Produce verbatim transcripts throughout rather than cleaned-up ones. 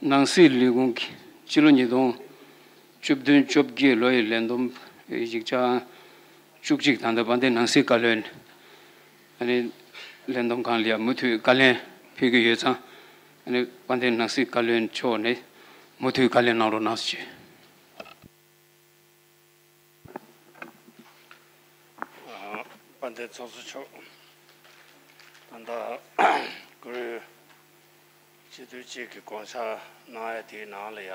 ནང་སྲིད་ལས་ཁུངས་ཀྱི་སྤྱི་ལོ་ཉིས་སྟོང་བཅུ་བདུན་བཅོ་བརྒྱད་ལོ་ཡི་ལས་བསྡོམས་ཡིག་ཆ་བཅུ་གཅིག་དང་ད་དཔལ་ལྡན་ནང་སྲིད་བཀའ་བློན། ཨ་ནི་ལས་བསྡོམས་ཁང་ལ་ཡང་མུ་མཐུད་བཀའ་ལན་ཕུལ་གྱི་ཡོད་ཙང་། ཨ་ནི་དཔལ་ལྡན་ནང་སྲིད་བཀའ་བློན་མཆོག་ནས་མུ་མཐུད་བཀའ་ལན་གནང་རོགས་གནང་ཞུ། དཔལ་ལྡན་ཚོགས་གཙོ་མཆོག་ད་ལྟ་གུ་རུ་སྤྱི་འཐུས་གཅིག་གི་དགོངས་འཆར་གནང་ཡ་དེའི་ནང་ལ་ཡ།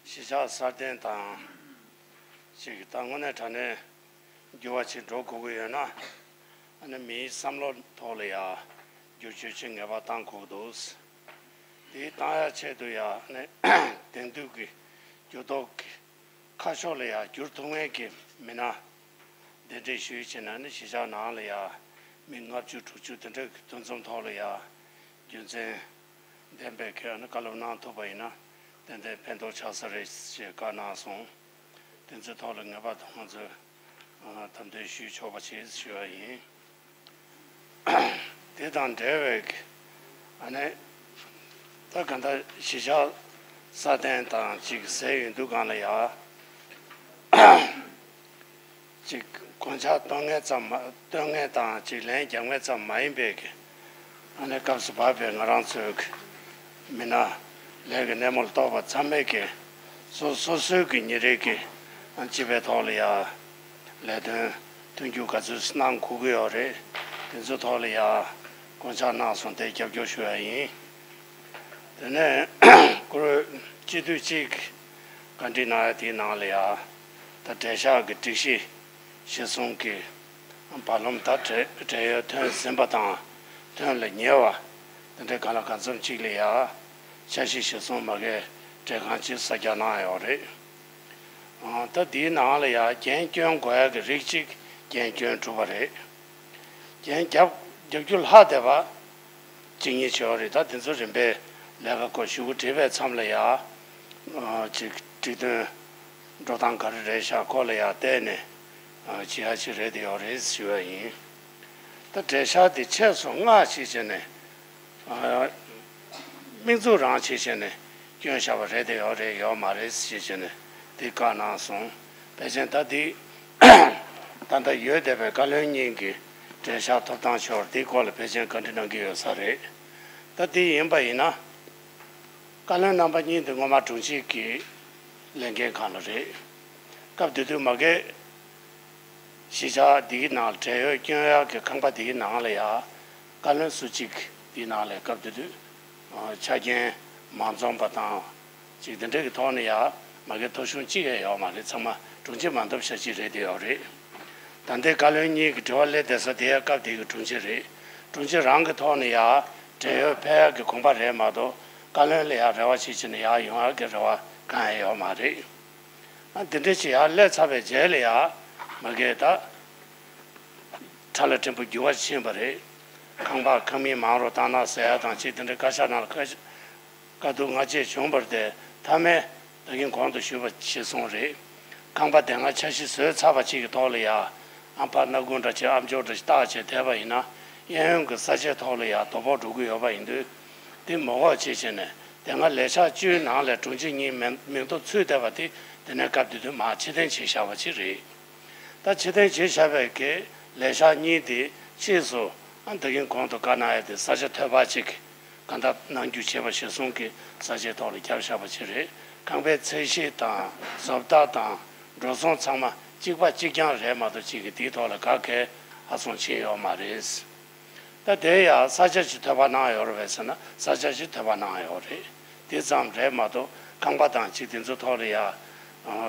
གཞིས་ཆགས་སྲ་བརྟན་དང་གཅིག་ད་དངོས་གནས་དྲང་གནས་འགྱུར་བ་ཅིག་འགྲོ་དགོས་ཀྱི་ཡོད་ན། ཨ་ནི་མིའི་བསམ་བློ་ཐོག་ལ་ཡ་བསྒྱུར་བཅོས་ཅིག་ངེས་པར་བཏང་དགོས་འདུག་དེའི་བཏང་ཡ་ཆེད་དུ་ཡ་ཨ་ནི་དེང་དུས་ཀྱི་འགྱུར་ལྡོག་གི་ཁ་ཕྱོགས་ལ་ཡ་བསྒྱུར་ཐུབ་མཁན་གྱི་མི་སྣ་གདན་འདྲེན་ཞུས་བྱས་ན་ནི་གཞིས་ཆགས་ནང་ལ་ཡ་མི་ལྔ་བཅུ་དྲུག་ཅུ་དེ་འདྲ་གི་འདུ་འཛོམས་ཐོག་ལ་ཡ་རྒྱུ་མཚན་ལྡན་པའི་གི་ཨ་ནི་བཀའ་སློབ་གནང་ཐུབ་པ་ཡིན་ན་ཏན་ཏན་ཕན་ཐོགས་ཆགས་ས་རེད་ཅེས་བཀའ་གནང་སོང་། དེ་ཚོའི་ཐོག་ལ་ངེས་པར་དུ་ང་ཚོས་ཨ་དམ་དོན་ཞུས་ཆོག་པ་བྱེད་ཞུ་བ་ཡིན། དེ་དང་འབྲེལ་བའི་ཨ་ནི་ད་ག་ད་གཞིས་ཆགས་སྲ་བརྟན་དང་གཅིག་ཟེར་ཡོང་དུས་སྒང་ལ་ཡ་གཅིག་དགོངས་འཆར་གཏོང་མཁན་ཙམ་མ་གཏོང་མཁན་དང་གཅིག་ལན་རྒྱག་མཁན་ཙམ་མ་ཡིན་པའི་གི་ཨ་ནི་སྐབས་སུ་བབས་པའི་ང་རང་ཚོའི་གི་མི་སྣ་ལས་ཀྱི་སྣེ་མོར་གཏོགས་པ་ཚང་མས་ཀྱི་སོ་སོ་སོའི་གི་ཉིན་རེ་གི་སྤྱི་པའི་ཐོག་ལ་ཡ་ལས་དོན་མཐུན་འགྱུར་ག་ཚོད་གནང་དགོས་ཀྱི་ཡོད་རེད། དེ་ཚོའི་ཐོག་ལ་ཡ་དགོངས་འཆར་གནང་སོང་དེ་རྒྱབ་སྐྱོར་ཞུ་ཡ་ཡིན། དེ་ནས་གུ་རུ་སྤྱི་འཐུས་གཅིག་བཀའ་འདྲི་གནང་ཡ་དེའི་ནང་ལ་ཡ་ད་གྲལ་བཤེར་གྱི་སྒྲིག་གཞི་གཞིར་བཟུང་གི་བར་ལམ་ད་བགྲེས་བགྲེས་ཡོལ་ཐོན་ཟིན་པ་དང་ཐོན་ལ་ཉེ་བ་དེ་འདྲའི་གང་ལ་གང་འཚམ་གཅིག་ལ་ཡ་འཆར་གཞི་གཞིར་བཟུང་མ་གིའི་བགྲེས་ཁང་གཅིག་གསར་རྒྱག་གནང་ཡོད་རེད། ཨ་ད་དེའི་ནང་ལ་ཡ་རྒན་སྐྱོན་དགོས་ཡ་གི་རིགས་གཅིག་རྒན་སྐྱོན་གྲུབ་པ་རེད། རྒྱན་རྒྱབ་རྒྱབ་རྒྱུ་ལྷག་བསྡད་པ་གཅིག་གཉིས་བྱས་པ་རེད། ད་དེ་ཚོ་རིམ་པས་ལས་ཀ་སྐོར་ཞུ་གུ་བྲིས་པའི་མཚམས་ལ་ཡ། ཨ་ཅིག་སྒྲིག་དོན་འགྲོ་སྟངས་ག་རེ་རེད་ཤག་སྐོར་ལ་ཡ་བལྟས་ནས་ཨ་བྱེད་ཡ་ཅིག་རེད་དེ་ཡོད་རེད་ཞུ་བ་ཡིན། ད་གྲལ་བཤེར་དེ་ཆེད་སོ་ལྔ་ཞིག་བྱས་ནས་ཨ་དམིགས་འཛུགས་རང་བྱས་བྱས་ནས་སྐྱོན་བཞག་པ་རེད་དེ་ཡོད་རེད་ཡོད་མ་རེད་ཞེས་བྱས་ནས་དེ་བཀའ་གནང་སོང་། ཕལ་ཆེར་ད་དེ་ད་ལྟ་ཡོད་བསྡད་པའི་བཀའ་བློན་གཉིས་ཀྱི་གྲལ་བཤེར་ཐོབ་ཐང་ཤོར་དེའི་སྐོར་ལ་ཕལ་ཆེར་བཀའ་འདྲི་གནང་གི་ཡོད་ས་རེད། ད་དེ་ཡིན་པ་ཡིན་ན། བཀའ་བློན་རྣམ་པ་གཉིས་དེ་སྔོན་མ་དྲུང་ཆེ་གི་ལས་འགན་སྒང་ལ་རེད། སྐབས་དེ་དུས་མ་གིའི་གཞིས་ཆགས་འདིའི་ནང་ལ་བགྲེས་ཡོལ་སྐྱོན་ཡག་གི་ཁང་པ་འདིའི་ནང་ལ་ཡ་བཀའ་བློན་སུ་གཅིག་འདིའི་ནང་ལ་སྐབས་དེ་དུས་ཆ་རྐྱེན་མ་འཛོམས་པ་དང་། ཅིག་དེ་འདྲའི་གི་ཐོག་ནས་ཡ་མ་གི་ཐོ་གཞུང་གཅིག་ཡང་ཡོད་མ་རེད། ཚང་མ་དྲུང་ཆེ་མ་འདོམས་ཤ་གཅིག་རེད་དེ་ཡོད་རེད། ད་ལྟའི་བཀའ་བློན་གཉིས་ཀྱི་དྲི་བ་སླེབས་བསྡད་ས་དེ་ཡ་སྐབས་དེ་གི་དྲུང་ཆེ་རེད། དྲུང་ཆེ་རང་གི་ཐོག་ནས་ཡ་བགྲེས་ཡོལ་ཕེབས་ཡག་གི་དགོངས་པ་རེད་མ་གཏོགས་བཀའ་བློན་ལ་ཡ་རེ་བ་བྱེད་བྱེད་ནས་ཡ་ཡོང་ཡག་གི་རེ་བ་གང་ཡང་ཡོད་མ་རེད། ཨ་འདི་འདྲ་ཅིག་ཡར་སླེབས་ཚར་བའི་རྗེས་ལ་ཡ་མ་གིའི་ད་ཁྲ་ལ་ཕྲན་བུ་འགྱུར་བ་ཕྱིན་པ་རེད། ཁང་པ་ཁང་མིག་མང་རུ་བཏང་ན་ཟེར་ཡ་དང་ཅིག་དེ་འདྲ་བཀའ་ཤག་ནང་ལ་བཀའ་བཀའ་བསྡུར་སྔ་རྗེས་བྱུང་བ་རེད་དེ་མཐའ་མའི་ད་གིན་གོང་དུ་ཞུས་པ་ཞིག་སོང་རེད། ཁང་པ་དེ་སྔ་འཆར་གཞི་བཟོས་ཚར་བ་ཅིག་གི་ཐོག་ལ་ཡ་ཨ་ཕ་སྣ་ཁུང་འདྲ་ཅིག་ཨ་མཆོག་འདྲ་ཅིག་བཏགས་བྱས་བསྡད་པ་ཡིན་ན་གཡས་གཡོན་གྱི་ས་ཆའི་ཐོག་ལ་ཡ་དོ་ཕོག་འགྲོ་གི་ཡོད་པ་ཡིན་དུས། དེ་མ་འོས་བྱས་བྱས་ནས་དེ་སྔ་ལས་ཤག་བཅུའི་ནང་ལས་དྲུང་ཆེ་གཉིས་མིང་མིང་ཐོ་ཚུད་བསྡད་པ་དེ་དེ་ནས་སྐབས་དེ་དུས་མར་ཕྱིར་འཐེན་བྱས་བཞག་པ་ཅིག་རེད། ད་ཕྱིར་འཐེན་བྱས་བཞག་པའི་གི་ལས་ཤག་གཉིས་དེ་ཕྱིས་སུ་ཨ་ད་གིན་གོང་དུ་བཀའ་གནང་ཡ་དེ་ས་ཆ་ཐོལ་པ་ཅིག་གང་ལྟར་ནང་རྒྱུ་བྱས་པ་གཞིར་བཟུང་གི་ས་ཆའི་ཐོག་ལ་བརྒྱབ་བཞག་པ་ཅིག་རེད། ཁང་པའི་ཚད་གཞི་དང་བཟོ་ལྟ་དང་འགྲོ་སོང་ཚང་མ་གཅིག་པ་གཅིག་རྐྱང་རེད་མ་གཏོགས་གཅིག་གི་དེའི་ཐོག་ལ་ག་གེ་ཧ་སོང་ཕྱིན་ཡོད་མ་རེད། ད་དེ་ཡང་ས་ཆ་ཅིག་ཐོལ་པ་གནང་ཡོད་རེད་པས་ཟེར་ན་ས་ཆ་ཅིག་ཐོལ་པ་གནང་ཡོད་རེད། དེ་ཙམ་རེད་མ་གཏོགས་ཁང་པ་དང་ཅིག་དེ་ཚོ་ཐོག་ལ་ཡ།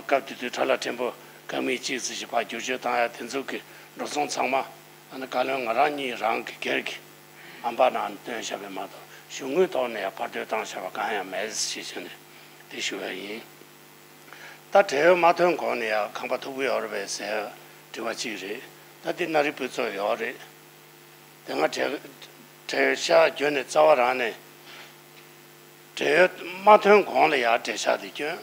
སྐབས་དེ་དུས་ཁྲ་ལ་ཕྲན་བུ་ཁང་མིག་གཅིག་ཙམ་ཞིག་ཕར་བསྒྱུར་བཅོས་བཏང་ཡ་དེ་ཚོ་གི་འགྲོ་སོང་ཚང་མ་ཨ་ནི་བཀའ་བློན་ང་རང་གཉིས་རང་གི་སྒེར་གྱི་ཨམ་པ་ནང་བཏོན་བཞག་པས་མ་གཏོགས་གཞུང་དངུལ་ཐོག་ནས་ཡ་ཕར་བསྟོད་བཏང་བཞག་པ་གང་ཡང་མེད་ཞེས་བྱས་ནས་དེ་ཞུ་བ་ཡིན། ད་བགྲེས་ཡོལ་མ་ཐོན་གོང་ནས་ཡང་ཁང་པ་ཐོབ་ཀྱི་ཡོད་རེད་པས་ཟེར་དྲི་བ་གཅིག་རེད། ད་འདི་མངའ་རིས་ཕུན་ཚོགས་ཡོད་རེད། དེ་སྔ་གྲལ་གྲལ་བཤེར་བརྒྱུད་ནས་རྩ་བ་རང་ནས་བགྲེས་ཡོལ་མ་ཐོན་གོང་ལ་ཡང་གྲལ་བཤེར་དེ་བསྐྱོན།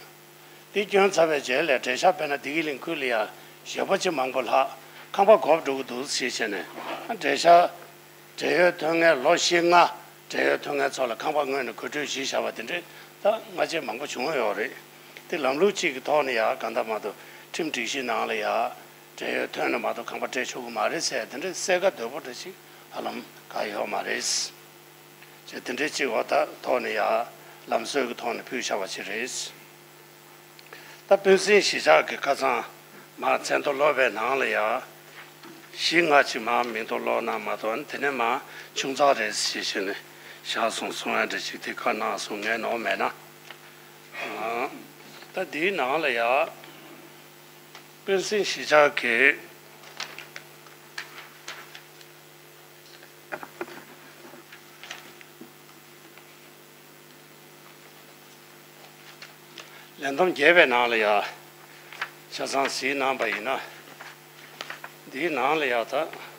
དེ་བསྐྱོན་ཚར་བའི་རྗེས་ལ་གྲལ་བཤེར་དཔེར་ན་བདེ་སྐྱིད་གླིང་ཁུལ་ལ་ཡང་ཞེ་པོ་ཅིག་མང་པོ་ལྷག་ཁང་པ་བགོ་བ་འགྲོ་གི་འདུག་ཞེས་བྱས་ནས་གྲལ་བཤེར། བགྲེས་ཡོལ་ཐོན་མཁན་ལོ་བཞི་ལྔ་ བགྲེས་ཡོལ་ཐོན་མཁན་ཚོ་ལ་ཁང་པ་སྔོན་ནས་གོ་སྒྲིག་གཞི་བཞག་པ་དེ་འདྲའི་ད་སྔ་རྗེས་མང་པོ་བྱུང་ཡོད་རེད། དེ་ལམ་ལུགས་གཅིག་གི་ཐོག་ནས་ཡང་གང་ལྟར་མ་གཏོགས་ཁྲིམས་སྒྲིག་གཞི་ནང་ལ་ཡང་བགྲེས་ཡོལ་ཐོན་ནས་མ་གཏོགས་ཁང་པ་སྤྲད་ཆོག་གི་མ་རེད་ཟེར་དེ་འདྲའི་གསལ་ཁ་དོད་པོ་འདྲ་ཞིག་ཧ་ལམ་གང་ཡོད་མ་རེད། ཅེས་དེ་འདྲའི་གཅིག་འོ་ད་ཐོག་ནས་ཡང་ལམ་སྲོལ་གྱི་ཐོག་ནས་ཕུལ་བཞག་པ་ཅིག་རེད། ད་སྤུན་སྲིང་གཞིས་ཆགས་ཀྱི་ཁ་སང་མར་མཚན་ཐོ་ཀློག་པའི་ནང་ལ་ཡང་བཞི་ལྔ་ཅིག་མར་མིང་ཐོ་ཀློག་གནང་མ་གཏོགས་དེ་ནས་མར་ཆུང་ཚགས་རེད་ཞེས་བྱས་ནས་བཞག་སོང་གསུང་ཡ་འདྲ་ཅིག་དེ་བཀའ་གནང་སོང་། ངའི་ནོར་མེད་ན། ཨ། ད་འདིའི་ནང་ལ་ཡང་སྤུན་སྲིང་གཞིས་ཆགས་ཀྱི་ལས་བསྡོམས་བརྒྱད་པའི་ནང་ལ་ཡང་ཆ་ཚང་གཟིགས་གནང་པ་ཡིན་ན། འདིའི་ནང་ལ་ཡང་ད།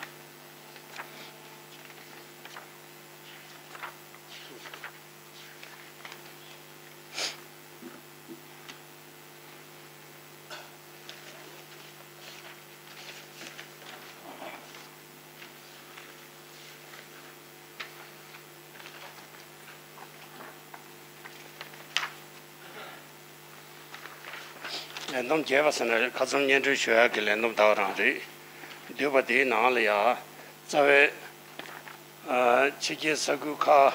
ལས་བསྡོམས་བརྒྱབ་པ་ཟེར་ན་ཁ་ཚོན་སྙན་སྒྲོན་ཞུ་ཡག་གི་ལས་བསྡོམས་ད་ག་རང་རེད། བསྡུས་པ་དེའི་ནང་ལ་ཡང་རྩ་བའི་ཨ་ཕྱི་རྒྱལ་ས་ཁུལ་ཁག་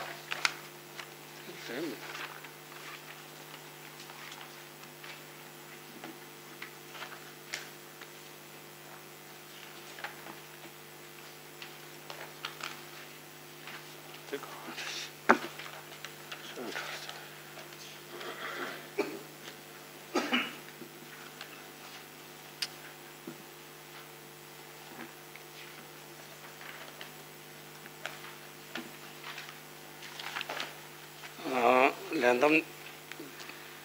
ལས་བསྡོམས་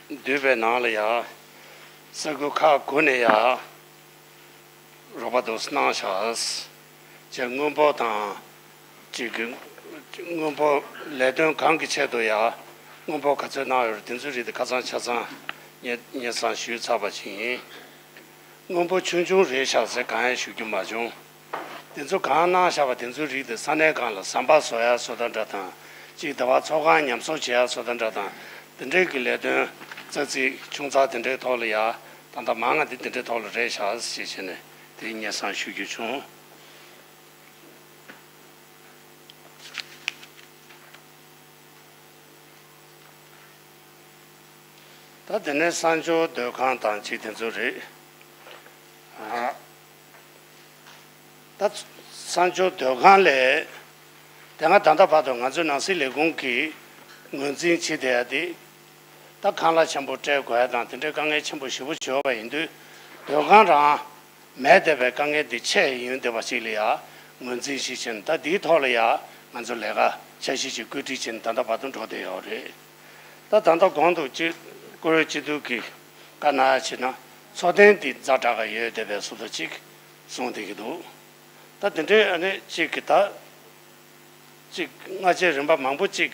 བསྡུས་པའི་ནང་ལ་ཡང་ས་ཁུལ་ཁག་དགུ་ནས་ཡང་རོགས་པ་དུ་གནང་ཤག་ཅེས་དངུལ་འབོར་དང་གཅིག་གི་དངུལ་འབོར་ལས་དོན་གང་གི་ཆེད་དུ་ཡང་དངུལ་འབོར་ག་ཚོད་གནང་ཡོད་རེད། དེ་ཚོའི་རིགས་དེ་ཁ་ཚང་ཆ་ཚང་སྙན་སྙན་སེང་ཞུས་ཚར་བ་ཅིག་ཡིན། དངུལ་འབོར་ཆུང་ཆུང་རེད་ཤག་ཟེར་གང་ཡང་ཞུ་རྒྱུ་མ་བྱུང་། དེ་ཚོ་གང་གནང་བཞག་པ་དེ་ཚོའི་རིགས་དེ་ས་གནས་གང་ལ་ཟམ་པ་བཟོ་ཡ་བཟོ་ལྟ་འདྲ་དང་། གཅིག་ཟླ་བ་ཚོགས་ཁང་ཉམས་གསོ་བྱེད་ཡ་བཟོ་ལྟ་འདྲ་དང་། དེ་འདྲའི་གི་ལས་དོན་ཙག་ཙིག་ཆུང་ཙག་དེ་འདྲའི་ཐོག་ལ་ཡ་ད་ལྟ་མང་ང་དེ་དེ་འདྲའི་ཐོག་ལ་རེད་ཤག་ཞེས་བྱས་ནས་དེ་སྙན་སེང་ཞུ་རྒྱུ་བྱུང་། ད་དེ་ནས་གསང་སྤྱོད་སྡོད་ཁང་དང་གཅིག་དེ་ཚོ་རེད། ཨ། ད་གསང་སྤྱོད་སྡོད་ཁང་ལས་དེ་སྔ་ད་ལྟ་བར་དུ་ང་ཚོའི་ནང་སྲིད་ལས་ཁུངས་ཀྱིས་ངོས་འཛིན་བྱེད་བསྡད་ཡ་དེ་ད་ཁང་གླ་ཆེན་པོ་སྤྲད་དགོས་ཡ་དང་དེ་འདྲའི་དཀའ་ངལ་ཆེན་པོ་ཞེ་པོ་བྱེད་པ་ཡིན་དུས་སྡོད་ཁང་རང་མེད་བསྡད་པའི་དཀའ་ངལ་འདི་ཆེ་ཡོང་བསྡད་པ་ཞིག་ལ་ཡ་ངོས་འཛིན་ཞིག་བྱས་ནས་ད་འདིའི་ཐོག་ལ་ཡ་ང་ཚོ་ལས་ཀ་འཆར་གཞི་ཞིག་བཀོད་སྒྲིག་བྱས་ནས་ད་ལྟ་བར་དུ་འགྲོ་བསྡད་ཡོད་རེད། ད་ད་ལྟ་གོང་དུ་སྤྱི་བཀུར་འོས་སྤྱི་འཐུས་ཀྱིས་བཀའ་གནང་ཡ་བྱས་ན་འཚོ་རྟེན་འདི་ཛ་དྲག་ག་ཡོད་བསྡད་པའི་བཟོ་འདྲ་ཅིག་གསུངས་བསྡད་ཀྱི་འདུག་ད་དེ་འདྲའི་ཨ་ནི་གཅིག་གི་ད་གཅིག་སྔ་རྗེས་རིམ་པ་མང་པོ་གཅིག་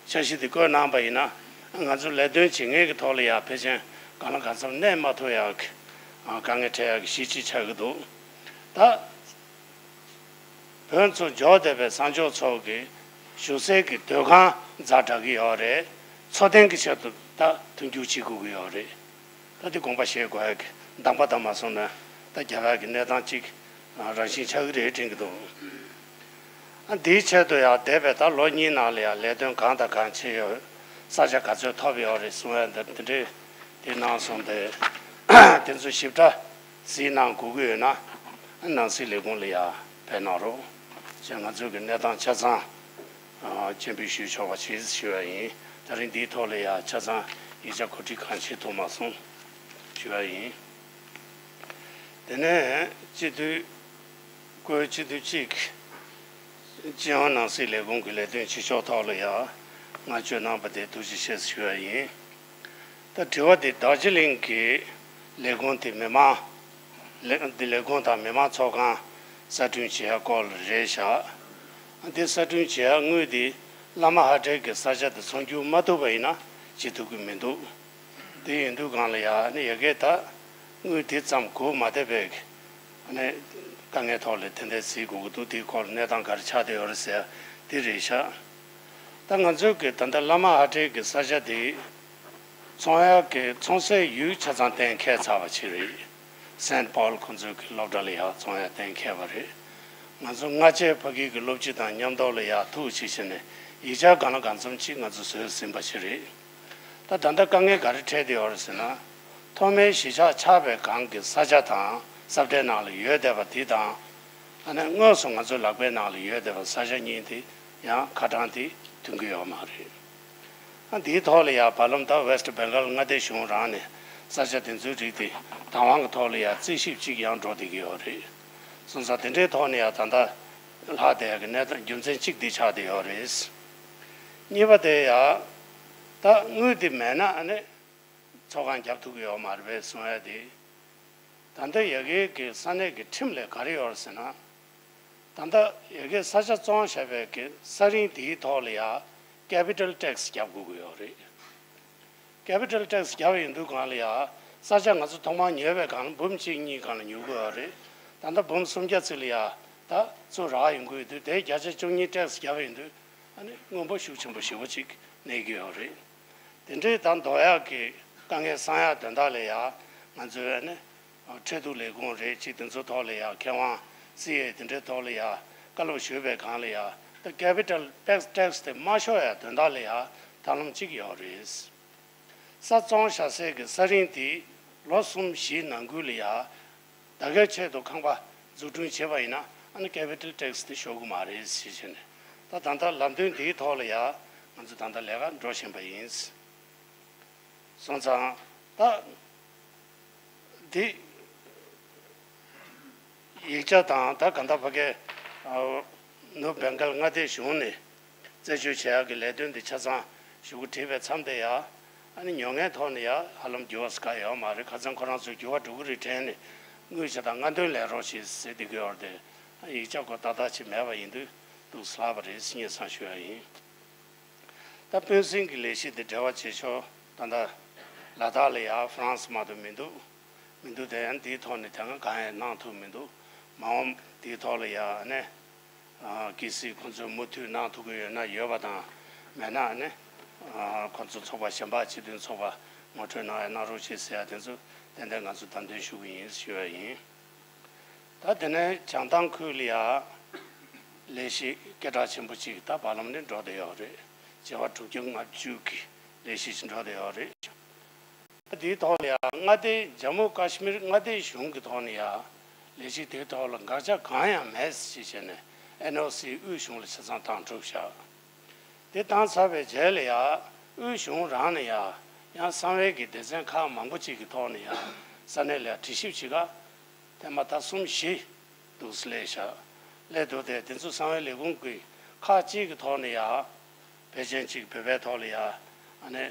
འཆར་གཞི་འདི་བཀོད་གནང་པ་ཡིན་ན་ང་ཚོ་ལས་དོན་བྱེད་མཁན་གྱི་ཐོག་ལ་ཡ་ཕལ་ཆེར་གང་ལ་གང་འཚམ་གནས་མ་ཐུབ་ཡག་གི་དཀའ་ངལ་འཕྲད་ཡག་གི་གཞི་གཅིག་ཆགས་ཀྱི་འདུག་ད། བོད་ཚོ་འབྱོར་བསྡད་པའི་གསང་སྤྱོད་ཚོགས་ཀྱི་བཞུགས་སའི་གི་སྡོད་ཁང་ཛ་དྲག་གི་ཡོད་རེད། འཚོ་རྟེན་གྱི་ཆེད་དུ་ད་མཐུན་འགྱུར་བྱེད་དགོས་ཀྱི་ཡོད་རེད། ད་འདི་དགོངས་པ་བཞེས་དགོས་ཡ་གི་འདང་པ་དང་མ་སོང་ན་ད་རྒྱབ་ཡ་གི་གནས་སྟངས་གཅིག་རང་བཞིན་ཆགས་ཀྱི་རེད་དྲན་གྱི་འདུག་ཨ་འདིའི་ཆེད་དུ་ཡང་འདས་པའི་ད་ལོ་གཉིས་ནང་ལ་ཡང་ལས་དོན་གང་དང་གང་བྱས་ཡོད། ས་ཆ་ག་ཚོད་ཐོབ་ཡོད་རེད་གསུང་ཡ་འདི་འདི་འདྲའི་དེ་གནང་སོང་སྟེ་དེ་ཚོ་ཞིབ་ཕྲ། གཟིགས་གནང་དགོས་ཀྱི་ཡོད་ན། ནང་སྲིད་ལས་ཁུངས་ལ་ཡང་ཕེབས་གནང་རོགས། ཅེས་ང་ཚོའི་གི་གནས་སྟངས་ཆ་ཚང་སྤྱན་འབུལ་ཞུས་ཆོག་པ་ཞིག་ཞུ་བ་ཡིན། ད་རིང་འདིའི་ཐོག་ལ་ཡང་ཆ་ཚང་ཡིག་ཆ་གོ་སྒྲིག་གང་བྱེད་ཐུབ་མ་སོང་ཞུ་བ་ཡིན། དེ་ནས་སྤྱི་འཐུས་བཀུར་འོས་སྤྱི་འཐུས་གཅིག་སྤྱི་ཡོངས་ནང་སྲིད་ལས་ཁུངས་ཀྱི་ལས་དོན་བྱེད་ཕྱོགས་ཐོག་ལ་ཡང་བསྔགས་བརྗོད་གནང་པ་དེ་ཐུགས་རྗེ་ཆེ་ཞུ་བ་ཡིན། ད་དྲི་བ་འདི་རྡོ་རྗེ་གླིང་གི་ལས་ཁུངས་དེ་མི་མང་ལས་འདི་ལས་ཁུངས་དང་མི་མང་ཚོགས་ཁང་གསར་སྐྲུན་བྱེད་ཡ་སྐོར་ལ་རེད་བཞག་འདི་གསར་སྐྲུན་བྱེད་ཡ་དངུལ་འདི་བླ་མ་ཧ་ཏྲའི་གི་ས་ཆ་དེ་ཚོང་སྒྱུར་མ་ཐུབ་པ་ཡིན་ན་བྱེད་ཐུབ་ཀྱི་མི་འདུག་དེ་ཡིན་དུས་སྒང་ལ་ཡ་ནི་ཡ་གི་ད་དངུལ་དེ་ཙམ་དགོས་མ་བསྡད་པའི་ནས་དཀའ་ངལ་ཐོག་ལ་དེ་འདྲ་གཟིགས་དགོས་ཀྱི་འདུག་དེའི་སྐོར་གནས་སྟངས་ག་རེ་ཆགས་བསྡད་ཡོད་རེད་ཟེར་དེ་རེད་ཤག་ད་ང་ཚོའི་གི་ད་ལྟ་བླ་མ་ཧ་ཏྲེ་གི་ས་ཆ་དེ་ཚོང་ཡག་གི་ཚོང་སའི་ཡུལ་ཆ་ཚང་གཏན་འཁེལ་ཚར་བ་ཅིག་རེད། སེན་པོལ་ཁོང་ཚོའི་གི་སློབ་གྲྭ་ལ་ཡང་ཚོང་ཡག་གཏན་འཁེལ་བ་རེད། ང་ཚོ་སྔ་རྗེས་ཕ་གི་གི་སློབ་སྤྱི་དང་མཉམ་དུ་ལ་ཡང་ཐུག་ཅིག་བྱས་ནས་ཡིག་ཆ་གང་ལ་གང་འཚམ་ཅིག་ང་ཚོ་བཟོས་ཟིན་པ་ཅིག་རེད། ད་ད་ལྟ་དཀའ་ངལ་ག་རེ་འཕྲད་བསྡད་ཡོད་རེད་ཟེར་ན། ཐོག་མའི་གཞིས་ཆགས་ཆགས་པའི་སྒང་གི་ས་ཆ་དང་ས་ཁྲའི་ནང་ལ་ཡོད་བསྡད་པ་དེ་དང་། ཨ་ནི་དངོས་སུ་ང་ཚོའི་ལག་པའི་ནང་ལ་ཡོད་བསྡད་པ་ས་ཆ་གཉིས་དེ་ཡང་ཁ་གྲངས་དེ་མཐུན་གྱི་ཡོད་མ་རེད། ཨ་འདིའི་ཐོག་ལ་ཡང་བར་ལམ་ད་ཝེ་སི་ཊི་བེང་གལ་མངའ་སྡེ་གཞུང་རང་ནས་ས་ཆ་དེ་ཚོའི་རིགས་དེ་བདག་དབང་གི་ཐོག་ལ་ཡང་རྩིས་ཞིབ་ཅིག་ཡང་འགྲོ་བསྡད་ཀྱི་ཡོད་རེད། སོང་ཙང་དེ་འདྲའི་ཐོག་ནས་ཡང་ད་ལྟ་ལྷག་བསྡད་ཀྱི་གནས་སྟངས་རྒྱུ་མཚན་གཅིག་འདི་ཆགས་བསྡད་ཡོད་རེད། གཉིས་པ་དེ་ཡང་ད་དངུལ་དེ་མེད་ན་ཨ་ནི་ཚོགས་ཁང་རྒྱབ་ཐུབ་ཀྱི་ཡོད་མ་རེད་པས་གསུང་ཡ་དེ། ད་ལྟ་ཡ་གིའི་གི་ས་གནས་ཀྱི་ཁྲིམས་ལས་ག་རེ་ཡོད་རེད་ཟེར་ན། ད་ལྟ་ཡ་གིའི་ས་ཆ་བཙོང་བཞག་པའི་གི་ས་རིན་དེའི་ཐོག་ལ་ཡ་ཀེ་པི་ཊལ་ཊེག་སི་རྒྱབ་དགོས་ཀྱི་ཡོད་རེད། ཀེ་པི་ཊལ་ཊེག་སི་རྒྱབ་ཡིན་དུས་སྒང་ལ་ཡ་ས་ཆ་ང་ཚོ་ཐོག་མར་ཉོས་པའི་སྒང་ལ་འབུམ་གཅིག་གཉིས་སྒང་ལ་ཉོ་གི་ཡོད་རེད། ད་ལྟ་འབུམ་སུམ་བརྒྱ་ཚུད་ལ་ཡ་ད་ཚུར་རག་ཡོང་གི་ཡོད་དུས་དེའི་བརྒྱ་ཆ་བཅུ་གཉིས་ཊེག་སི་རྒྱབ་ཡིན་དུས་ཨ་ནི་སྔོན་པོ་ཤུགས་ཆེན་པོ་ཞེ་པོ་ཅིག་གནས་ཀྱི་ཡོད་རེད། དེ་འདྲའི་ད་འདོར་ཡག་གི་དཀའ་ངལ་སངས་ཡག་དོན་དག་ལ་ཡ་ང་ཚོའི་ཨ་ནི་ཁྲལ་བསྡུ་ལས་ཁུངས་རེད་ཅིག་དེ་ཚོ་ཐོག་ལ་ཡ་མཁས་དབང་སི་ཨེ་དེ་འདྲའི་ཐོག་ལ་ཡ་བཀའ་སློབ་ཞུས་པའི་སྒང་ལ་ཡ་ད་ཀེ་པི་ཊལ་ཊེག་སི་ཊེག་སི་དེ་མ་ཤོར་ཡག་དོན་དག་ལ་ཡ་ཐབས་ལམ་གཅིག་ཡོད་རེད། ས་བཙོང་བཞག་སའི་གི་ས་རིན་དེ་ལོ་གསུམ་བཞིའི་ནང་ཁུལ་ལ་ཡ། ད་གའི་ཆེད་དུ་ཁང་པ་འཛུགས་སྐྲུན་བྱས་པ་ཡིན་ན་ཨ་ནི་ཀེ་པི་ཊལ་ཊེག་སི་དེ་ཤོར་གི་མ་རེད་ཟེར་བྱས་ནས་ད་ད་ལྟ་ལམ་སྟོན་དེའི་ཐོག་ལ་ཡ་ང་ཚོ་ད་ལྟ་ལས་ཀ་འགྲོ་བཞིན་པ་ཡིན། སོང་ཙང་ད་འདི་ཡིག་ཆ་དང་ད་ག་ད་ཕ་གའི་ནུབ་བེང་གལ་མངའ་སྡེ་གཞུང་ནས། རྩད་གཅོད་བྱེད་ཡག་གི་ལས་དོན་འདི་ཆ་ཚང་གཞུག་གུ་བྲིས་པའི་མཚམས་དེ་ཡ། ཨ་ནི་ཉོ་མཁན་ཐོག་ནས་ཡ་ཧ་ལམ་འགྱུར་བ་ཟེར་ག་ཡོད་མ་རེད། ཁ་སང་ཁོ་རང་ཚོས་འགྱུར་བ་འགྲོ་གི་རེད་དྲན་ནས་དངུལ་བྱེད་དང་སྔ་འདོན་ལེན་རོགས་བྱེད་ཟེར་བསྡད་ཀྱི་ཡོད་རེད་དེ། ཡིག་ཆ་ཁོ་ཏག་ཏག་ཅིག་མེད་པ་ཡིན་དུས་འདུག་སེ་ལྷག་པ་རེད་ཟེར་སྙན་སེང་ཞུ་ཡ་ཡིན། ད་སྤུན་སྲིང་གི་ལས་གཞི་དེ་འབྲེལ་བ་བྱེད་ཕྱོགས་ད་ལྟ་ལ་དྭགས་ལ་ཡ་ཧྥ་རན་སི་མ་གཏོགས་མི་འདུག་མི་འདུག་དེ་ཡང་འདིའི་ཐོག་ནས་དེ་སྔ་གང་ཡང་གནང་ཐུབ་མི་འདུག་མ་འོངས་འདིའི་ཐོག་ལ་ཡ་ཨ་ནི། གལ་སྲིད་ཁོང་ཚོས་མུ་མཐུད་གནང་ཐུབ་ཀྱི་ཡོད་ན་ཡོད་པ་དང་མེད་ན་ནི་ཁོང་ཚོ་ཚོགས་པ་གཞན་པ་སྤྱི་མཐུན་ཚོགས་པ་ངོ་སྤྲོད་གནང་ཡ་གནང་རོགས་བྱེད་ཟེར་ཡ་དེ་ཚོ་ཏན་ཏན་ང་ཚོ་བདམས་ཐོན་ཞུ་གི་ཡིན་ཞུ་ཡ་ཡིན། ད་དེ་ནས་བྱང་ཐང་ཁུལ་ལ་ཡ་ལས་གཞི་སྐད་གྲགས་ཆེན་པོ་གཅིག་ད་བར་ལམ་ནས་འགྲོ་བསྡད་ཡོད་རེད། བྱེ་བ་དྲུག་བརྒྱ་ལྔ་བཅུ་གི་ལས་གཞི་ཞིག་འགྲོ་བསྡད་ཡོད་རེད། དེའི་ཐོག་ལ་ཡང་མངའ་སྡེ་ཇམ་མུ་ཀ་ཤི་མིར་མངའ་སྡེའི་གཞུང་གི་ཐོག་ནས་ཡང་ལས་གཞི་དེའི་ཐོག་ལ་དགག་བྱ་གང་ཡང་མེད་ཅེས་བྱས་ནས་ཨེན་ཨོ་སི་དབུས་གཞུང་ལ་ཆ་ཚང་བཏང་གྲུབ་བཞག་དེ་བཏང་ཚར་བའི་རྗེས་ལ་ཡང་དབུས་གཞུང་རང་ནས་ཡང་ཡང་གསང་བའི་གི་སྡེ་ཚན་ཁག་མང་པོ་ཅིག་གི་ཐོག་ནས་ཡང་ས་གནས་ལ་དྲི་ཞིབ་བྱེད་སྐབས། ཐེངས་མ་ད་གསུམ་བཞི་འདུག་སླེབས་བཞག་སླེབས་འདུག་སྟེ་དེ་ཚོ་གསང་བའི་ལས་ཁུངས་ཀྱི་ཁག་ཅིག་གི་ཐོག་ནས་ཡང་ཕལ་ཆེར་ཅིག་བོད་པའི་ཐོག་ལ་ཡང་ཨ་ནི་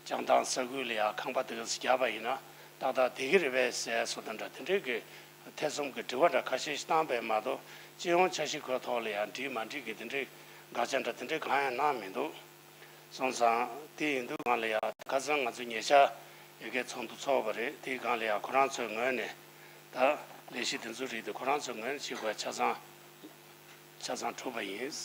བྱང་ཐང་ས་ཁུལ་ལ་ཡང་ཁང་པ་དེ་ག་ཚོད་བརྒྱབ་པ་ཡིན་ན་ཏག་ཏག་བསྡད་ཀྱི་རེད་པས་ཟེར་བཟོ་ལྟ་འདྲ་དེ་འདྲའི་གི་ཐེ་ཚོམ་གྱི་དྲི་བ་འདྲ་ཁ་ཤས་ཤིག་བཏང་པས་མ་གཏོགས་སྤྱི་ཡོངས་འཆར་གཞི་ཁོའི་ཐོག་ལ་ཡང་འགྲིག་མ་འགྲིག་གི་དེ་འདྲའི་དགག་བྱ་འདྲ་དེ་འདྲའི་གང་ཡང་གནང་མི་འདུག་སོང་ཙང་དེ་ཡིན་དུས་སྒང་ལ་ཡང་ཁ་སང་ང་ཚོ་ཉེ་ཆར་ཡ་གིའི་ཚོགས་འདུ་ཚོགས་པ་རེད། དེའི་སྒང་ལ་ཡང་ཁོ་རང་ཚོའི་ངོས་ནས། ད་ལས་གཞི་དེ་ཚོའི་རིགས་དེ་ཁོ་རང་ཚོའི་ངོས་ནས་བྱེད་དགོས་ཆ་ཚང་ཆ་ཚང་གྲུབ་པ་ཡིན།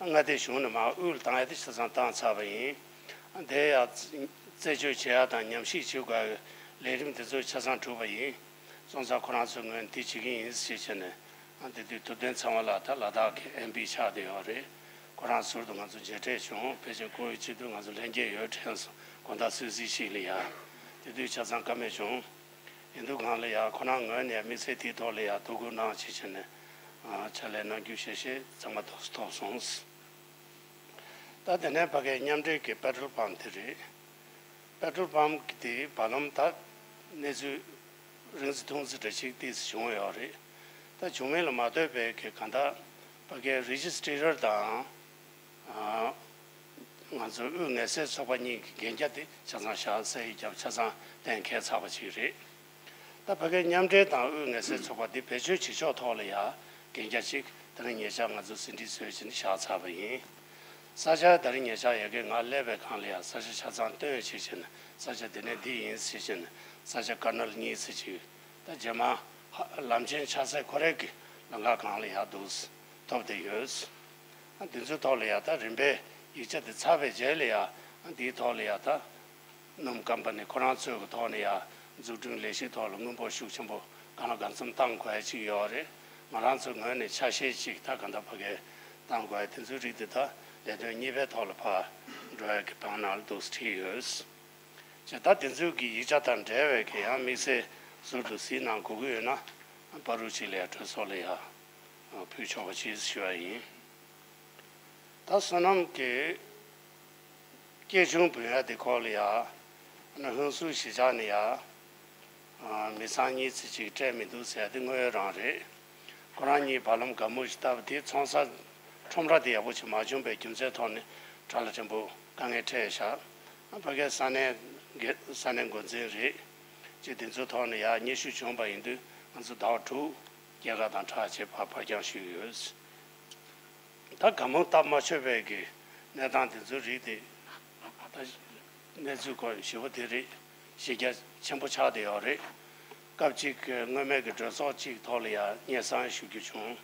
མངའ་སྡེ་གཞུང་ནས་མར་དབུས་ལ་བཏང་ཡ་དེ་ཆ་ཚང་བཏང་ཚར་བ་ཡིན། དེ་ཡང་རྩད་གཅོད་བྱེད་ཡ་དང་ཉམས་ཞིབ་བྱེད་དགོས་ཡ་ལས་རིམ་དེ་ཚོ་ཆ་ཚང་གྲུབ་པ་ཡིན། སོང་ཙང་ཁོ་རང་ཚོའི་ངོས་ནས་དེ་བྱེད་ཀྱི་ཡིན་ཞེས་བྱས་ནས་དེ་དུས་ཐུབ་བསྟན་ཚེ་དབང་ལགས་ད་ལ་དྭགས་ཀྱི་ཨེམ་པི་ཆགས་བསྡད་ཡོད་རེད། ཁོ་རང་ཟུར་དུ་ང་ཚོ་མཇལ་འཕྲད་བྱུང་། ཕལ་ཆེར་ཁོ་བོའི་སྤྱི་འཐུས་ང་ཚོ་ལྷན་རྒྱས་ཡོད་དྲན་སོང་། དགོང་དག་གསོལ་ཚིགས་ཤིག་ལ་ཡ། དེ་དུས་ཆ་ཚང་ཀ་མེད་བྱུང་། ཡིན་དུས་སྒང་ལ་ཡང་ཁོ་རང་ངོས་ནས་དམིགས་བསལ་དེའི་ཐོག་ལ་ཡང་དོ་ཁུར་གནང་བྱས་བྱས་ནས་ཕྱག་ལས་གནང་རྒྱུ་ཞལ་བཞེས་གཙང་མ་ཐོབ་ཐོབ་སོང་། ད་དེ་ནས་ཕ་གའི་མཉམ་འབྲེལ་གྱི་པེ་ཊོལ་པམ་དེ་རེད། པེ་ཊོལ་པམ་གྱི་དེ་བར་ལམ་ད་གནས་ཚུལ་རིང་ཙི་ཐུང་ཙི་འདྲ་ཞིག་ཏོག་ཙམ་བྱུང་ཡོད་རེད། ད་བྱུང་མིན་ལ་མ་ལྟོས་པའི་གི་གང་ལྟར་ཕ་གའི་རི་ཇི་སི་ཊི་རར་དང་། ང་ཚོའི་དབུས་ངལ་སེལ་ཚོགས་པ་གཉིས་ཀྱི་གན་རྒྱ་དེ་ཆ་ཚང་བཞག་ས་ཡིག་བརྒྱབ་ཆ་ཚང་གཏན་འཁེལ་ཚར་བ་ཞིག་རེད། ད་ཕ་གའི་མཉམ་འབྲེལ་དང་དབུས་ངལ་སེལ་ཚོགས་པ་འདི་བེད་སྤྱོད་བྱེད་ཕྱོགས་ཐོག་ལ་ཡང་གན་རྒྱ་ཅིག་ད་རིང་ཉེ་ཆར་ང་ཚོ་ཟིན་བྲིས་བཟོས་བྱས་ནས་བཞག་ཚར་བ་ཡིན། ས་ཆ་ད་རིང་ཉེ་ཆར་ཡ་གི་ང་སླེབས་པའི་སྒང་ལ་ཡང་ས་ཆ་ཆ་ཚང་སྟོན་བྱས་བྱས་ནས་ས་ཆ་འདི་ནས་འདི་ཡིན་ཟེར་བྱས་ནས་ས་ཆ་ཀར་ནལ་གཉིས་ཙམ་ཅིག་ད་རྗེས་མ་ལམ་ཆེན་ཆགས་སའི་ཁོ་རའི་གི་ལམ་ཁ་སྒང་ལ་ཡང་འདུག་ཐོབ་བསྡད་ཡོད། འདི་ཚོའི་ཐོག་ལ་ཡང་ད་རིམ་པས་ ཡིག་ཆ་དེ་ཚར་བའི་རྗེས་ལ་ཡ་འདིའི་ཐོག་ལ་ཡ་ད་སྣུམ་ཀམ་པ་ནི་ཁོ་རང་ཚོའི་གི་ཐོག་ནས་ཡ་འཛུགས་སྐྲུན་ལས་གཞི་ཐོག་ལ་དངུལ་འབོར་ཤུགས་ཆེན་པོ་གང་ལ་གང་འཚམ་བཏང་དགོས་ཡ་ཅིག་ཡོད་རེད། ང་རང་ཚོའི་ངོས་ནས་ཆ་ཤས་ཅིག་ད་ག་འདྲ་ཕ་གིར་བཏང་དགོས་ཡ་དེ་ཚོའི་རིགས་དེ་ད་ལས་དོན་གཉིས་པའི་ཐོག་ལ་ཕར་འགྲོ་ཡ་གི་བང་ནང་ལ་འདུག་སེ་བྲིས་ཡོད། བྱས་ད་དེ་ཚོའི་གི་ཡིག་ཆ་དང་འབྲེལ་བའི་གི་ཡང་དམིགས་བསལ་ཟུར་དུ་གཟིགས་གནང་དགོས་ཀྱི་ཡོད་ན་བར་དུ་ཅིག་ལ་ཡ་གྲོས་ཚོགས་ལ་ཡ་ཕུལ་ཆོག་པ་ཅིག་ཞུ་བ་ཡིན། ད་བསོད་ནམས་ཀྱི་སྐྱེ་ཆུང་བུད་ཡ་དེ་ཁོ་ལ་ཡ་ན་ཧུན་སུར་གཞིས་ཆགས་ནས་ཡ་མི་ཚང་གཉིས་ཙམ་ཅིག་སྤྲད་མི་འདུག་ཟེར་ཡ་དེ་དངོས་ཡོད་རང་རེད། ཁོ་རང་གཉིས་བར་ལམ་དགའ་མོ་ཞིག་བཏབ་པ་དེ་ཚོང་ས་ཁྲོམ་ར་དེ་ཡག་པོ་ཞིག་མ་བྱུང་བའི་རྒྱུ་མཚན་ཐོག་ནས་གྲ་ལ་ཕྲན་བུ་དཀའ་ངལ་འཕྲད་བཞག་ཕ་གའི་ས་གནས་དགེ་ས་གནས་འགོ་འཛིན་རེད། ཅེས་དེ་ཚོའི་ཐོག་ནས་ཡར་སྙན་ཞུ་བྱུང་བ་ཡིན་དུས་ང་ཚོ་ཟླ་བ་དྲུག་སྐྱེལ་ཀ་དང་ཁྲག་ཆེ་ཕར་ཕར་འགྱངས་ཞུས་ཡོད། ད་དགའ་མོ་སྟབས་མ་ཆོད་པའི་གི་གནས་སྟངས་དེ་ཚོའི་རིགས་དེ་ད་གནས་ཚུལ་སྐོར་ཞེ་པོ་དེ་རེད། གཞི་རྒྱ་ཆེན་པོ་ཆགས་བསྡད་ཡོད་རེད། སྐབས་གཅིག་གི་སྔོན་མའི་གི་གྲོས་ཚོགས་གཅིག་ཐོག་ལ་ཡང་སྙན་སེང་ཞུ་རྒྱུ་བྱུང་།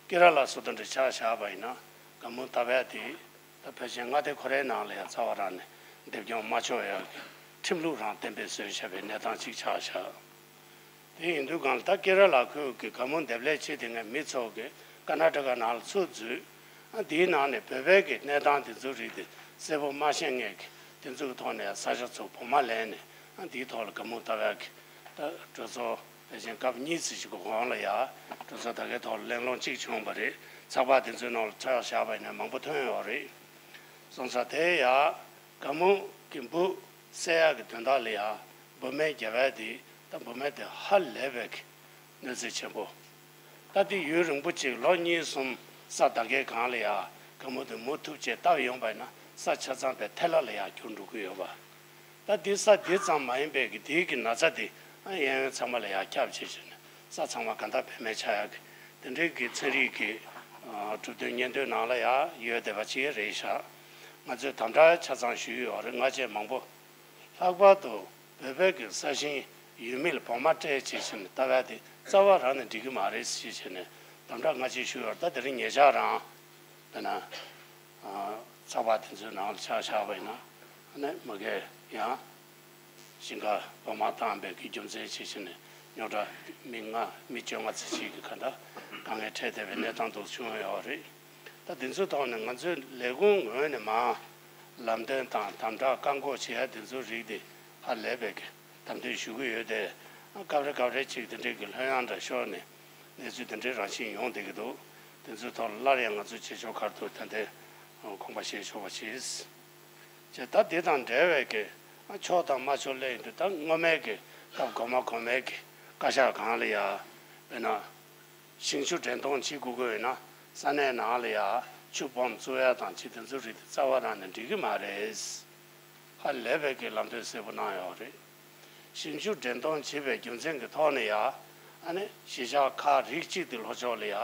ཀེ་ར་ལ་སོ་ད་འདྲ་ཆ་བཞག་པ་ཡིན་ན་དགའ་མོ་ལྟ་བས་དེ་ད་ཕལ་ཆེར་མངའ་སྡེ་ཁོ་རའི་ནང་ལ་ཡང་རྩ་བ་རང་ནས་སྡེབ་སྦྱོང་མ་ཆོག་ཡག་གི་ཁྲིམས་ལུགས་རང་གཏན་འབེབས་བཟོས་བྱས་པའི་གནས་སྟངས་གཅིག་ཆགས་བཞག་དེ་ཡིན་དུས་གང་ལ་ད་ཀེ་ར་ལ་ཁུལ་གྱི་དགའ་མོ་འདེབས་ལས་བྱེད་དེ་ངས་མི་ཚོ་གི་ཀར་ནཱ་ཊ་ཀ་ནང་ལ་ཚུར་འཛུལ། ཨ་དེའི་ནང་ནས་བོད་པའི་གི་གནས་སྟངས་དེ་ཚོའི་རིགས་དེ་གསལ་པོ་མ་ཤེས་མཁན་གི་དེ་ཚོ་གི་ཐོག་ནས་ས་ཆ་ཚོ་བོགས་མ་ལེན་ནས་ཨ་དེའི་ཐོག་ལ་དགའ་མོ་ལྟ་བའི་གི་ད་གྲོས་ཚོགས་ཕལ་ཆེར་སྐབས་གཉིས་ཙམ་ཞིག་གི་གོང་ལ་ཡ་གྲོས་ཚོགས་ད་གའི་ཐོག་ལ་གླེང་སློང་གཅིག་བྱུང་བ་རེད། ཚགས་པར་དེ་ཚོའི་ནང་ལ་ཕྱག་བཞག་པ་ཡིན་ན་མང་པོ་ཐོན་ཡོད་རེད། སོང་ཙང་དེ་ཡ། དགའ་མོ་གི་འབུ་བསད་ཡག་གི་དོན་དག་ལ་ཡ་འབུ་སྨན་བརྒྱབ་ཡག་དེ་ད་འབུ་སྨན་དེ་ཧ་ལས་པའི་གི་གནོད་འཚེ་ཆེན་པོ། ད་དེ་ཡུན་རིང་པོ་ཅིག་ལོ་གཉིས་གསུམ་ས་ད་གའི་སྒང་ལ་ཡ་དགའ་མོ་དེ་མུ་མཐུད་བྱས་བཏབ་ཡོང་པ་ཡིན་ན་ས་ཆ་ཚང་པའི་ཐལ་ལ་ལ་ཡ་གྱུར་འགྲོ་གི་ཡོད་པ། ད་དེ་ས་དེ་ཙམ་མ་ཡིན་པའི་གི་དེའི་གི་ན་ཚ་དེ་གཡས་གཡོན་ཚང་མ་ལ་ཡ་ཁྱབ་བྱས་བྱས་ནས་ས་ཚང་མ་ག་འདྲ་བེད་མེད་ཆགས་ཡག་གི་དེ་འདྲའི་གི་ཚན་རིག་གི་གྲུབ་དོན་སྙན་ཐོའི་ནང་ལ་ཡ་ཡོད་བསྡད་པ་ཅིག་རེད་ཤག་ང་ཚོས་དམ་དྲག་ཆ་ཚང་ཞུས་ཡོད་རེད། སྔ་རྗེས་མང་པོ། ལྷག་པར་དུ་བོད་པའི་གི་ས་ཞིང་ཡུལ་མི་ལ་བོགས་མ་སྤྲད་བྱས་བྱས་ནས་ལྟ་བ་དེ་རྩ་བ་རང་ནས་འགྲིག་གི་མ་རེད་ཟེར་བྱས་ནས་དམ་དྲག་སྔ་རྗེས་ཞུས་ཡོད་རེད། ད་དེ་རིང་ཉེ་ཆར་རང་དཔེར་ན་ཚགས་པར་དེ་ཚོའི་ནང་ལ་ཆ་བཞག་པ་ཡིན་ན་ཨ་ནི་མ་གིར་ཡང་ཞིང་ཁ་བོགས་མ་བཏང་བའི་གི་རྒྱུ་མཚན་བྱས་བྱས་ནས་རྙོག་དྲ་མི་ལྔ་མི་བཅོ་ལྔ་ཙམ་ཞིག་གི་ག་འདྲ་དཀའ་ངལ་འཕྲད་བསྡད་པའི་གནས་སྟངས་འདུག་བྱུང་ཡོད་རེད། ད་དེ་ཚོའི་ཐོག་ནས་ང་ཚོའི་ལས་ཁུངས་ངོས་ནས་མར་ལམ་སྟོན་དང་དམ་དྲག་བཀག་འགོག་བྱེད་ཡ་དེ་ཚོའི་རིགས་དེ་ཧ་ལས་པའི་གི་དམ་དོན་ཞུ་གི་ཡོད་དེ། སྐབས་རེ་སྐབས་རེ་ཅིག་དེ་འདྲའི་གི་ལྷོད་ཡངས་འདྲ་ཤོར་ནས་གནས་ཚུལ་དེ་འདྲའི་རང་བཞིན་ཡོང་བསྡད་ཀྱི་འདུག་དེ་ཚོའི་ཐོག་ལ་སླར་ཡང་ང་ཚོས་བྱེད་ཕྱོགས་ག་རེ་འདུག་ཏན་ཏན་དགོངས་པ་བཞེས་ཆོག་པ་བྱེད། ཅེས་ད་དེ་དང་འབྲེལ་བའི་གི་ཆོག་དང་མ་ཆོག་སླེབས་ཡོང་དུས་ད་སྔོན་མའི་གི་སྐབས་གོང་མ་གོང་མའི་གི་བཀའ་ཤག་སྒང་ལ་ཡ་དཔེར་ན། ཞིང་ཆུ་འདྲེན་གཏོང་བྱེད་དགོས་ཀྱི་ཡོད་ན་ས་གནས་ནང་ལ་ཡ་ཆུ་སྦོམ་བཙུགས་ཡ་དང་ཅི་དེ་ཚོའི་རིགས་དེ་རྩ་བ་རང་ནས་འགྲིག་གི་མ་རེད། ཧ་ལས་པའི་གི་ལམ་སྟོན་གསལ་པོ་གནང་ཡོད་རེད། ཞིང་ཆུ་འདྲེན་གཏོང་བྱེད་པའི་རྒྱུ་མཚན་གྱི་ཐོག་ནས་ཡ་ཨ་ནི་གཞིས་ཆགས་ཁག་རིགས་གཅིག་དེ་ལྷོ་ཕྱོགས་ལ་ཡ་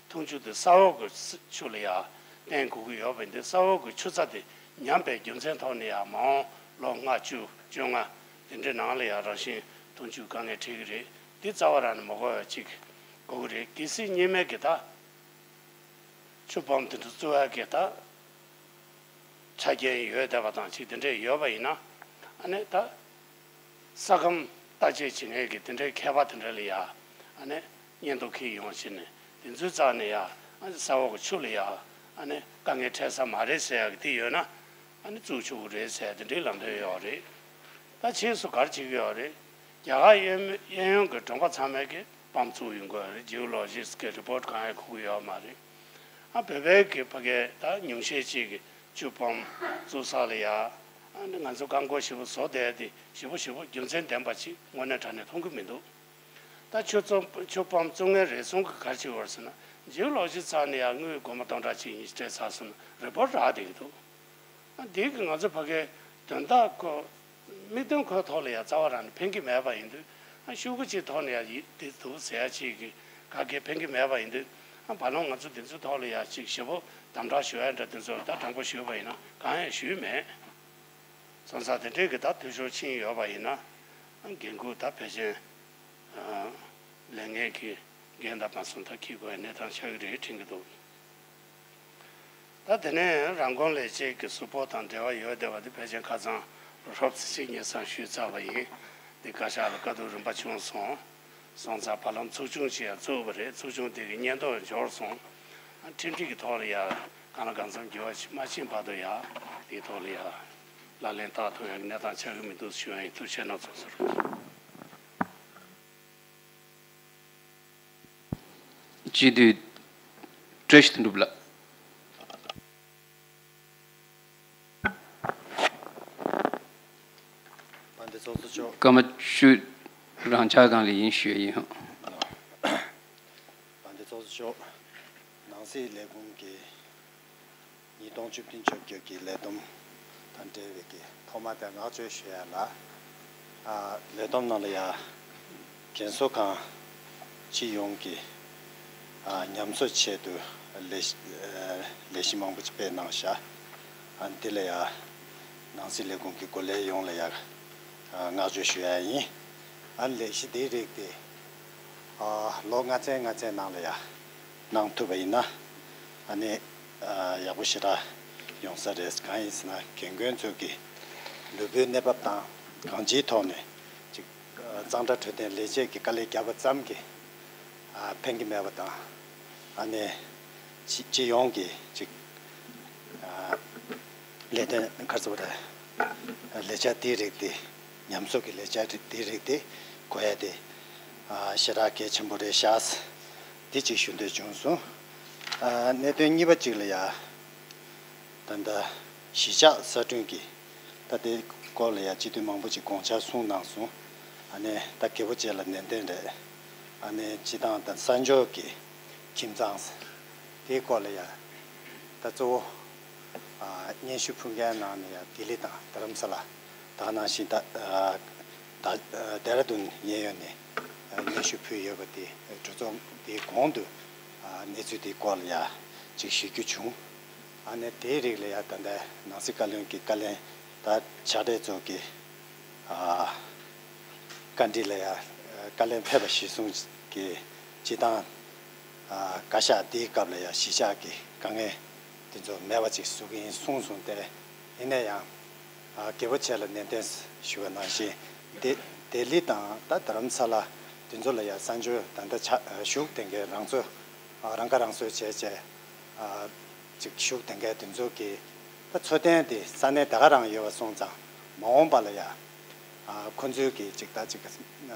འཐུང་ཆུ་དེ་ས་འོག་གི་ཆུ་ལ་ཡ་བརྟེན་དགོས་ཀྱི་ཡོད་པ་ཡིན་དུས་ས་འོག་གི་ཆུ་རྩ་དེ་ཉམས་པའི་རྒྱུ་མཚན་ཐོག་ནས་ཡ་མ་འོངས་ལོ་ལྔ་བཅུ་བཅོ་ལྔ་དེ་འདྲའི་ནང་ལ་ཡ་རང་བཞིན་འཐུང་ཆུའི་དཀའ་ངལ་འཕྲད་ཀྱི་རེད། འདི་རྩ་བ་རང་ནས་མ་དགོས་པ་ཅིག་དགོས་ཀྱི་རེད། གལ་སྲིད་གཉིས་སྨན་གྱི་ད་ཆུ་སྦོམ་དེ་འདྲ་བཙུགས་ཡག་གི་ད་ཆ་རྐྱེན་ཡོད་བསྡད་པ་དང་ཅིག་དེ་འདྲས་ཡོད་པ་ཡིན་ན་ཨ་ནི་ད་ས་ཁམས་བརྟག་དཔྱད་བྱེད་མཁན་གྱི་དེ་འདྲའི་མཁས་པ་དེ་འདྲ་ལ་ཡ་ཨ་ནི་སྙན་ཐོ་འཁྱེར་ཡོང་བྱས་ནས་དེ་ཚོའི་རྩ་ནས་ཡ་ཨ་ནི་ས་འོག་གི་ཆུ་ལ་ཡ་ཨ་ནི་དཀའ་ངལ་འཕྲད་ས་མ་རེད་ཟེར་ཡག་གི་དེ་ཡོད་ན་ཨ་ནི་བཙུགས་ཆོག་གི་རེད་ཟེར་དེ་འདྲའི་ལམ་སྟོན་ཡོད་རེད། ད་ཕྱིས་སུ་ག་རེ་བྱེད་ཀྱི་ཡོད་རེད། རྒྱ་གར་གཡས་གཡས་གཡོན་གྱི་གྲོང་པ་ཚང་མའི་གི་པམ་བཙུགས་ཡོང་གི་ཡོད་རེད། ཇི་ཨོ་ལོ་ཇི་སི་གི་རི་པོར་ཊི་གང་ཡང་དགོས་ཀྱི་ཡོད་མ་རེད། ཨ་བོད་པའི་གི་ཕ་གི་ད་ཉུང་ཤས་ཅིག་གི་ཆུ་པམ་བཙུགས་ས་ལ་ཡ་ཨ་ནི་ང་ཚོ་རྐང་འཁོར་ཞེ་པོ་བཟོ་བསྡད་དེ་ཞེ་པོ་ཞེ་པོ་རྒྱུ་མཚན་ལྡན་པ་ཅིག་དངོས་གནས་དྲང་གནས་མཐོང་གི་མི་འདུག་ད་ཆུ་ཚོ་ཆུ་པམ་བཙུགས་མཁན་རེ་ཟུང་གིས་ག་རེ་བྱེད་ཀྱི་ཡོད་རེད་ཟེར་ན་ཇི་ཨོ་ལོ་ཇི་ཚང་ནས་ཡ་དངུལ་སྒོར་མོ་སྟོང་ཕྲག་གཅིག་གཉིས་སྤྲད་ཚར་སོང་ན་རི་པོར་ཊི་རག་བསྡད་ཀྱི་འདུག་ཨ་འདི་གི་ང་ཚོ་ཕ་གིའི་དོན་དག་ཁོ་དམིགས་དོན་ཁོའི་ཐོག་ལ་ཡ་རྩ་བ་རང་ནས་ཕན་གྱི་མེད་པ་ཡིན་དུས་ཨ་ཤོག་གུ་གཅིག་ཐོག་ནས་ཡ་ཡིད་འདི་འདུག་ཟེར་ཡ་གཅིག་གི་ག་གེ་ཕན་གྱི་མེད་པ་ཡིན་དུས་ཨ་བར་ལོང་ང་ཚོ་འདི་ཚོའི་ཐོག་ལ་ཡ་གཅིག་ཞེ་པོ་དམ་དྲག་ཞུ་ཡ་འདྲ་འདི་ཚོ་ད་དྲང་པོ་ཞུས་པ་ཡིན་ན་གང་ཡང་ཞུས་མེད། སོང་ཙང་དེ་འདྲའི་གི་ད་འཐུས་ཤོར་ཕྱིན་ཡོད་པ་ཡིན་ན་ཨ་འགན་ཁུར་ད་ཕལ་ཆེར་ཨ་ལས་ངན་གྱི་འགན་ད་མ་སོང་ད་འཁྱེར་དགོས་ཡ་གནས་སྟངས་ཆགས་ཀྱི་རེད་དྲན་གྱི་འདུག་ད་ ད་དེ་ནས་རང་དགོན་ལས་བྱེད་ཀྱི་གཟུགས་པོ་དང་འབྲེལ་བ་ཡོད་བསྡད་པ་དེ་ཕལ་ཆེར་ཁ་སང་རོབ་ཙམ་ཅིག་ངེད་ཚང་ཞུས་ཚར་བ་ཡིན། འདི་བཀའ་ཤག་ལ་བཀའ་བསྡུར་རིམ་པ་བྱུང་སོང་། སོང་ཙང་བར་ལམ་ཚོགས་ཆུང་ཅིག་ཡང་བཙུགས་པ་རེད། ཚོགས་ཆུང་དེ་གི་སྙན་ཐོ་འབྱོར་སོང་། ཁྲིམས་སྒྲིག་གི་ཐོག་ལ་ཡང་གང་ལ་གང་འཚམ་འགྱུར་བ་ཞིག་མ་ཕྱིན་བར་དུ་ཡང་དེའི་ཐོག་ལ་ཡང་ལག་ལེན་བསྟར་ཐུབ་ཡག་གི་གནས་སྟངས་ཆགས་ཀྱི་མི་འདུག་ཞུ་ཡ་ཡིན། ཐུགས་རྗེ་གནང་ཚོགས་ཟུར། སྤྱི་འཐུས་བཀྲ་ཤིས་དོན་གྲུབ་ལགས། དཔལ་ལྡན་ཚོགས་གཙོ་མཆོག་སྐར་མ་བཅུ་རང་འཇགས་སྒང་ལ་ཡིན་ཞུ་ཡ་ཡིན། དཔལ་ལྡན་ཚོགས་གཙོ་མཆོག་ནང་སྲིད་ལས་ཁུངས་ཀྱི་ཉིས་སྟོང་བཅུ་བདུན་བཅོ་བརྒྱད་ཀྱི་ལས་བསྡོམས་དང་འབྲེལ་བའི་གི་ཐོག་མ་དེ་བསྔགས་བརྗོད་ཞུ་ཡ་ལ། ཨ། ལས་བསྡོམས་ནང་ལ་ཡ་རྒན་གསོ་ཁང་སྤྱི་ཡོངས་ཀྱི་ཨ་ཉམས་གསོ་ཆེད་དུ་ལས་ཨ་ལས་གཞི་མང་པོ་ཅིག་སྤེལ་གནང་ཤག་ཨ་འདི་ལ་ཡ་ནང་སྲིད་ལས་ཁུངས་ཀྱི་འགོ་ལས་ཡོངས་ལ་ཡ་ཨ་བསྔགས་བརྗོད་ཞུ་ཡ་ཡིན། ཨ་ལས་གཞི་འདིའི་རིགས་དེ་ཨ་ལོ་ལྔ་ཚན་ལྔ་ཚན་ནང་ལ་ཡ་གནང་ཐུབ་པ་ཡིན་ན་ཨ་ནི་ཨ་ཡག་པོ་ཞེ་དྲག་ཡོང་ས་རེད། གང་ཡིན་ཟེར་ན་རྒན་རྒོན་ཚོ་གི་ལུས་པོའི་གནས་བབ་དང་གང་ཅིའི་ཐོག་ནས་ཅིག་ཨ་གཙང་སྦྲ་འཕྲོད་བསྟེན་ལས་བྱེད་ཀྱི་དཀའ་ལས་བརྒྱབ་པ་ཙམ་གྱིས་ཨ་ཕན་གྱི་མེད་པ་དང་། ཨ་ནི་སྤྱི་སྤྱི་ཡོངས་ཀྱི་ཅིག་ཨ་ལས་དོན་ག་རེ་ཟེར་དགོས་རེད། ལས་འཆར་དེའི་རིགས་དེ་ཉམས་གསོ་གི་ལས་འཆར་དེའི་རིགས་དེ་དགོས་ཡ་དེ་ཨ་ཞེ་དྲག་གལ་ཆེན་པོ་རེད་ཤག་འདི་གཅིག་ཞུ་འདོད་བྱུང་སོང་། ཨ་གནད་དོན་གཉིས་པ་གཅིག་ལ་ཡ། ད་ལྟ་གཞིས་ཆགས་གསར་སྐྲུན་གྱི་ད་ལྟའི་སྐོར་ལ་ཡ་སྤྱི་འཐུས་མང་པོ་ཅིག་དགོངས་འཆར་གསུངས་གནང་སོང་། ཨ་ནི་ད་རྒྱལ་པོ་བཅས་ལ་ནན་ཏན་རེད། ཨ་ནི་སྤྱི་བཏང་ད་གསར་འབྱོར་གྱི་ཁྱིམ་ཚང་དེའི་སྐོར་ལ་ཡ་ད་གཙོ་བོ་ཨ་སྙན་ཞུ་ཕུལ་མཁན་ནང་ནས་ཡ་ལྡི་ལི་དང་རྡ་རམ་ས་ལ། ད་ག་ནང་བཞིན་ད་ཨ་ད་ཨ་ལྡེ་ར་ལྡུན་གཡས་གཡོན་ནས་ཨ་སྙན་ཞུ་ཕུལ་ཡོད་པ་དེ་གྲོས་ཚོགས་དེའི་གོང་དུ་ཨ་གནས་ཚུལ་དེའི་སྐོར་ལ་ཡ་ཅིག་ཞུ་རྒྱུ་བྱུང་། ཨ་ནི་དེའི་རིགས་ལ་ཡ་ད་ལྟ་ནང་སྲིད་བཀའ་བློན་གྱི་བཀའ་བློན་ད་ཕྱག་སྦྲེལ་ཚོ་གི་ཨ་བཀའ་འདྲི་ལ་ཡ་བཀའ་བློན་ཕེབས་པ་གཞིར་བཟུང་གི་སྤྱི་བཏང་ཨ་བཀའ་ཤག་འདིའི་སྐབས་ལ་ཡ་གཞིས་ཆགས་ཀྱི་དཀའ་ངལ་དེ་ཚོ་མེད་པ་ཅིག་བཟོ་གི་ཡིན་གསུངས་སོང་སྟེ། ཡིན་ན་ཡང་ཨ་རྒྱལ་པོ་བཅས་ལ་ནན་ཏན་ཞུ་བ་ནང་བཞིན་ལྡི་ལྡི་ལི་དང་ད་རྡ་རམ་ས་ལ་དེ་ཚོ་ལ་ཡ་གསར་འབྱོར་ད་ལྟ་ཆ་བཞུགས་བསྡད་མཁན་རང་ཚོ་ཨ་རང་ཁ་རང་གསོ་བྱས་བྱས་ཨ་ཅིག་བཞུགས་བསྡད་མཁན་དེ་ཚོ་གི་ད་འཚོ་རྟེན་དེ་ས་གནས་ད་ག་རང་ཡོད་པ་སོང་ཙང་མ་འོངས་པ་ལ་ཡ་ཨ་ཁོ་ཚོའི་གི་ཅིག་ད་ཅིག་ཨ་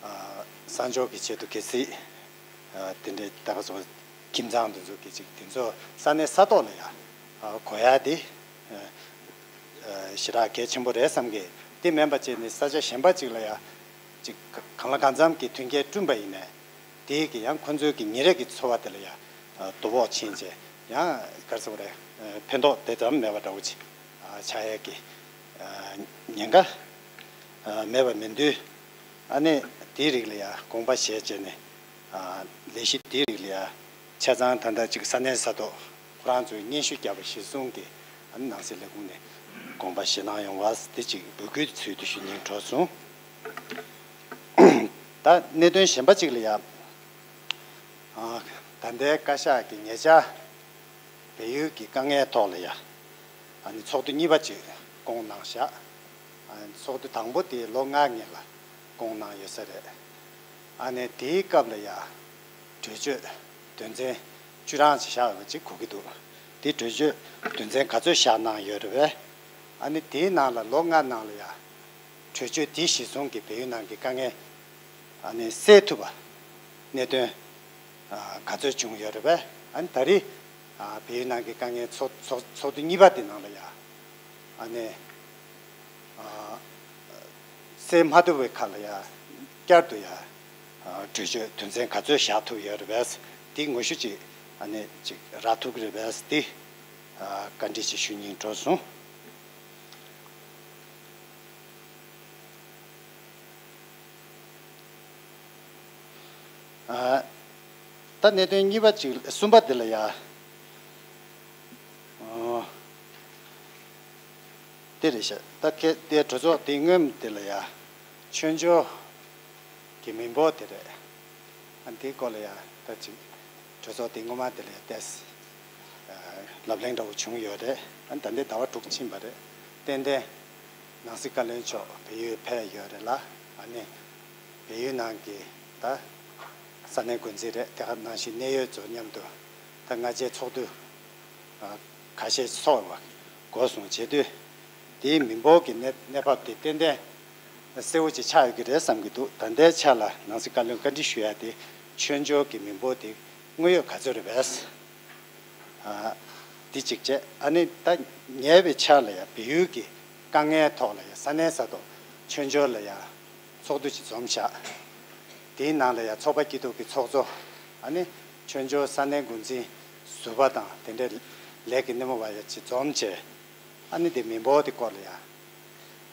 ཨ་གསར་འབྱོར་གྱི་ཆེད་དུ་གལ་སྲིད་ཨ་དེ་འདྲའི་ད་ག་ཚོ་ཁྱིམ་ཚང་དེ་ཚོ་གི་ཅིག་དེ་ཚོ་ས་གནས་ས་ཐོག་ལ་ཡ་ཨ་དགོས་ཡ་དེ་ཨ་ཨ་ཞེ་དྲག་གལ་ཆེན་པོ་རེད་བསམ་གི། དེ་མིན་པ་བྱས་ནས་ས་ཆ་གཞན་པ་ཅིག་ལ་ཡ་ཅིག་གང་ལ་གང་འཚམ་གྱི་མཐུན་རྐྱེན་བསྐྲུན་པ་ཡིན་ནའི་དེའི་གི་ཡང་ཁོ་ཚོའི་གི་ཉིན་རེ་གི་འཚོ་བ་དེ་ལ་ཡ་ཨ་དོ་ཕོག་ཕྱིན་བྱས་ཡང་ག་རེ་ཟེར་དགོས་རེད། ཨ་ཕན་ཐོགས་དེ་ཙམ་མེད་པ་འདྲ་བོ་ཅིག་ཨ་ཆགས་ཡས་ཀྱི་ཨ་ཉེན་ཁ་ཨ་མེད་པ་མིན་དུས། ཨ་ནི་དེའི་རིགས་ལ་ཡ་དགོངས་པ་བཞེས་བྱས་ནས་ཨ་ལས་གཞི་དེའི་རིགས་ལ་ཡ་ཆ་ཚང་ད་ལྟ་ཅིག་ས་གནས་ས་ཐོག་ཁོ་རང་ཚོས་སྙན་ཞུ་བརྒྱབ་པ་གཞིར་བཟུང་གིས་ཨ་ནི་ནང་སྲིད་ལས་ཁུངས་ནས་དགོངས་པ་བཞེས་གནང་ཡོང་བ་དེ་ཅིག་འབོད་སྐུལ་ཚུལ་དུ་ཞུ་སྙིང་བྲོ་སོང་། ད་གནད་དོན་གཞན་པ་ཅིག་ལ་ཡ། ཨ་ད་ལྟའི་བཀའ་ཤག་གི་ཉེ་ཆར་བལ་ཡུལ་གྱི་དཀའ་ངལ་ཐོག་ལ་ཡ། ཨ་ནི་ཚོགས་འདུ་གཉིས་པ་ཅིག་བསྐོངས་གནང་བཞག་ཨ་ནི་ཚོགས་འདུ་དང་པོ་དེ་ལོ་ལྔ་སྔོན་ལ་བསྐོངས་གནང་ཡོད་ས་རེད། ཨ་ནི་དེའི་སྐབས་ལ་ཡ། གྲོས་ཆོད་དོན་ཚན་བཅུ་གྲངས་ཅིག་བཞག་ཡོད་པ་ཅིག་གོ་གི་འདུག་དེ་གྲོས་ཆོད་དོན་ཚན་ག་ཚོད་བཞག་གནང་ཡོད་རེད་པས། ཨ་ནི་དེའི་ནང་ལ་ལོ་ལྔ་ནང་ལ་ཡ། གྲོས་ཆོད་དེ་གཞིར་བཟུང་གིས་བལ་ཡུལ་ནང་གི་དཀའ་ངལ་ཨ་ནི་སེལ་ཐུབ་པ་གནད་དོན་ཨ་ག་ཚོད་བྱུང་ཡོད་རེད་པས། ཨ་ནི་ད་རེས་ཨ་བལ་ཡུལ་ནང་གི་དཀའ་ངལ་ཚོགས་ཚོགས་ཚོགས་འདུ་གཉིས་པ་དེ་ནང་ལ་ཡ་ཨ་ནི་ཨ་སེལ་མ་ཐུབ་པའི་ཁ་ལ་ཡ་བསྐྱར་དུ་ཡ་ཨ་གྲོས་ཆོད་དོན་ཚན་ག་ཚོད་བཞག་ཐུབ་ཡོད་རེད་པས། དེ་ངོ་ཤུགས་ཅིག་ཨ་ནི་ཅིག་རག་ཐུབ་ཀྱི་རེད་པས། དེ་ཨ་བཀའ་འདྲི་ཅིག་ཞུ་སྙིང་བྲོ་སོང་། ཨ་ད་གནད་དོན་གཉིས་པ་ཅིག་གསུམ་པ་འདི་ལ་ཡ། ཨོ། དེ་རེད་ཤག་ད་ཁེ་དེ་གྲོས་ཚོགས་དེ་སྔོན་དེ་ལ་ཡ། ཆོས་འབྱོར་གྱི་མི་འབོར་དེ་རེད། ཨ་འདིའི་སྐོར་ལ་ཡ་ད་ཅིག་གྲོས་ཚོགས་དེ་སྔོན་མ་དེ་ལ་ཡ་ཏེས། ལབ་གླེང་འདྲ་བོ་བྱུང་ཡོད་རེད། ཨ་ནི་ད་ལྟའི་ཟླ་བ་དྲུག་ཕྱིན་པ་རེད། ཏན་ཏན་ནང་སྲིད་བཀའ་བློན་མཆོག་བལ་ཡུལ་ཕེབས་ཡོད་རེད་ལ། ཨ་ནི་བལ་ཡུལ་ནང་གི་ད་ས་གནས་འགོ་འཛིན་རེད། དེ་ག་ནང་བཞིན་གནད་ཡོད་ཚོ་མཉམ་དུ་ད་སྔ་རྗེས་ཚོགས་འདུ་ཁ་ཤས་ཚོགས་པ་འགོ་བཟུང་བྱེད་དུས། དེའི་མི་འབོར་གྱི་གནས་གནས་བབ་དེ་ཏན་ཏན་གསལ་བོ་ཅིག་ཆགས་ཡོད་ཀྱི་རེད་བསམ་གྱི་འདུག་ད་ལྟའི་ཆ་ལ་ནང་སྲིད་བཀའ་བློན་བཀའ་འདྲི་ཞུ་ཡ་དེ་ཆོས་འབྱོར་གྱི་མི་འབོར་དེ་དངོས་ཡོད་ག་ཚོད་རེད་པས། ཨ། འདི་གཅིག་བྱས། ཨ་ནི་ད་ཉེ་བའི་ཆར་ལ་ཡ་བལ་ཡུལ་གྱི་དཀའ་ངལ་ཐོག་ལ་ཡ་ས་གནས་ས་ཐོག་ཆོས་འབྱོར་ལ་ཡ་ཚོགས་འདུ་ཅིག་འཛོམས་བཞག་དེའི་ནང་ལ་ཡ་ཚོགས་པ་སྐྱིད་སྡུག་གི་ཚོགས་གཙོ། ཨ་ནི་ཆོས་འབྱོར་ས་གནས་འགོ་འཛིན་ཟུར་པ་དང་དེ་འདྲའི་ལས་ཀྱི་སྣེ་མོ་བ་ཡ་ཅིག་འཛོམས་བྱས། ཨ་ནི་དེ་མི་འབོར་དེ་སྐོར་ལ་ཡ་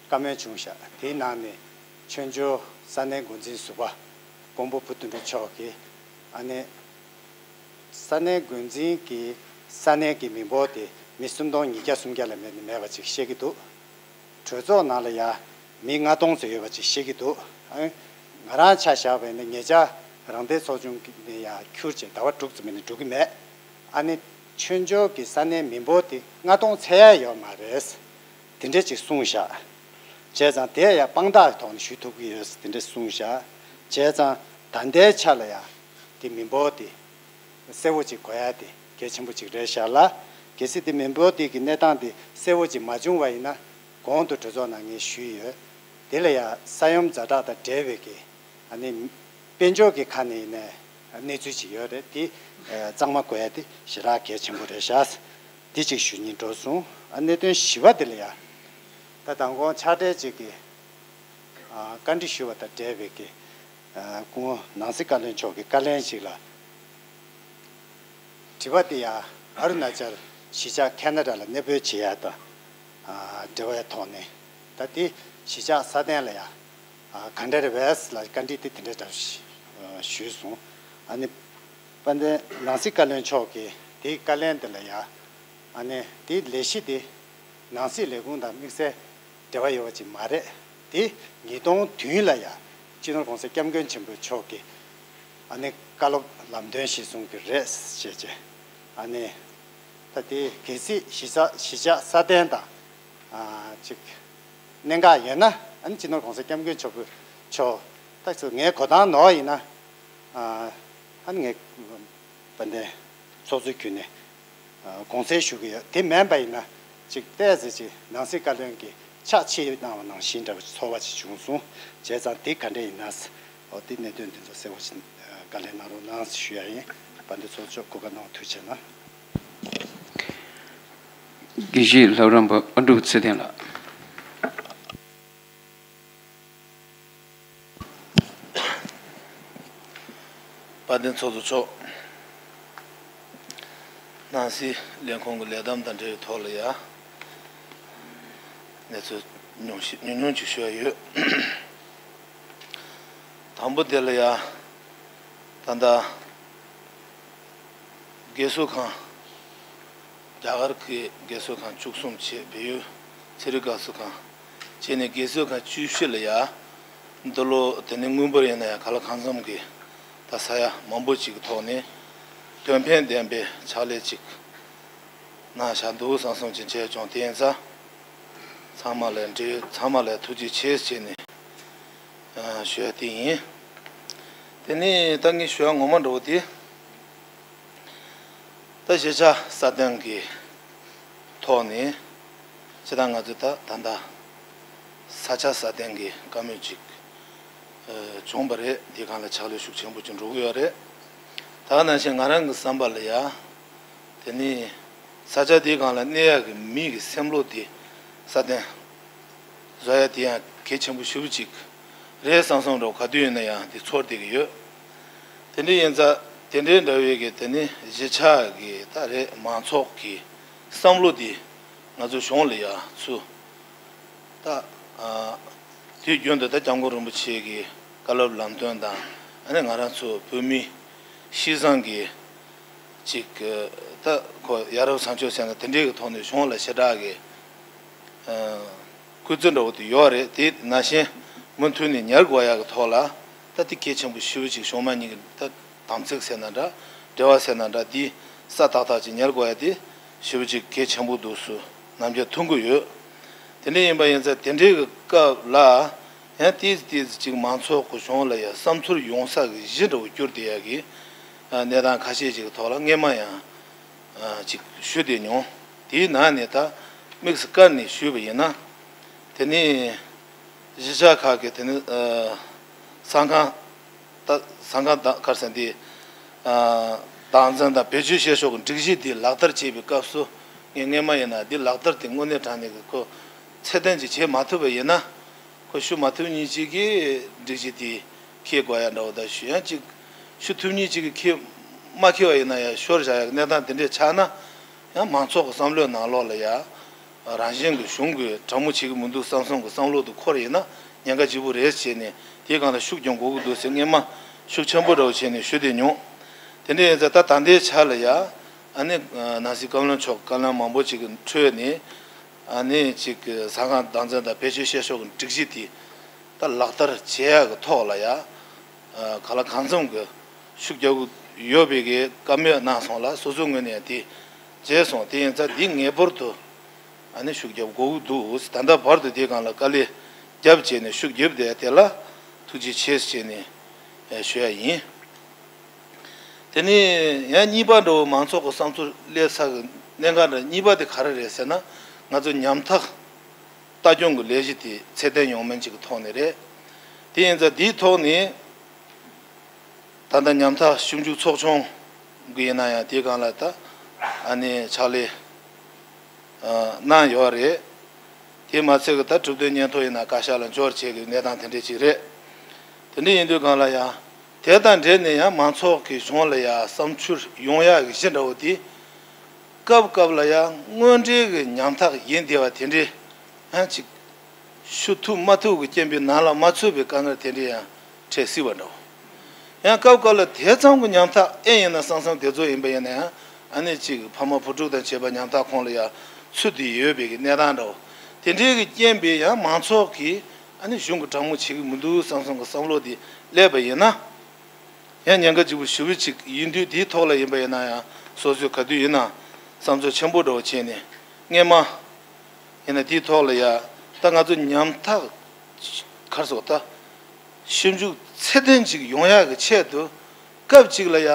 བཀའ་མོལ་བྱུང་ཤག་དེའི་ནང་ནས་ཆོས་འབྱོར་ས་གནས་འགོ་འཛིན་ཟུར་པ་ཀོང་པོ་བུ་དོན་གྲུབ་མཆོག་གིས། ཨ་ནི་ས་གནས་འགོ་འཛིན་གྱིས་ས་གནས་ཀྱི་མི་འབོར་དེ་མི་སུམ་སྟོང་ཉིས་བརྒྱ་སུམ་བརྒྱ་ལས་མེད་མེད་པ་ཅིག་བཤད་ཀྱི་འདུག་གྲོས་ཚོགས་ནང་ལ་ཡ་མི་ལྔ་སྟོང་ཙམ་ཡོད་པ་ཅིག་བཤད་ཀྱི་འདུག་ཨ་ནི་ང་རང་ཆ་བཞག་པ་ཡིན་ན་ངེད་ཅག་རང་བདེན་ཚོགས་ཆུང་ནས་ཡ་ཁྱུར་བྱས་ཟླ་བ་དྲུག་ཙམ་ཡིན་ན་འགྲོ་གི་མེད། ཨ་ནི་ཆོས་འབྱོར་གྱི་ས་གནས་མི་འབོར་དེ་ལྔ་སྟོང་ཚད་ཡ་ཡོད་མ་རེད། དེ་འདྲ་ཅིག་གསུངས་བཞག་བྱས་ཙང་དེ་ཡང་དཔང་རྟགས་ཐོག་ནས་ཞུ་ཐུབ་ཀྱི་ཡོད་དེ་འདྲ་གསུངས་བཞག་བྱས་ཙང་ད་ལྟའི་ཆ་ལ་ཡང་དེ་མི་འབོར་དེ་གསལ་བོ་ཅིག་གོ་ཡ་དེ་གལ་ཆེན་པོ་ཅིག་རེད་ཤག་ལ། གལ་སྲིད་དེ་མི་འབོར་དེ་གི་གནས་སྟངས་དེ་གསལ་བོ་ཅིག་མ་བྱུང་བ་ཡིན་ན། གོང་དུ་གྲོས་ཚོགས་ནང་ངས་ཞུས་ཡོད། དེ་ལ་ཡང་ས་ཡོམ་ཛ་དྲག་དང་འབྲེལ་བའི་གི་ཨ་ནི་དཔལ་འབྱོར་གྱི་ཁ་ནས་ཡིན་ནའི་གནས་ཚུལ་ཅིག་ཡོད་རེད། དེ་གཙང་མ་དགོས་ཡ་དེ་ཞེ་དྲག་གལ་ཆེན་པོ་རེད་ཤག་འདི་གཅིག་ཞུ་སྙིང་འདོད་སོང་། ཨ་གནད་དོན་བཞི་པ་དེ་ལ་ཡ། ད་མདང་དགོང་ཕྱག་སྦྲེལ་ཅིག་གིས་ཨ་བཀའ་འདྲི་ཞུས་པ་དང་འབྲེལ་བའི་གི་ཨ་སྐུ་ངོ་ནང་སྲིད་བཀའ་བློན་མཆོག་གི་བཀའ་ལན་ཞིག་ལ། དྲི་བ་དེ་ཡ་ཨ་རུ་ན་ཅལ་གཞིས་ཆགས་ཁེ་ན་ཌ་ལ་གནས་སྤོས་བྱེད་ཡ་དང་ཨ་འབྲེལ་བའི་ཐོག་ནས། ད་དེ་གཞིས་ཆགས་སྲ་བརྟན་ལ་ཡ་ཨ་ག་འདྲ་རེད་པས་ལ་བཀའ་འདྲི་དེ་དེ་འདྲ་འདྲ་ཞིག་ཞུས་སོང་། ཨ་ནི་དཔལ་ལྡན་ནང་སྲིད་བཀའ་བློན་མཆོག་གིས་དེའི་བཀའ་ལན་དེ་ལ་ཡ། ཨ་ནི་དེའི་ལས་གཞི་དེ་ནང་སྲིད་ལས་ཁུངས་དང་དམིགས་བསལ་འབྲེལ་བ་ཡོད་པ་ཅིག་མ་རེད། དེ་ཉིས་སྟོང་བདུན་ལ་ཡ་སྤྱི་ནོར་༸གོང་ས་༸སྐྱབས་མགོན་ཆེན་པོ་མཆོག་གིས་ཨ་ནི་བཀའ་སློབ་ལམ་སྟོན་གཞིར་བཟུང་གི་རེད་ཅེས་བྱས། ཨ་ནི་ད་དེ་གལ་སྲིད་གཞིས་ཆགས་གཞིས་ཆགས་སྲ་བརྟན་དང་ཨ་ཅིག་གནད་འགག་ཡོད་ན། ཨ་ནི་སྤྱི་ནོར་༸གོང་ས་༸སྐྱབས་མགོན་ཆེན་པོ་མཆོག་ད་ཚོ་ངའི་གོ་སྟངས་ནོར་ཡིན་ན། ཨ་ནི་ངས་དཔལ་ལྡན་ཚོགས་གཙོ་བརྒྱུད་ནས་དགོངས་སེལ་ཞུ་གི་ཡོད། དེ་མིན་པ་ཡིན་ན་ཅིག་ཏོག་ཙམ་ཅིག་ནང་སྲིད་བཀའ་བློན་གྱི་ཕྱག་ཕྱིས་གནང་བ་ནང་བཞིན་འདྲ་བ་ཚོར་བ་ཅིག་བྱུང་སོང་། བྱས་ཙང་དེ་ག་འདྲ་ཡིན་ན། འོ་དེ་གནད་དོན་འདི་ཚོ་གསལ་བོ་ཞིག་བཀའ་ལན་གནང་རོགས་གནང་ཞུ་ཡ་ཡིན། དཔལ་ལྡན་ཚོགས་གཙོ་གོ་སྐབས་གནང་བ་ཐུགས་རྗེ་གནང་། དགེ་བཤེས་ལྷ་རམས་པ་ཨ་འབྲུག་ཚེ་བརྟན་ལགས། དཔལ་ལྡན་ཚོགས་གཙོ་མཆོག་ནང་སྲིད་ལས་ཁུངས་ཀྱི་ལས་བསྡོམས་དང་འབྲེལ་བའི་ཐོག་ལ་ཡ་གནས་ཚུལ་ཉུང་ཞིག་ཉུང་ཉུང་ཅིག་ཞུ་ཡ་ཡོད། དང་པོ་དེ་ལ་ཡ་ད་ལྟ་རྒས་གསོ་ཁང་རྒྱ་གར་གྱི་རྒས་གསོ་ཁང་བཅུ་གསུམ་བྱས། བལ་ཡུལ་ཚན་རིག་རྒས་གསོ་ཁང་བྱས་ནས་རྒས་གསོ་ཁང་བཅུ་བཞི་ལ་ཡ་འདི་ལོ་དེ་ནས་དངུལ་འབོར་ཡིན་ན་ཡང་གང་ལ་གང་འཚམ་གྱི་ད་ས་ཡ་མང་པོ་ཅིག་གི་ཐོག་ནས་དོན་ཕན་ལྡན་པའི་ཕྱག་ལས་ཅིག་གནང་བཞག་འདུག་བསམ་བསམ་ཅིག་བྱས་བྱུང་། དེ་ཡིན་ཙང་ཚང་མ་ལ་འབྲེལ་ཚང་མ་ལ་ཐུགས་རྗེ་ཆེ་ཟེར་ནས་ཞུ་ཡ་དེ་ཡིན། དེ་ནས་ད་ངས་ཞུ་ཡ་ངོ་མ་འདྲ་བོ་དེ། ད་གཞིས་ཆགས་སྲ་བརྟན་གྱི་ཐོག་ནས་སྤྱིར་བཏང་ང་ཚོས་ད་ད་ལྟ་ས་ཆ་སྲ་བརྟན་གྱི་བཀའ་མོལ་ཅིག་ཨ་བྱུང་བ་རེད། དེ་སྒང་ལ་ཕྱག་ལས་ཤུགས་ཆེན་པོ་ཅིག་འགྲོ་གི་ཡོད་རེད། ད་ག་ནང་བཞིན་ང་རང་གི་བསམ་པ་ལ་ཡ། དེ་ནི་ས་ཆ་དེའི་སྒང་ལ་གནས་ཡག་གི་མི་གི་སེམས་བློ་དེ་སྲ་བརྟན་བཟོ་ཡ་དེ་ཡང་གལ་ཆེན་པོ་ཞེ་པོ་ཅིག་རེད་བསམ་བསམ་འདྲ་བོ་ག་དུས་ཡིན་ན་ཡང་དེ་ཚོར་བསྡད་ཀྱི་ཡོད། དེ་འདྲ་ཡིན་ཙང་དེ་འདྲའི་འདྲ་བའི་གི་དེ་ནི་གཞིས་ཆགས་ཀྱི་ད་རེད་མང་ཚོགས་ཀྱི་བསམ་བློ་དེ་ང་ཚོ་གཞུང་ལ་ཡ་ཚུར་ད་ཨ་དུས་རྒྱུན་དུ་ད་༸སྐྱབས་མགོན་རིན་པོ་ཆེ་གི་བཀའ་སློབ་ལམ་སྟོན་དང་ཨ་ནི་ང་རང་ཚོ་བོད་མི་སྤྱི་བཟང་གི་ཅིག་ད་ཁོ་ཡ་རབས་བཟང་སྤྱོད་ཟེར་ན་དེ་འདྲའི་གི་ཐོག་ནས་གཞུང་ལ་ཞེ་དྲག་གི་ཨ་སྐུ་རྩེ་འདྲ་བོ་དེ་ཡོད་རེད། དེ་ནང་བཞིན་མུ་མཐུད་ནས་ཉར་དགོས་ཡག་གི་ཐོག་ལ་ད་དེ་གལ་ཆེན་པོ་ཞེ་པོ་ཅིག་གཞུང་མང་གཉིས་ཀྱི་ད་དམ་ཚིག་ཟེར་ན་འདྲ་འབྲེལ་བ་ཟེར་ན་འདྲ་དེ་ ས་ཏག་ཏག་ཅིག་ཉར་དགོས་ཡ་དེ་ཞེ་པོ་ཅིག་གལ་ཆེན་པོ་འདུག་སུ་ནམ་རྒྱུན་མཐོང་གི་ཡོད། དེ་འདྲ་ཡིན་པ་ཡིན་ཙང་དེ་འདྲའི་གི་སྐབས་ལ་ཡང་ཏིས་ཏིས་ཅིག་མང་ཚོགས་ཀྱི་གཞུང་ལ་ཡང་བསམ་ཚུལ་ཡོང་ས་གི་གཞི་འདྲ་བོ་གྱུར་བསྡད་ཡ་གི་གནས་སྟངས་ཁ་ཤས་ཅིག་གི་ཐོག་ལ་སྔས་མ་ཡང་ཅིག་ཞུས་བསྡད་མྱོང་། དེའི་ནང་ནས་ད་དམིགས་སུ་བཀར་ནས་ཞུས་པ་ཡིན་ན། དེ་ནི་གཞིས་ཆགས་ཁག་གི་དེ་ནི་ཨ་ས་ཁང་ད་ས་ཁང་ད་གར་ཟེར་འདི་ཨ་སྟངས་འཛིན་དང་བེད་སྤྱོད་བྱེད་ཕྱོགས་ཀྱི་སྒྲིག་གཞི་དེ་ལག་བསྟར་བྱེད་པའི་སྐབས་སུ་ངས་སྔས་མ་ཡིན་ན་འདི་ལག་བསྟར་དེ་དངོས་གནས་དྲང་གནས་ཀྱི་ཁོ་ཚད་ལྡན་ཅིག་བྱེད་མ་ཐུབ་པ་ཡིན་ན། ཁོ་ཞུ་མ་ཐུབ་མཁན་ཅིག་གིས་སྒྲིག་གཞི་དེ་འཁྱེར་དགོས་ཡ་འདྲ་བོ་ད་ཞུ་ཡ་ཅིག་ཞུ་ཐུབ་མཁན་ཅིག་གིས་འཁྱེར་མ་འཁྱེར་བ་ཡིན་ན་ཡ་ཤོར་བཞག་ཡ་གི་གནས་སྟངས་དེ་འདྲས་ཆགས་ན། ཡང་མང་ཚོགས་ཀྱི་བསམ་བློའི་ནང་ལོགས་ལ་ཡ། རང་བཞིན་གྱི་གཞུང་གིས་དྲང་མོ་བྱེད་ཀྱི་མི་འདུག་བསམ་བསམ་གྱི་བསམ་བློ་དེ་འཁོར་ཡིན་ན་ཉེན་ཁ་ལྗིད་པོ་རེད་བྱས་ནས་དེའི་སྒང་ལ་ཤུགས་རྒྱབ་དགོས་ཀྱི་འདུག་ཟེར་སྔས་མ་ཤུགས་ཆེན་པོ་འདྲ་བོ་བྱས་ནས་ཞུ་བསྡད་མྱོང་། དེ་འདྲ་ཡིན་ཙང་ད་ད་ལྟའི་ཆ་ལ་ཡ། ཨ་ནི་ནང་སྲིད་བཀའ་བློན་མཆོག་བཀའ་བློན་མང་པོ་ཅིག་གི་ཁྲོད་ནས་ཨ་ནི་ཅིག་ས་ཁང་བདག་འཛིན་དང་བེད་སྤྱོད་བྱེད་ཕྱོགས་ཀྱི་སྒྲིག་གཞི་དེ་ད་ལག་བསྟར་བྱེད་ཡག་གི་ཐོག་ལ་ཡ། ག་ལ་གང་འཚམ་གྱི་ཤུགས་རྒྱག་གི་ཡོད་པའི་གི་བཀའ་མོལ་གནང་སོང་ལ་སོ་སོའི་ངོས་ནས་དེ་བྱས་སོང་། དེ་ཡིན་ཙང་འདི་ངེས་པར་དུ་ཨ་ནི་ཤུགས་རྒྱབ་དགོས་ཀྱི་འདུག་ད་ལྟ་བར་དུ་དེའི་སྒང་ལ་དཀའ་ལས་བརྒྱབ་བྱས་ནས་ཤུགས་རྒྱབ་བསྡད་དེ་ལ་ཐུགས་རྗེ་ཆེ་ཟེར་ནས་ཞུ་ཡ་ཡིན། དེ་ནས་ཡང་གཉིས་པ་འདྲ་བོ་མང་ཚོགས་ཀྱི་བསམ་ཚུལ་སླེབས་ས་གི་གནད་འགག་འདྲ་གཉིས་པ་དེ་ག་རེ་རེད་ཟེར་ན་ང་ཚོ་ཉམ་ཐག་ལྟ་སྐྱོང་གི་ལས་གཞི་དེ་ཚད་ལྡན་ཡོང་མིན་ཅིག་གི་ཐོག་ནས་རེད། དེ་ཡིན་ཙང་དེའི་ཐོག་ནས་ད་ལྟ་ཉམ་ཐག་ཞིབ་འཇུག་ཚོགས་ཆུང་གི་ཡིན་ན་ཡང་དེའི་སྒང་ལ་ད་ཨ་ནི་ཕྱག་ལས་གནང་ཡོད་རེད། དེ་མ་ཚད་གི་ད་གྲུབ་དོན་སྙན་ཐོ་ཡིན་ན་བཀའ་ཤག་ལ་འབྱོར་བྱེད་ཀྱི་གནས་སྟངས་དེ་འདྲས་ཅིག་རེད། དེ་འདྲ་ཡིན་དུས་སྒང་ལ་ཡང་དེ་དང་འབྲེལ་ནས་ཡང་མང་ཚོགས་ཀྱི་གཞུང་ལ་ཡང་བསམ་ཚུལ་ཡོང་ཡག་གི་གཞི་འདྲ་བོ་དེ། སྐབས་སྐབས་ལ་ཡང་དངོས་འབྲེལ་གྱི་ཉམ་ཐག་ཡིན་བསྡད་པ་དེ་འདྲས་ཡང་ཅིག་ཞུ་ཐུབ་མ་ཐུབ་ཀྱི་རྐྱེན་པས་ནང་ལ་མ་ཚུད་པའི་དཀའ་ངལ་དེ་འདྲས་ཡང་འཕྲད་སྲིད་པ་འདྲ་བོ། ཡང་སྐབས་སྐབས་ལ་དེ་ཙམ་གྱི་ཉམ་ཐག་ཨེ་ཡིན་ན་བསམ་བསམ་དེ་ཚོ་ཡིན་པ་ཡིན་ན་ཡང་ཨ་ནི་ཅིག་ཕ་མ་བུ་ཕྲུག་དང་བཅས་པ་ཉམ་ཐག་ཁོངས་ལ་ཡང་ཚུད་དེ་ཡོད་པའི་གི་གནས་སྟངས་འདྲ་བོ། དེ་འདྲའི་གི་རྐྱེན་པས་ཡང་མང་ཚོགས་ཀྱིས་ཨ་ནི་གཞུང་གི་དྲང་མོ་བྱེད་ཀྱི་མི་འདུག་བསམ་བསམ་གྱི་བསམ་བློ་དེ་སླེབས་པ་ཡིན་ན། ཡང་ཉེན་ཁ་ལྗིད་པོ་ཞེ་པོ་ཅིག་ཡིན་དུས་དེའི་ཐོག་ལ་ཡིན་པ་ཡིན་ན་ཡང་སོ་སོས་ག་དུས་ཡིན་ན་བསམ་ཚུལ་ཆེན་པོ་འདྲ་བོ་བྱས་ནས་སྔས་མ་ཡིན་ན་དེའི་ཐོག་ལ་ཡ་ད་ང་ཚོ་ཉམ་ཐག་གར་སོགས་ད་ཞིབ་འཇུག་ཚད་ལྡན་ཅིག་ཡོང་ཡག་གི་ཆེད་དུ་སྐབས་གཅིག་ལ་ཡ་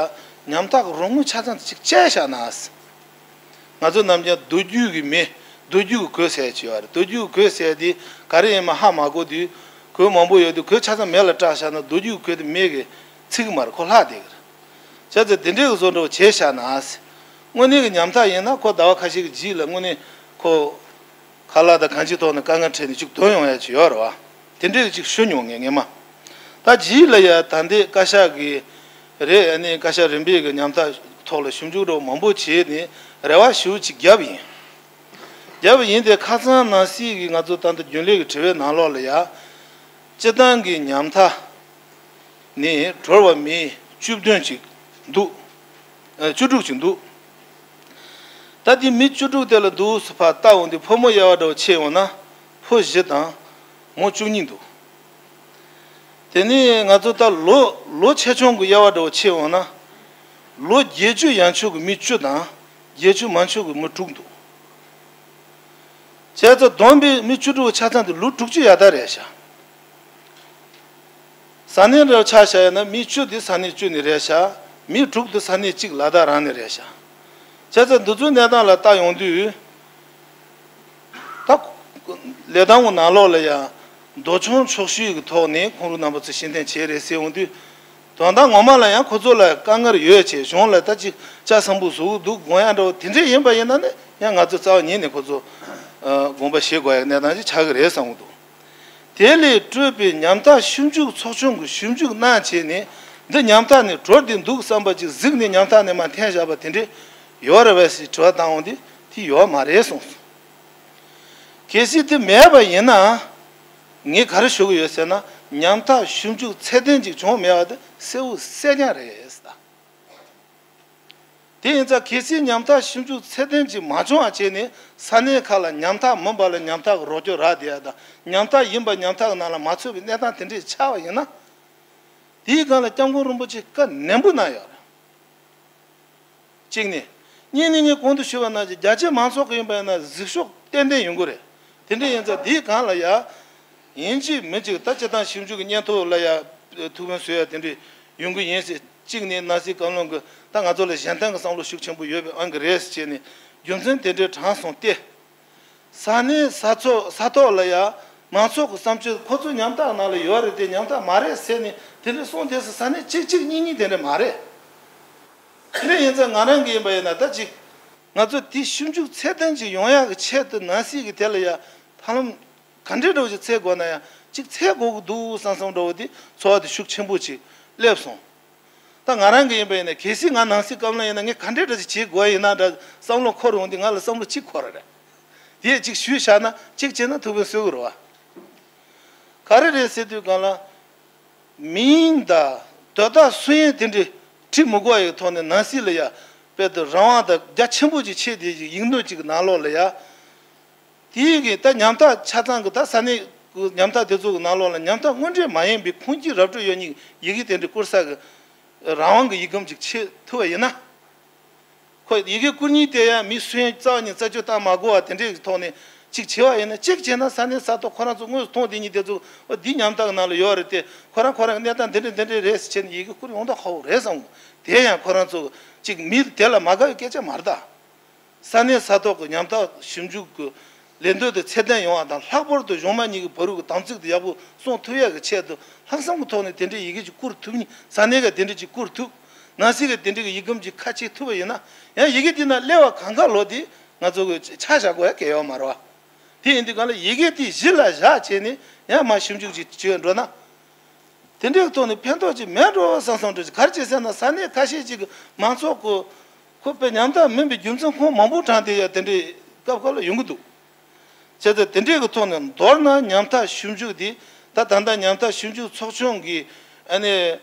ཉམ་ཐག་གི་རོགས་དངུལ་ཆ་ཚང་ཅིག་བཅད་བཞག་ན། ང་ཚོ་ནམ་རྒྱུན་མདོ་རྒྱུད་ཀྱི་མི་མདོ་རྒྱུད་ཀྱི་གོས་ཟེར་གྱི་ཡོད་རེད། མདོ་རྒྱུད་ཀྱི་གོས་ཟེར་དེ་ག་རེ་ཡིན་མིན་ཧ་མ་གོ་དུས་གོས་མང་པོ་ཡོད་དུས་གོས་ཆ་ཚང་མེ་ལ་སྲེག་བཞག་ན་མདོ་རྒྱུད་ཀྱི་གོས་དེ་མེ་གི་ཚིག་མ་རེད་ཁོ་ལྷག་བསྡད་ཀྱི་རེད། བྱས་ཙང་དེ་འདྲའི་བཟོ་འདྲ་བོ་བྱས་བཞག་ན། དངོས་གནས་ཀྱི་ཉམ་ཐག་ཡིན་ན་ཁོ་ཟླ་བ་ཁ་ཤས་ཀྱི་རྗེས་ལ་དངོས་གནས་ཁོ་ཁ་ལག་དང་གང་ཅིའི་ཐོག་ནས་དཀའ་ངལ་འཕྲད་ནས་ཅིག་དོན་ཡོང་ཡ་ཅིག་ཡོད་རེད་བ། དེ་འདྲའི་ཅིག་ཞུ་མྱོང་ངས་སྔས་མ། ད་རྗེས་ལ་ཡ་ད་ལྟའི་བཀའ་ཤག་གི་རེད། ཨ་ནི་བཀའ་ཤག་རིམ་པས་ཀྱི་ཉམ་ཐག་ཐོག་ལ་ཞིབ་འཇུག་འདྲ་བོ་མང་པོ་བྱས་ནས་རེ་བ་ཞེ་པོ་ཅིག་བརྒྱབ་ཡིན། རྒྱབ་ཡིན་ཏེ་ཁ་སང་ནང་སྲིད་ཀྱི་ང་ཚོ་ད་ལྟ་རྒྱུན་ལས་ཀྱི་དྲི་བའི་ནང་ལོགས་ལ་ཡ། སྤྱིར་བཏང་གི་ཉམ་ཐག་ནི་གྲོལ་བ་མི་བཅུ་བདུན་ཅིག་འདུག་ཨ། བཅུ་དྲུག་ཅིག་འདུག་ད་དེ་མི་བཅུ་དྲུག་དེ་ལ་འདུག་སུ་ཕར་ལྟ་འོང་དུས་ཕོ་མོ་དབྱེ་བ་འདྲ་བོ་ཕྱེ་འོང་ན་ཕོ་བཞི་དང་མོ་བཅུ་གཉིས་འདུག་དེ་ནས་ང་ཚོ་ད་ལོ་ལོ་ཆེ་ཆུང་གི་དབྱེ་བ་འདྲ་བོ་ཕྱེ་འོང་ན། ལོ་བརྒྱད་ཅུ་ཡན་ཆོད་ཀྱི་མི་བཅུ་དང་བརྒྱད་ཅུ་མན་ཆོད་ཀྱི་མི་དྲུག་འདུག་བྱས་ཙང་བསྡོམས་པས་མི་བཅུ་དྲུག་ཆ་ཚང་དེ་ལོ་དྲུག་ཅུ་ཡར་ལྟ་རེད་ཤག་ས་གནས་འདྲ་ཆ་བཞག་ཡ་ན་མི་བཅུ་དེ་ས་གནས་བཅུ་ནས་རེད་ཤག་མི་དྲུག་དེ་ས་གནས་གཅིག་ལ་དྭགས་རང་ནས་རེད་ཤག་བྱས་ཙང་འདི་ཚོའི་གནས་སྟངས་ལ་ལྟ་ཡོང་དུས། ད་ལས་སྟངས་ཀྱི་ནང་ལོགས་ལ་ཡང་མདོ་ཆུང་ཕྱོགས་བཞི་གི་ཐོག་ནས་ཁོང་རང་རྣམ་པ་ཚོ་ཕྱིར་འཐེན་བྱས་རེད་ཟེར་འོང་དུས། དོན་དག་ངོ་མ་ལ་ཡང་ཁོ་ཚོ་ལ་དཀའ་ངལ་ཡོད་ཅེས་གཞུང་ལ་ད་ཅི་ལྕགས་སྲིན་པོ་བཟོ་གི་འདུག་དགོངས་ཡ་འདྲ་བོ་དེ་འདྲས་ཡིན་པ་ཡིན་ན་ནི་ཡང་ང་ཚོ་རྩ་བ་ཉིད་ནས་ཁོ་ཚོ་དགོངས་པ་བཞེས་དགོས་ཡ་གནས་སྟངས་ཅིག་ཆགས་ཀྱི་རེད་བསམ་གྱི་འདུག་དེ་ལས་སྤྲོས་པའི་ཉམ་ཐག་ཞིབ་འཇུག་ཚོགས་ཆུང་གིས་ཞིབ་འཇུག་གནང་བྱས་ནས་འདི་ཉམ་ཐག་ནས་གྲོལ་བསྡད་འདུག་བསམ་པ་ཅིག་གཟིགས་ནས་ཉམ་ཐག་ནས་མར་འཐེན་བཞག་པ་དེ་འདྲས་ཡོད་རེད་པས་ཟེར་དྲི་བ་བཏང་འོང་དུས་དེ་ཡོད་མ་རེད་གསུངས་སོང་། གལ་སྲིད་དེ་མེད་པ་ཡིན་ན། ངས་ག་རེ་ཞུ་གི་ཡོད་ཟེར་ན། ཉམ་ཐག་ཞིབ་འཇུག་ཚད་ལྡན་ཅིག་བྱུང་མེད་པ་དེ་གསལ་པོ་གསལ་རྐྱང་རེད་ཟེར། དེ་ཡིན་ཙང་གལ་སྲིད་ཉམ་ཐག་ཞིབ་འཇུག་ཚད་ལྡན་ཅིག་མ་བྱུང་བ་བྱས་ནས་ས་གནས་ཁག་ལ་ཉམ་ཐག་མིན་པ་ལ་ཉམ་ཐག་གི་རོགས་སྐྱོར་རག་བསྡད་ཡ་དང་ཉམ་ཐག་ཡིན་པ་ཉམ་ཐག་གི་ནང་ལ་མ་ཚུད་པའི་གནས་སྟངས་དེ་འདྲས་ཆགས་པ་ཡིན་ན། དེའི་སྒང་ལ་སྐྱབས་མགོན་རིན་པོ་ཆེས་བཀའ་ནན་པོ་གནང་ཡོད་རེད། གཅིག་ནས། གཉིས་ནས་ངས་གོང་དུ་ཞུས་པ་ནང་བཞིན་རྒྱ་ཆེ་མང་ཚོགས་ཀྱི་ཡིན་པ་ཡིན་ན་གཟིགས་ཕྱོགས་ཏན་ཏན་ཡོང་གི་རེད། དེ་འདྲ་ཡིན་ཙང་དེའི་སྒང་ལ་ཡ། ཡིན་གཅིག་མིན་གཅིག་ད་སྤྱིར་བཏང་ཞིབ་འཇུག་གི་སྙན་ཐོ་ལ་ཡ་ཐུགས་ཕན་གསོས་ཡ་དེ་འདྲ་ཡོང་གི་ཡིན་ཟེར། གཅིག་ནས་ནང་སྲིད་བཀའ་བློན་གྱི་ད་ང་ཚོ་ལ་གཞན་དོན་གྱི་བསམ་བློ་ཤུགས་ཆེན་པོ་ཡོད་པའི་དབང་གིས་རེད་ཟེར་བྱས་ནས་རྒྱུ་མཚན་དེ་འདྲའི་དྲངས་སོང་སྟེ། ས་གནས་ས་ཚོ་ས་ཐོག་ལ་ཡ་མང་ཚོགས་ཀྱི་བསམ་སྤྱོད་ཁོ་ཚོ་ཉམ་ཐག་ནང་ལ་ཡོད་རེད་དེ་ཉམ་ཐག་མ་རེད་ཟེར་ནས་དེ་འདྲ་གསུངས་བསྡད་ས་ས་གནས་གཅིག་གཅིག་གཉིས་གཉིས་དེ་འདྲ་མ་རེད། དེ་འདྲ་ཡིན་ཙང་ང་རང་གི་ཡིན་པ་ཡིན་ན་ད་ཅིག་ང་ཚོ་དེ་ཞིབ་འཇུག་ཚད་ལྡན་ཅིག་ཡོང་ཡག་གི་ཆེད་དུ་ནང་སྲིད་ཀྱི་དེ་ལ་ཡ་ཧ་ལམ་ག་འདྲའི་འདྲ་བོ་ཅིག་འཚོལ་དགོས་ན་ཡང་ཅིག་འཚོལ་དགོས་ཀྱི་འདུག་བསམ་བསམ་འདྲ་བོ་དེ་ཚོར་བ་དེ་ཤུགས་ཆེན་པོ་ཅིག་སླེབས་སོང་། ད་ང་རང་གི་ཡིན་པ་ཡིན་ན་གལ་སྲིད་ང་ནང་སྲིད་བཀའ་བློན་ཡིན་ན་ངས་ག་འདྲའི་འདྲ་ཅིག་བྱེད་དགོས་ཡིན་ན་འདྲ་བསམ་བློ་འཁོར་འོང་དུས་ང་ལ་བསམ་བློ་གཅིག་འཁོར་རེད། དེ་ཅིག་ཞུས་བཞག་ན་གཅིག་བྱས་ན་ཐུགས་ཕན་གསོས་ཀྱི་རེད་བ། ག་རེ་རེད་ཟེར་དུས་སྒང་ལ། མིང་དང་དོ་བདག་སུ་ཡིན་དེ་འདྲའི་བྲིས་མི་དགོས་ཡག་ཐོག་ནས་ནང་སྲིད་ལ་ཡ་དཔེ་དེ་རང་དབང་དང་རྒྱ་ཆེན་པོ་ཅིག་ཆེ་དེ་ཅིག་ཡིག་ནོར་ཅིག་གི་ནང་ལོགས་ལ་ཡ། དེའི་གི་ད་ཉམ་ཐག་ཆ་ཚང་གི་ད་ས་གནས་ཀྱི་ཉམ་ཐག་དེ་ཚོ་གི་ནང་ལོགས་ལ་ཉམ་ཐག་དངོས་འབྲེལ་མ་ཡིན་པའི་ཁུངས་སྐྱེལ་ར་སྤྲོད་ཡོད་མཁན་ཡི་གེ་དེ་འདྲ་བསྐུར་ས་གི་རང་དབང་གི་ཡིག་སྒམ་ཅིག་ཆེད་ཐུབ་པ་ཡིན་ན། ཁོ་ཡི་གེ་བསྐུར་མཁན་དེ་ཡང་མི་སུ་ཡིན་རྩ་བ་ཉིད་རྩད་གཅོད་བཏང་མ་དགོས་པ་དེ་འདྲའི་གི་ཐོག་ནས་ཅིག་བྱས་པ་ཡིན་ན་གཅིག་བྱས་ན་ས་གནས་ས་ཐོག་ཁོ་རང་ཚོ་དངོས་སུ་མཐོང་བསྡད་མཁན་དེ་ཚོ་འོ་འདི་ཉམ་ཐག་གི་ནང་ལ་ཡོད་རེད་དེ་ཁོ་རང་ཁོ་རང་གི་གནས་སྟངས་འདི་འདྲ་འདི་འདྲ་རེད་ཟེར་བྱས་ནས་ཡི་གེ་བསྐུར་ཡོང་མདོག་ཁ་པོ་རེད་བསམ་གི། དེ་ཡང་ཁོ་རང་ཚོ་ཅིག་མི་དེ་ལ་མ་དགའ་བའི་སྐད་ཆ་མ་རེད་ད། ས་གནས་ས་ཐོག་གི་ཉམ་ཐག་ཞིབ་འཇུག་གི་ལས་དོན་དེ་ཚད་ལྡན་ཡོང་བ་དང་ལྷག་པར་དུ་གཞུང་མང་གཉིས་ཀྱི་བར་དུ་གི་དམ་ཚིག་དེ་ཡག་པོ་སྲུང་ཐུབ་ཡག་གི་ཆེད་དུ་ལྷག་བསམ་གྱི་ཐོག་ནས་དེ་འདྲའི་ཡི་གེ་ཅིག་བསྐུར་ཐུབ་ནི་ས་གནས་ཀྱི་དེ་འདྲ་ཅིག་བསྐུར་ཐུབ། ནང་སྲིད་ཀྱི་དེ་འདྲ་གི་ཡིག་སྒམ་ཅིག་ཁ་ཕྱེ་ཐུབ་པ་ཡིན་ན་ཡང་ཡི་གེ་དེ་ན་སླེབས་པ་གང་ག་ལོ་དེ་ང་ཚོ་གི་ཆ་བཞག་དགོས་ཡ་གལ་ཡོད་མ་རེད་བ། དེ་ཡིན་དུས་གང་ལ་ཡི་གེ་དེ་གཞི་ལ་བཞག་བྱས་ནས་ཡང་མ་ཞིབ་འཇུག་ཅིག་བྱས་འགྲོ་ན། དེ་འདྲའི་ཐོག་ནས་ཕན་ཐོགས་ཅིག་མེད་འགྲོ་བསམ་བསམ་འདྲ་ཅིག་ག་རེ་བྱས་ཟེར་ན་ས་གནས་ཁ་ཤས་ཅིག་གི་མང་ཚོགས་ཀྱི་ཁོ་དཔེ་ཉམ་ཐག་མིན་པའི་རྒྱུ་མཚན་ཁུངས་མང་པོ་དྲངས་ཏེ་ཡ་དེ་འདྲའི་སྐབས་སྐབས་ལ་ཡོང་གི་འདུག་བྱས་ཙང་དེ་འདྲའི་གི་ཐོག་ནས་མདོར་ན་ཉམ་ཐག་ཞིབ་འཇུག་འདི་ད་ད་ལྟ་ཉམ་ཐག་ཞིབ་འཇུག་ཚོགས་ཆུང་གི་ཨ་ནི་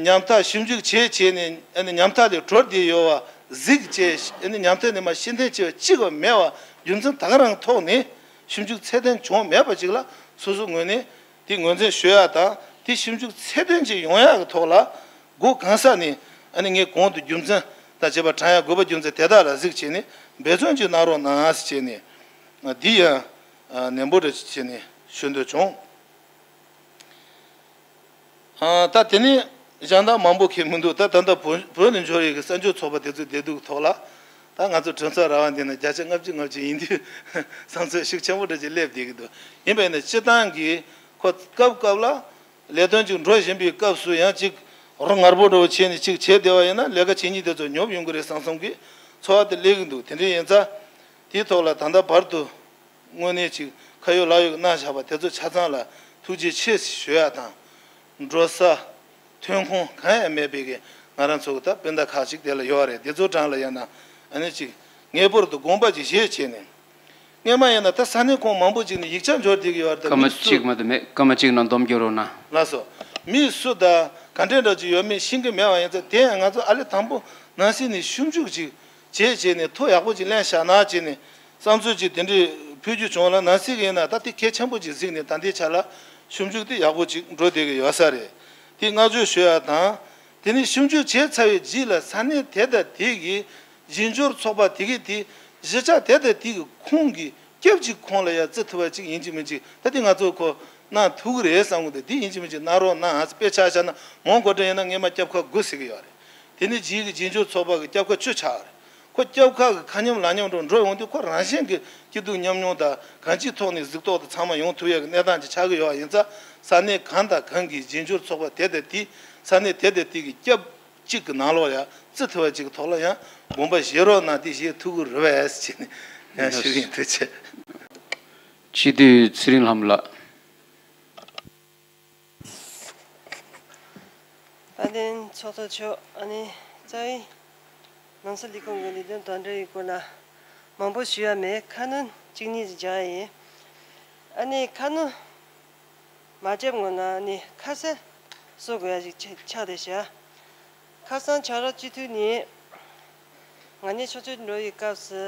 ཉམ་ཐག་ཞིབ་འཇུག་བྱས་བྱས་ནས་ཨ་ནི་ཉམ་ཐག་ལས་གྲོལ་བསྡད་ཡོད་པ་གཟིགས་བྱས་ཨ་ནི་ཉམ་ཐག་ནས་མ་ཤེས་ལྡན་བྱས་པ་གཅིག་པ་མེད་པ་རྒྱུ་མཚན་ད་ག་རང་ཐོག་ནས་ཞིབ་འཇུག་ཚད་ལྡན་བྱུང་མེད་པ་ཅིག་ལ་སོ་སོའི་ངོས་ནས་དེ་ངོས་འཛིན་ཞུ་ཡག་དང་དེ་ཞིབ་འཇུག་ཚད་ལྡན་ཅིག་ཡོང་ཡག་གི་ཐོག་ལ་སྒོ་གང་ས་ནས་ཨ་ནི་ངས་གོང་དུ་རྒྱུ་མཚན་དང་བཅས་པ་དྲངས་ཡག་དགོས་པ་རྒྱུ་མཚན་དེ་དག་ལ་གཟིགས་བྱས་ནས་འབད་བརྩོན་ཅིག་གནང་རོགས་གནང་ཟེར་བྱས་ནས་འདི་ཡང་ནན་པོ་རེ་བྱས་ནས་ཞུ་འདོད་བྱུང་། ཨ། ད་དེ་ནས་གཞན་དག་མང་པོ་ཁེལ་མི་འདུག་ད་ད་ལྟ་བོད་བོད་ནས་འབྱོར་ཡོད་ཀྱི་གསར་འབྱོར་ཚོགས་པ་དེ་ཚོའི་བདེ་སྡུག་ཐོག་ལ་ད་ང་ཚོ་གྲོས་ཚོགས་ར་བ་འདི་ན་བརྒྱ་ཆ་ལྔ་བཅུ་ལྔ་བཅུ་ཡིན་དུས་བསམ་ཚུལ་ཤུགས་ཆེན་པོ་འདྲ་ཅིག་སླེབས་བསྡད་ཀྱི་འདུག་ཡིན་པས་ན་སྤྱི་བཏང་གི་ཁོ་སྐབས་སྐབས་ལ་ལས་དོན་ཅིག་འགྲོ་བཞིན་པའི་སྐབས་སུ་ཡང་ཅིག་རོ་ངར་པོ་འདྲ་བོ་བྱས་ནས་ཅིག་བྱས་བསྡད་པ་ཡིན་ན་ལས་ཀ་བྱེད་མཁན་དེ་ཚོ་ཉོབ་ཡོང་གི་རེད་བསམ་བསམ་གི་ཚོར་བ་དེ་སླེབས་ཀྱི་འདུག་དེ་འདྲ་ཡིན་ཙང་དེའི་ཐོག་ལ་ད་ལྟ་བར་དུ། དངོས་གནས་ཅིག་ཁ་ཡོད་ལག་ཡོད་གནང་བཞག་པ་དེ་ཚོ་ཆ་ཚང་ལ་ཐུགས་རྗེ་ཆེ་ཞུ་ཡག་དང་། འགྲོ་ས། ཐོན་ཁུངས་གང་ཡང་མེད་པའི་གི་ང་རང་ཚོ་གི་ད་སྤུན་ཟླ་ཁག་ཅིག་དེ་ལ་ཡོད་རེད། དེ་ཚོ་གྲས་ལ་ཡང་ན་ཨ་ནི་ཅིག་ངེས་པར་དུ་དགོངས་པ་ཅིག་བཞེས་བྱས་ནས། སྔས་མ་ཡིན་ན་ད་ས་གནས་ཁོངས་མང་པོ་ཅིག་ནས་ཡིག་ཆ་འབྱོར་བསྡད་ཀྱི་ཡོད་རེད། ད་སྐར་མ་མི་སུ་གཅིག་མ་གཏོགས་མེད། སྐར་མ་གཅིག་ནང་སྡོམ་རྒྱག་རོགས་གནང་། ལགས་སོ། མི་སུ་དང་ག་འདྲས་འདྲ་ཅིག་ཡོད་མེད་ཤེས་ཀྱི་མེད་པ་ཡིན་ཙང་དེ་ཡང་ང་ཚོ་ཨ་ལེ་དང་པོ་ནང་སྲིད་ནས་ཞིབ་འཇུག་ཅིག་བྱས་བྱས་ནས་ཐོ་ཡག་པོ་ཅིག་ལེན་བཞག་ན་བྱས་ནས་བསམ་ཚུལ་ཅིག་དེ་འདྲས་ཕུལ་རྒྱུ་བྱུང་ལ་ནང་སྲིད་ཀྱི་ཡིན་ན་ད་དེ་གལ་ཆེན་པོ་ཅིག་གཟིགས་ནས་ད་ལྟའི་ཆ་ལ་ཞིབ་འཇུག་དེ་ཡག་པོ་ཅིག་འགྲོ་བསྡད་ཀྱི་ཡོད་ས་རེད། དེ་བསྔགས་བརྗོད་ཞུ་ཡག་དང་། དེ་ནས་ཞིབ་འཇུག་བྱས་ཚར་བའི་རྗེས་ལ་ས་གནས་དེ་དང་དེ་གི་རྗེས་འབྱོར་ཚོགས་པ་དེ་གི་དེ་གཞིས་ཆགས་དེ་དང་དེ་གི་ཁོངས་ཀྱི་སྐབས་ཅིག་ཁོངས་ལ་ཡང་བརྩི་ཐུབ་པ་ཅིག་ཡིན་གཅིག་མིན་གཅིག་ད་དེ་ང་ཚོ་ཁོ་གནང་ཐུབ་ཀྱི་རེད་བསམ་གི་འདུག་དེ་ཡིན་གཅིག་མིན་གཅིག་གནང་རོགས་གནང་ཨ། དཔེ་ཆ་བཞག་ན་མོན་གྷོ་འདྲ་ཡིན་ན་སྔས་མ་སྐྱབས་ཁག་དགུ་ཟེར་གི་ཡོད་རེད། དེ་ནས་རྗེས་ཀྱི་རྗེས་འབྱོར་ཚོགས་པ་གི་སྐྱབས་ཁག་བཅུ་ཆགས་པ་རེད། ཁོ་སྐྱབས་ཁག་གི་ཁ་མཉམ་ལག་མཉམ་འགྲོ་འགྲོ་ཡོང་དུས་ཁོ་རང་བཞིན་གྱི་སྐྱིད་སྡུག་མཉམ་མྱོང་དང་གང་ཅིའི་ཐོག་ནས་གཟིགས་རྟོག་དང་ཚང་མ་ཡོང་ཐུབ་ཡག་གི་གནས་སྟངས་ཅིག་ཆགས་ཀྱི་ཡོད་པ་ཡིན་ཙང་ས་གནས་གང་དང་གང་གི་རྗེས་འབྱོར་ཚོགས་པ་དེ་དང་དེ་ས་གནས་དེ་དང་དེ་གི་སྐྱབས་གཅིག་གི་ནང་ལོགས་ཡང་བརྩི་ཐུབ་པ་ཅིག་གི་ཐོག་ལ་ཡང་དགོངས་པ་བཞེས་རོགས་གནང་དེ་བཞེས་ཐུབ་ཀྱི་རེད་པས་ཟེར་ནས་ཡང་ཞུ་གི་ཡིན། ཐུགས་རྗེ་ཆེ། སྤྱི་འཐུས་ཚེ་རིང་ལྷམོ་ལགས། དཔལ་ལྡན་ཚོགས་གཙོ་མཆོག་ཨ་ནི་རྩ་བའི་ནང་སྲིད་ལས་ཁུངས་ཀྱི་ལས་དོན་དོན་འགྲེལ་གྱི་སྐོར་ལ་མང་པོ་ཞུ་ཡ་མེད། ཁ་སྣོན་གཅིག་གཉིས་ཅིག་རྒྱག་ཡ་ཡིན། ཨ་ནི་ཁ་སྣོན་མ་བརྒྱབ་སྔོན་ལ་ཨ་ནི་ཁ་གསལ་བཟོ་དགོས་ཡ་ཞིག་ཆགས་བསྡད་ཤག་ཁ་སང་ཕྱག་རོགས་སྤྱི་འཐུས་ནས་ང་གཉིས་ཕྱོགས་བསྐྱོད་འགྲོ་བའི་སྐབས་སུ་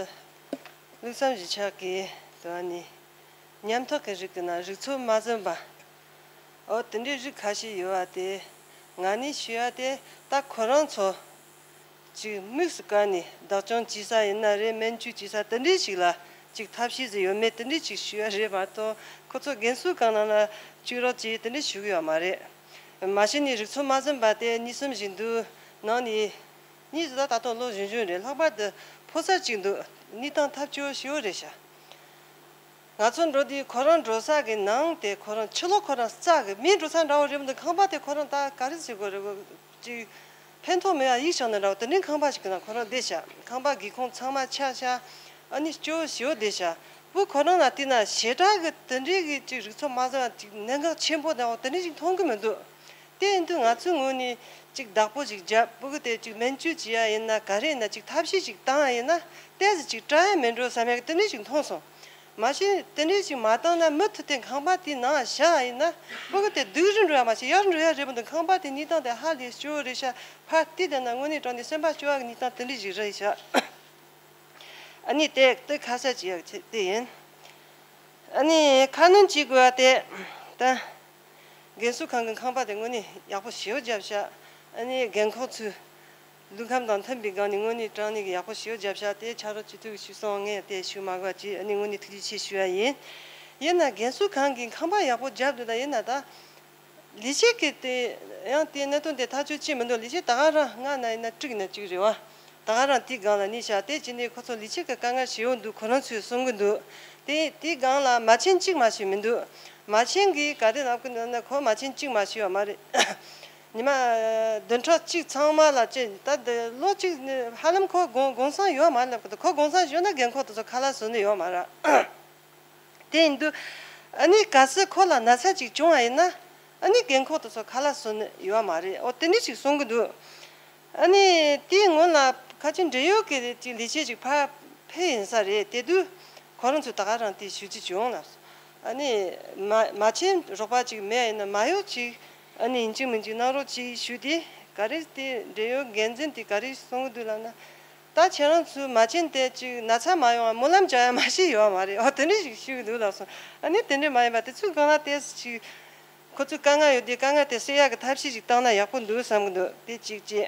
ལྷུག་བསམ་གཞིས་ཆགས་ཀྱི་དོན་ནི་ཉམ་ཐག་གི་རིགས་ཀྱི་ནང་རིགས་ཚོ་མ་འཛོམས་པ། འོ་དེ་འདྲའི་རིགས་ཁ་ཤས་ཡོད་པ་དེ་ང་ནི་ཞུ་ཡ་དེ་ད་ཁོ་རང་ཚོ་ ཅིག་དམིགས་སུ་བཀར་ནས་བདག་སྐྱོང་བྱེད་ས་ཡིན་ན་རེད། སྨན་བཅོས་བྱེད་ས་དེ་འདྲས་ཞིག་ལ་ཅིག་ཐབས་ཤེས་ཟིག་ཡོད་མེད་དེ་འདྲས་ཅིག་ཞུ་ཡ་རེད་མ་གཏོགས། ཁོ་ཚོ་རྒན་གསོ་ཁང་ནང་ལ་བཅུག་རོགས་བྱེད་དེ་འདྲས་ཞུ་གི་ཡོད་མ་རེད། མ་གཞི་ནས་རིག་ཚོགས་མ་ཟིན་པ་དེ་གཉིས་གསུམ་ཞིག་འདུག་ནང་ནས་གཉིས་ཟིག་ད་ད་དུང་ལོ་གཞོན་གཞོན་རེད། ལྷག་པར་དུ་ཕོ་གསར་ཅིག་འདུག་གནས་སྟངས་ཐབས་སྐྱོ་ཞེ་པོ་རེད་ཤག་ང་ཚོ་འགྲོ་དུས་ཁོ་རང་འགྲོ་ས་གི་ནང་དེ་ཁོ་རང་ཕྱི་ལོགས་ཁོ་རང་རྩ་གི་མི་འགྲོ་ས་འདྲ་བོ་རེད་མི་འདུག་ཁང་པ་དེ་ཁོ་རང་ད་ག་རེ་ཟེར་དགོས་རེད། ཅིག་ཕན་ཐོགས་མེད་པ་ཡིག་བྱང་ནས་འདྲ་བོ་དེ་འདྲའི་ཁང་པ་ཞིག་གི་ནང་ཁོ་རང་བསྡད་ཤག་ཁང་པ་སྒེའུ་ཁུང་ཚང་མ་ཆག་ཤག་ཨ་ནི་སྐྱོ་ཞེ་པོ་བསྡད་ཤག་བུ་ཁོ་རང་ལ་བལྟས་ན་ཞེ་དྲག་གི་དེ་འདྲའི་གི་ཅིག་རིག་ཚོགས་མ་ཟིན་པ་ཅིག་གནད་འགག་ཆེན་པོ་འདྲ་བོ་དེ་འདྲ་ཞིག་མཐོང་གི་མི་འདུག་དེ་ཡིན་དུས་ང་ཚོའི་ངོས་ནས་ཅིག་བདག་པོ་ཅིག་བརྒྱབ། ཕྲུ་གུ་དེ་ཅིག་སྨན་བཅོས་བྱེད་ཡ་ཡིན་ན་ག་རེ་ཡིན་ན་ཅིག་ཐབས་ཤེས་ཅིག་བཏང་ཡ་ཡིན་ན་ཏོག་ཙམ་ཅིག་དྲག་ཡ་མེད་འགྲོ་བསམ་ཡ་གི་དེ་འདྲ་ཞིག་མཐོང་སོང་། མ་གཞི་དེ་འདྲ་ཞིག་མ་བཏང་ན་མུ་མཐུད་དེ་ཁང་པ་དེའི་ནང་བཞག་ཡ་ཡིན་ན་ཕྲུ་གུ་དེ་སྡུག་རུ་འགྲོ་ཡ་མ་ཟད་ཡར་འགྲོ་ཡ་རེད་མི་འདུག་ཁང་པ་དེ་གནས་སྟངས་དེ་ཧ་ལས་སྐྱོ་བོ་རེད་ཤག་ཕར་བལྟས་བསྡད་ན་དངོས་གནས་དྲང་གནས་སེམས་པ་སྐྱོ་བ་གི་གནས་སྟངས་དེ་འདྲ་ཞིག་རེད་ཤག་ཨ་ནི་དེ་དེ་ཁ་གསལ་བྱེད་ཡག་ཆེད་དེ་ཡིན། ཨ་ནི་ཁ་སྣོན་བྱེད་དགོས་པ་དེ་ད་རྒན་གསོ་ཁང་གི་ཁང་པ་དེ་དངོས་གནས་ཡག་པོ་ཞེ་པོ་བརྒྱབ་ཤག་ཨ་ནི་རྒན་འཁོགས་ཚོས་ལུས་ཁམས་དང་མཐུན་པའི་སྒང་ནས་དངོས་གནས་དྲང་གནས་ཀྱི་ཡག་པོ་ཞེ་པོ་བརྒྱབ་ཤག་དེ་ཕྱག་རོགས་ཅི་ཐུབ་ཞུས་སོང་། ངས་དེ་ཞུ་མ་དགོས་ཀྱི། ཨ་ནི་དངོས་གནས་ཐུགས་རྗེ་ཆེ་ཞུ་ཡ་ཡིན། ཡིན་ན་རྒན་གསོ་ཁང་གི་ཁང་པ་ཡག་པོ་བརྒྱབ་འདུག་ད་ཡིན་ན་ད། ལས་བྱེད་ཀྱི་དེ་ཡང་དེ་གནད་དོན་དེ་ཐག་གཅོད་བྱེད་མི་འདུག་ལས་བྱེད་ད་ག་རང་ལྔ་ན་ཡིན་ན་དྲུག་ན་གཅིག་རེད་བ། ད་ག་རང་དེའི་སྒང་ལ་གནས་ཤག་དེ་བྱས་ནས་ཁོ་ཚོ་ལས་བྱེད་ཀྱི་དཀའ་ངལ་ཞེ་པོ་འདུག་ཁོ་རང་ཚོས་གསུང་གི་འདུག་དེ་དེའི་སྒང་ལ་མ་བྱན་གཅིག་མ་ཞིག་མི་འདུག་མ་བྱན་གྱིས་ག་དེ་ལབ་ཀྱི་འདུག་ན་ཁོ་མ་བྱན་གཅིག་མ་ཞིག་ཡོད་མ་རེད། ཉི་མ་བདུན་ཕྲག་གཅིག་ཚང་མ་ལ་ཅི་ད་དེ་ལོ་གཅིག་ནི་ཧ་ལམ་ཁོ་དགོངས་དགོངས་སེལ་ཡོད་མ་རེད་ལབ་ཀྱི་འདུག་ཁོ་དགོངས་སེལ་ཞུས་ན་རྒན་འཁོགས་དེ་ཚོ་ཁ་ལག་བཟོ་ནི་ཡོད་མ་རེད། དེ་ཡིན་དུས་ཨ་ནི་གལ་སྲིད་ཁོ་ལ་ན་ཚ་ཅིག་བྱུང་བ་ཡིན་ན་ཨ་ནི་རྒན་འཁོགས་དེ་ཚོ་ཁ་ལག་བཟོ་ནི་ཡོད་མ་རེད། འོ་དེ་འདྲ་ཞིག་གསུང་གི་འདུག་ཨ་ནི་དེའི་སྔོན་ལ་ཁ་ཆེ་འབྲེལ་ཡོད་ཀྱི་ཅིག་ལས་བྱེད་ཅིག་ཕར་ཕེབས་ཡིན་ས་རེད། དེ་དུས་ཁོ་རང་ཚོས་ད་ག་རང་དེ་ཞུ་རྒྱུ་བྱུང་ལ། ཨ་ནི་མ་མ་བྱན་རོགས་པ་ཅིག་མེད་ཡིན་ན་མ་གཡོག་ཅིག་ཨ་ནི་ཡིན་གཅིག་མིན་གཅིག་གནང་རོགས་ཅིག་ཞུས་ཏེ་ག་རེ་དེ་འབྲེལ་ཡོད་འགན་འཛིན་དེ་ག་རེ་གསུང་གི་འདུག་ལབ་ན། ད་ཁྱེད་རང་ཚོའི་མ་བྱན་དེ་ཅིག་ན་ཚ་མ་ཡོང་བ་སྨོན་ལམ་རྒྱག་ཡ་མ་ཞིག་ཡོད་མ་རེད། འོ་དེ་འདྲ་ཞིག་ཞུས་འདུག་ལབ་སོང་། ཨ་ནི་དེ་འདྲ་མ་ཡིན་པ་དེ་ཚོའི་སྒང་ལ་ཏོག་ཙམ་ཅིག་ཁོ་ཚོའི་དཀའ་ངལ་ཡོད་དུས་དཀའ་ངལ་དེ་སེལ་ཡག་གི་ཐབས་ཤེས་ཤིག་བཏང་ན་ཡག་པོ་འདུག་བསམ་གི་འདུག་དེ་གཅིག་བྱས།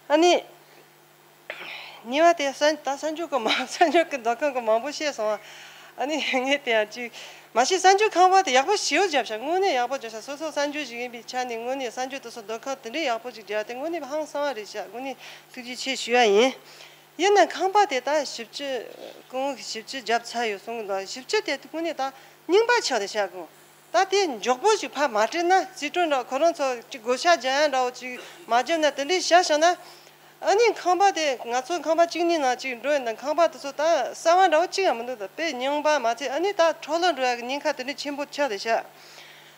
ཨ་ནི་གཉིས་པ་དེ་གསར་ད་གསར་འགྱུར་གི་མང་གསར་འགྱུར་གི་ཟློས་ཁང་གི་མང་པོ་བཤད་སོང་བ། ཨ་ནི་ངས་དེ་ཡང་ཅིག་མ་གཞི་གསར་འགྱུར་ཁང་པ་དེ་ཡག་པོ་ཞེ་པོ་བརྒྱབ་ཤག་དངོས་གནས་ཡག་པོ་བརྒྱབ་ཤག་སོ་སོ་གསར་འགྱུར་ཞིག་ཡིན་པའི་ཆ་ནས་དངོས་གནས་གསར་འགྱུར་དེ་ཚོ་ཟློས་ཁང་དེ་འདྲའི་ཡག་པོ་ཅིག་བརྒྱབ་དེ་དངོས་གནས་ཧང་སང་བ་རེད་ཤག་དངོས་གནས་ཐུགས་རྗེ་ཆེ་ཞུ་ཡ་ཡིན། ཡིན་ན་ཁང་པ་དེ་ད་ཞིབ་དཔྱད་སྐུ་ངོ་གིས་ཞིབ་དཔྱད་བརྒྱབ་ཚར་ཡོད་གསུང་གི་འདུག་ཞིབ་དཔྱད་དེ་དངོས་གནས་ད་རྙིང་པ་ཆགས་ཏེ་ཤག་གོ་ད་དེ་མགྱོགས་པོ་ཞིག་ཕར་མ་སྤྲད་ན་རྩིས་སྤྲོད་འདྲ་ཁོ་རང་ཚོ་ཅིག་བགོ་བཤའ་རྒྱག་ཡ་འདྲ་བོ་ཅིག་མ་བརྒྱབ་ན་དེ་འདྲའི་བཞག་བཞག་ན། ཨ་ནི་ཁང་པ་དེ་ང་ཚོ་ཁང་པ་གཅིག་གཉིས་ནང་ཅིག་འགྲོ་ཡིན་ན་ཁང་པ་དེ་ཚོ་ད་གསར་བ་འདྲ་བོ་གཅིག་ཡང་མི་འདུག་ད་དཔེ་རྙིང་པ་མ་ཚད་ཨ་ནི་ད་འཕྲོ་བརླག་འགྲོ་ཡ་གི་ཉེན་ཁ་དེ་འདྲའི་ཆེན་པོ་ཆགས་ཏེ་ཤག་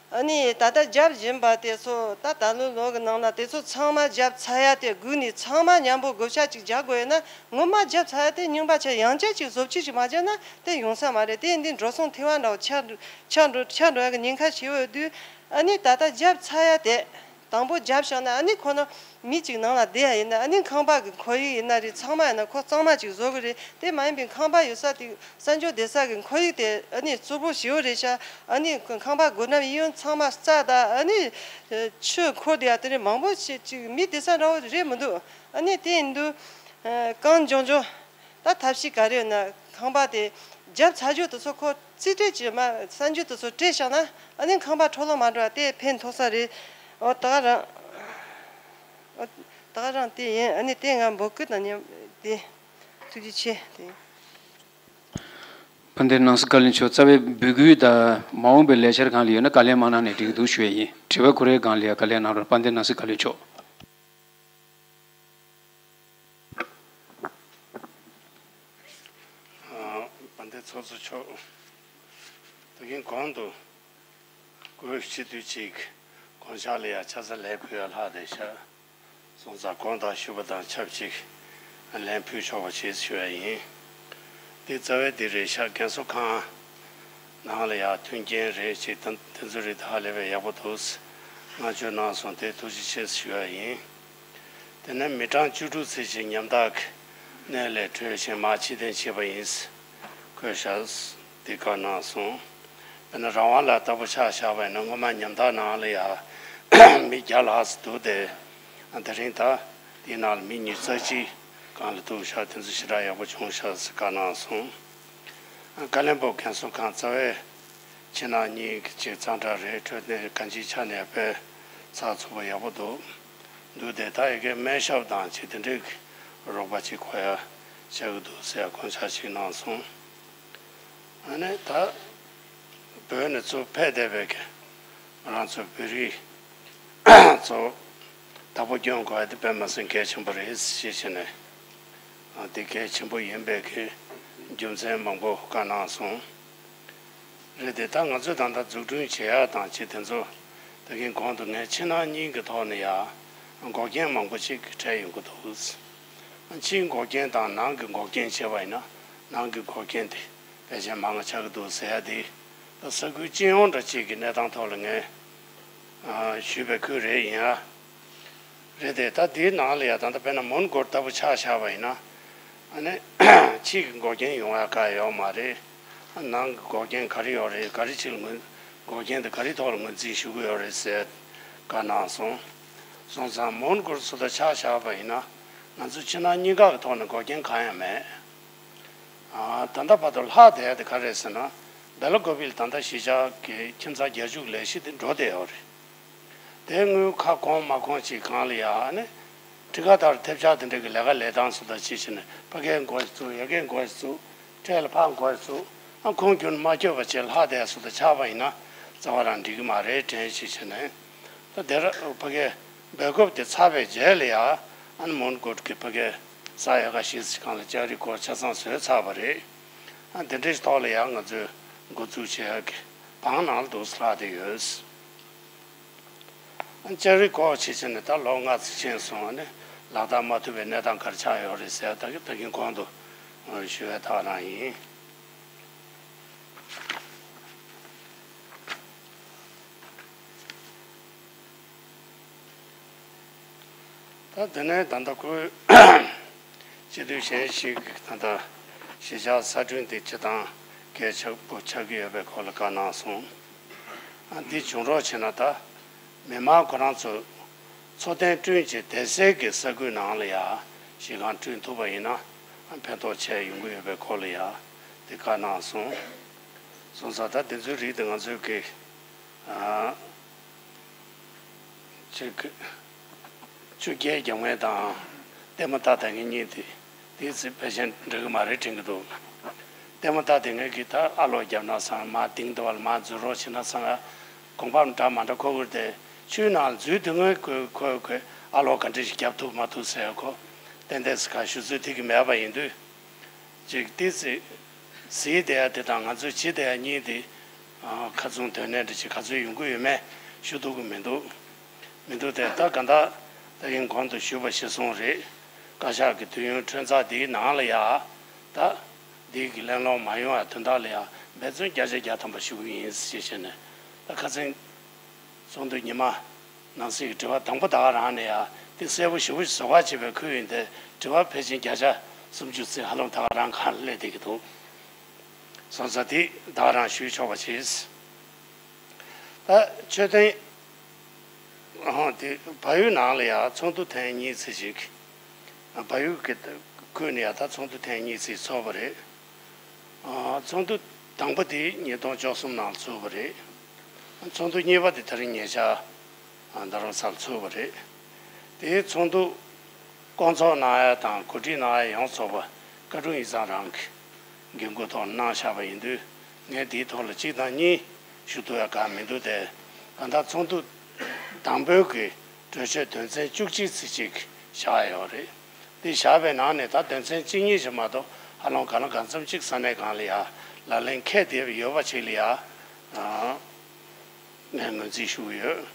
ཨ་ནི་ད་ལྟ་བརྒྱབ་བཞིན་པ་དེ་ཚོ་ད་ད་ལོའི་ལོ་གི་ནང་ལ་དེ་ཚོ་ཚང་མ་བརྒྱབ་ཚར་ཡ་དེ་སྒུག་ནས་ཚང་མ་མཉམ་པོ་བགོ་བཤའ་ཅིག་རྒྱག་དགོས་ཡོད་ན་སྔོན་མ་བརྒྱབ་ཚར་ཡ་དེ་རྙིང་པ་ཆགས། ཡང་བསྐྱར་ཅིག་བཟོ་བཅོས་ཅིག་མ་བརྒྱབ་ན་དེ་ཡོང་ས་མ་རེད། དེ་ཡིན་དུས་འགྲོ་སོང་ཐེ་བ་འདྲ་བོ་ཆགས་འགྲོ་ཆགས་འགྲོ་ཆགས་འགྲོ་ཡ་གི་ཉེན་ཁ་ཆེ་བོ་ཡོད་དུས་ཨ་ནི་ད་ལྟ་བརྒྱབ་ཚར་ཡ་དེ། དང་པོ་བརྒྱབ་བཞག་ན་ཨ་ནི་ཁོ་ན་མི་གཅིག་ནང་ལ་བསྡད་ཡ་ཡིན་ན་ཨ་ནི་ཁང་པ་གི་ཁོར་ཡུག་ཡིན་ན་རེད། ཚང་མ་ཡིན་ན་ཁོ་གཙང་མ་ཅིག་བཟོ་གི་རེད། དེ་མ་ཡིན་པའི་ཁང་པ་ཡོད་ས་དེ་གསར་འགྱུར་བསྡད་ས་གི་ཁོར་ཡུག་དེ་ཨ་ནི་རྩུབ་པོ་ཞེ་པོ་རེད་ཤག་ཨ་ནི་ཁང་པ་སྒོ་འགྲམ་གཡས་གཡོན་ཚང་མ་རྩྭ་དང་ཨ་ནི་ཆུ་འཁོར་བསྡད་ཡ་དེ་འདྲ་མང་པོ་ཞིག་ཅིག་མི་བསྡད་ས་འདྲ་བོ་རེད་མི་འདུག་ཨ་ནི་དེ་ཡིན་དུས་གང་མགྱོགས་མགྱོགས། ད་ཐབས་ཤེས་ག་རེ་ཡོད་ན་ཁང་པ་དེ་བརྒྱབ་ཚར་རྒྱུ་དེ་ཚོ་ཁོ་རྩིས་སྤྲོད་ཀྱི་མ་གསར་འགྱུར་དེ་ཚོ་སྤྲད་བཞག་ན་ཨ་ནི་ཁང་པ་འཕྲོ་བརླག་མ་འགྲོ་བ་དེ་ཕན་ཐོགས་ས་རེད། འོ་ད་ག་རང་འོ་ད་ག་རང་དེ་ཡིན། ཨ་ནི་དེ་ང་འབོད་སྐུལ་དང་མཉམ་དེ་ཐུགས་རྗེ་ཆེ་དེ། དཔལ་ལྡན་ནང་སྲིད་བཀའ་བློན་མཆོག་རྩ་བའི་འབོད་སྐུལ་དང་མ་འོངས་པའི་ལས་འཆར་གང་ལ་ཡོད་ན་བཀའ་ལན་མ་གནང་ནས་འགྲིག་འདུག་ཞུ་ཡས་ཡིན། དྲི་བ་ཁོ་རའི་སྒང་ལ་ཡ་བཀའ་ལན་གནང་རོགས། དཔལ་ལྡན་ནང་སྲིད་བཀའ་བློན་མཆོག་དཔལ་ལྡན་ཚོགས་གཙོ་མཆོག་ད་གིན་གོང་དུ་སྐུ་སྤྱི་འཐུས་གཅིག་དགོངས་འཆར་ལ་ཡང་ཆ་ཚང་ལན་ཕུལ་ཡ་ལྷག་བསྡད་ཤག་སོང་ཙང་དགོངས་དག་ཞུ་བ་དང་ཆབས་ཅིག་ལན་ཕུལ་ཆོག་པ་བྱེད་ཞུ་ཡ་ཡིན། འདི་རྩ་བའི་འདི་རེད་ཤག་རྒན་གསོ་ཁང་ནང་ལ་ཡང་མཐུན་རྐྱེན་རེད་ཅིག་དང་དེ་ཚོ་རིགས་ད་ཧ་ལས་པའི་ཡག་པོ་འདུག་བསྔགས་བརྗོད་གནང་སོང་། དེ་ཐུགས་རྗེ་ཆེ་ཞུ་ཡ་ཡིན། དེ་ནས་མི་གྲངས་བཅུ་དྲུག་ཙམ་ཞིག་ཉམ་ཐག་གི་གནས་ལས་གྲོལ་ཞིང་མར་ཕྱིར་འཐེན་བྱས་པ་ཡིན། ཁོས་ཞག་འདི་བཀའ་གནང་སོང་། དཔེར་ན་རང་དབང་ལ་ལྟ་བུ་ཆ་བཞག་པ་ཡིན་ན་སྔོན་མ་ཉམ་ཐག་ནང་ལ་ཡ་མི་བརྒྱ་ལྷག་ཙམ་འདུག་སྟེ། དེ་རིང་ད་ དེའི་ནང་ལ་མི་ཉི་ཤུ་རྩ་གཅིག་སྒང་ལ་ཐུག་ཤག་དེ་ཚོ་ཞེ་དྲག་ཡག་པོ་བྱུང་ཤག་ཟེར་བཀའ་གནང་སོང་། ཀ་ལོན་སྦུག་རྒན་གསོ་ཁང་རྩ་བའི་ཕྱི་ནང་གཉིས་ཀྱི་ཅིག་གཙང་སྦྲ་རེད། འཕྲོད་བསྟེན་གང་ཅིའི་ཆ་ནས་དཔེ་ཚགས་ཚུད་པོ་ཡག་པོ་འདུག་འདུག་སྟེ་ད་ཡ་གིའི་སྨན་ཞབས་དང་ཅིག་དེ་འདྲའི་གི་རོགས་པ་ཅིག་དགོས་ཡ་ཆགས་ཀྱི་འདུག་ཟེར་དགོངས་འཆར་ཞིག་གནང་སོང་། ཨ་ནི་ད་བོད་ནས་ཚུར་ཕེབས་བསྡད་པའི་གི་ང་རང་ཚོ་བོད་རིགས་ཚོ་བདག་པོ་སྐྱོང་དགོས་ཡ་དེ་དཔེ་མི་སྲིད་གལ་ཆེན་པོ་རེད་ཞེས་བྱས་ནས། ཨ། དེ་གལ་ཆེན་པོ་ཡིན་པའི་གི་རྒྱུ་མཚན་མང་པོ་བཀའ་གནང་སོང་། རེད་དེ། ད་ང་ཚོས་ད་ལྟ་འཛུགས་སྐྲུན་བྱེད་ཡག་དང་ཅིག་དེ་ཚོ་ད་གིན་གོང་དུ་ངས་ཕྱི་ནང་གཉིས་ཀྱི་ཐོག་ནས་ཡ་འགོག་རྐྱེན་མང་པོ་ཅིག་འཕྲད་ཡོང་གི་འདུག་ཕྱིའི་འགོག་རྐྱེན་དང་ནང་གི་འགོག་རྐྱེན་བྱས་པ་ཡིན་ན། ནང་གི་འགོག་རྐྱེན་དེ་ཕལ་ཆེར་མང་བ་ཆགས་ཀྱི་འདུག་ཟེར་ཡ་དེ། ད་ས་ཁུལ་སྤྱི་ཡོངས་འདྲ་ཅིག་གི་གནས་སྟངས་ཐོག་ལ་ངས་ཨ་ཞུས་པའི་ཁུལ་རེད། ཡིན་ཨ། རེད་དེ། ད་དེའི་ནང་ལ་ཡ་ད་ལྟ་དཔེར་ན་མོན་གྷོ་ལྟ་བུ་ཆ་བཞག་པ་ཡིན་ན། ཨ་ནི་ཕྱི་གི་འགོག་རྐྱེན་ཡོང་ཡ་ག་ཡོད་མ་རེད། ཨ། ནང་གི་འགོག་རྐྱེན་ག་རེ་ཡོད་རེད། ག་རེ་ཅིག་ལ་ངོས། འགོག་རྐྱེན་དེ་ག་རེའི་ཐོག་ལ་ངོས་འཛིན་ཞུ་གི་ཡོད་རེད་ཟེར་བཀའ་གནང་སོང་། སོང་ཙང་མོན་གྷོ་ཚོ་ད་ཆ་བཞག་པ་ཡིན་ན། ང་ཚོ་ཕྱི་ནང་གཉིས་ཀ་གི་ཐོག་ནས་འགོག་རྐྱེན་གང་ཡང་མེད། ཨ། ད་ལྟ་བར་དུ་ལྷག་བསྡད་ཡ་དེ་ག་རེད་ཟེར་ན། སྦེ་ལ་ཀོ་བི་ལ་ད་ལྟ་གཞིས་ཆགས་ཀྱི་ཁྱིམ་ཚང་བརྒྱད་ཅུ་ལས་ཤིག་དེ་འགྲོ་བསྡད་ཡོད་རེད། དེ་དངུལ་ཁ་གོང་མ་གོང་ཅིག་སྒང་ལ་ཡ་ཨ་ནི་འཕྲིན་ཁང་དང་ཐབས་ཆག་དེ་འདྲ་གི་ལས་ཀ་ལས་སྟངས་སུ་ད་ཅི་བྱས་ནས་ཕ་གིར་འགོ་ཞིག་བཙུགས། ཡ་གིར་འགོ་ཞིག་བཙུགས། འཕྲལ་ལ་ཕར་འགོ་ཞིག་བཙུགས། ཨ། ཁུངས་འཁྱོལ་མ་འཁྱོལ་བ་བྱས་ལྷག་བསྡད་སུ་ད་ཆགས་པ་ཡིན་ན་རྩ་བ་རང་འགྲིག་གི་མ་རེད་དྲན་ཞིག་བྱས་ནས། ད་དེར་ཕ་གིའི་སྦེལ་ཀོབ་དེ་ཚར་བའི་རྗེས་ལ་ཡ་ཨ་ནི་མོན་གྷོ་གི་ཕ་གིའི་ས་ཡ་ག་ཞིག་སྒང་ལ་ལྕགས་རི་སྐོར་ཆ་ཚང་བཟོས་ཚར་བ་རེད། ཨ། དེ་འདྲའི་ཐོག་ལ་ཡ་ང་ཚོས་འགོ་འཛུགས་བྱེད་ཡ་གི་བང་ནང་ལ་འདུག་སེ་ལྷག་བསྡད་ཡོད། ལྕགས་རི་སྐོར་བྱེད་བྱས་ནས་ད་ལོ་ལྔ་ཙམ་ཕྱིན་སོང་། ཨ་ནི་ལག་བསྟར་མ་ཐུབ་པའི་གནས་སྟངས་ག་རེ་ཆགས་ཡོད་རེད་ཟེར་ད་གིན་ད་གིན་གོང་དུ་ཞུ་བའི་ཐག་རང་ཡིན། ད་དེ་ནས་ད་ལྟ་ཁོས་སྤྱི་འཐུས་གཞན་ཞིག་གིས་ད་ལྟ་གཞིས་ཆགས་གསར་སྐྲུན་དེ་བྱེད་སྟངས་གལ་ཆེན་པོ་ཆགས་ཀྱི་ཡོད་པའི་སྐོར་ལ་བཀའ་གནང་སོང་། ཨ། འདི་བྱུང་རོགས་བྱས་ན་ད་མི་མང་ཁོ་རང་ཚོ་འཚོ་རྟེན་བསྐྲུན་བྱས་དེ་སའི་གི་ས་ཁུལ་ནང་ལ་ཡ་གཞིས་ཁང་བསྐྲུན་ཐུབ་པ་ཡིན་ན་ཕན་ཐོགས་ཆེ་ཡོང་གི་ཡོད་པའི་སྐོར་ལ་ཡ་དེ་བཀའ་གནང་སོང་། སོང་ཙང་ད་དེ་ཚོའི་རིགས་དེ་ང་ཚོས་གི། ཨ། ཅིག་གི་ཆུ་རྐྱལ་རྒྱག་མཁན་དང་ལྟད་མོ་ལྟ་མཁན་གཉིས་དེ་དེའི་ཚེ་ཕལ་ཆེར་འགྲིག་གི་མ་རེད་དྲན་གྱི་འདུག་ལྟད་མོ་ལྟ་མཁན་གྱིས་ད་ཨ་ལོག་རྒྱབ་ན་བཟང་། མར་ལྡིང་འདུག་བ་ལ་མར་འཛུལ་རོགས་བྱེད་ན་བཟང་། གོམ་པ་འདྲ་མ་འདྲ་འཁོར་གྱི་རེད་དེ། ཆུའི་ནང་ལ་འཛུལ་དུས་ངས་ཁོས་ཁོས་ཁོས་ཨ་ལོག་ག་འདྲ་ཞིག་རྒྱབ་ཐུབ་མ་ཐུབ་ཟེར་ཁོ་ཏན་ཏན་ཟེར་ག་ཞུ་ཚོད་ཐིག་གི་མེད་པ་ཡིན་དུས། ཅིག་ཏི་ཙི་གཟིགས་བསྡད་ཡ་དེ་དང་ང་ཚོས་བྱེད་བསྡད་ཡ་གཉིས་དེ། ཨ། ཁ་ཚོན་དོན་གནད་འདྲ་ཅིག་ག་ཚོད་ཡོང་གི་ཡོད་མེད་ཞུ་ཐུབ་ཀྱི་མི་འདུག་མི་འདུག་སྟེ། ད་ག་ད་ད་ཡིན་གོང་དུ་ཞུས་པ་གཞིར་བཟུང་རེད། བཀའ་ཤག་གི་དུས་ཡུན་ཁྲོན་ཚར་འདིའི་ནང་ལ་ཡ། ད་འདི་གི་གླེང་སློང་མ་ཡོང་བ་དོན་དག་ལ་ཡ་འབད་བརྩོན་བརྒྱ་ཆ་བརྒྱ་ཐམ་པ་ཞུ་གི་ཡིན་ཞེས་བཤད་ནས། ད་ཁ་སང་ཚོགས་འདུ་ཉི་མ་ནང་སྲིད་ཀྱི་དྲི་བ་དང་པོ་ད་ག་རང་ནས་ཡ་དེ་གསལ་པོ་ཞེ་པོ་བཟོ་ག་བྱེད་པའི་ཁུལ་ཡིན་ཏེ། དྲི་བ་ཕལ་ཆེར་བརྒྱ་ཆ་སུམ་ཅུ་ཙམ་ཧ་ལམ་ད་ག་རང་གང་སླེབས་བསྡད་ཀྱི་འདུག་སོང་ཙང་དེ་ད་ག་རང་ཞུས་ཆོག་པ་བྱེད། ད་མཆོད་རྟེན། ཨ། དེ་བལ་ཡུལ་ནང་ལ་ཡ་ཚོགས་འདུ་ཐེངས་གཉིས་ཙམ་ཞིག་བལ་ཡུལ་གྱི་ཁུལ་ནས་ཡ་ད་ཚོགས་འདུ་ཐེངས་གཉིས་ཙམ་ཚོགས་པ་རེད། ཨ། ཚོགས་འདུ་དང་པོ་དེ་ཉིས་སྟོང་བཅུ་གསུམ་ནང་ཚོགས་པ་རེད། ཚོགས་འདུ་གཉིས་པ་དེ་ད་རིང་ཉེ་ཆར་རྡ་རམ་ས་ལ་ཚོགས་པ་རེད། དེའི་ཚོགས་འདུ་བསྐོང་ཚོགས་གནང་ཡ་དང་གོ་སྒྲིག་གནང་ཡ་ཡོངས་རྫོགས་པ་བཀའ་དྲུང་ཡིག་ཚང་རང་གི་འགན་འཁུར་ཐོག་གནང་བཞག་པ་ཡིན་དུས། ངས་དེའི་ཐོག་ལ་གཅིག་དང་གཉིས་ཞུ་ཐུབ་ཡ་གང་མི་འདུག་སྟེ། གང་ལྟར་ཚོགས་འདུ་དང་པོའི་གི་གྲོས་ཆོད་དོན་ཚན་བཅུ་གཅིག་ཙམ་ཅིག་བཞག་ཡོད་རེད། དེ་བཞག་པའི་ནང་ནས་ད་དོན་ཚན་གཅིག་གཉིས་ཤིག་མ་གཏོགས་ཧ་ལམ་གང་ལ་གང་འཚམ་གཅིག་ས་གནས་སྒང་ལ་ཡ་ལག་ལེན་འཁེལ་བསྡད་ཡོད་པ་ཅིག་ལ་ཡ། ཨ། ངས་ངོས་འཛིན་ཞུ་གི་ཡོད།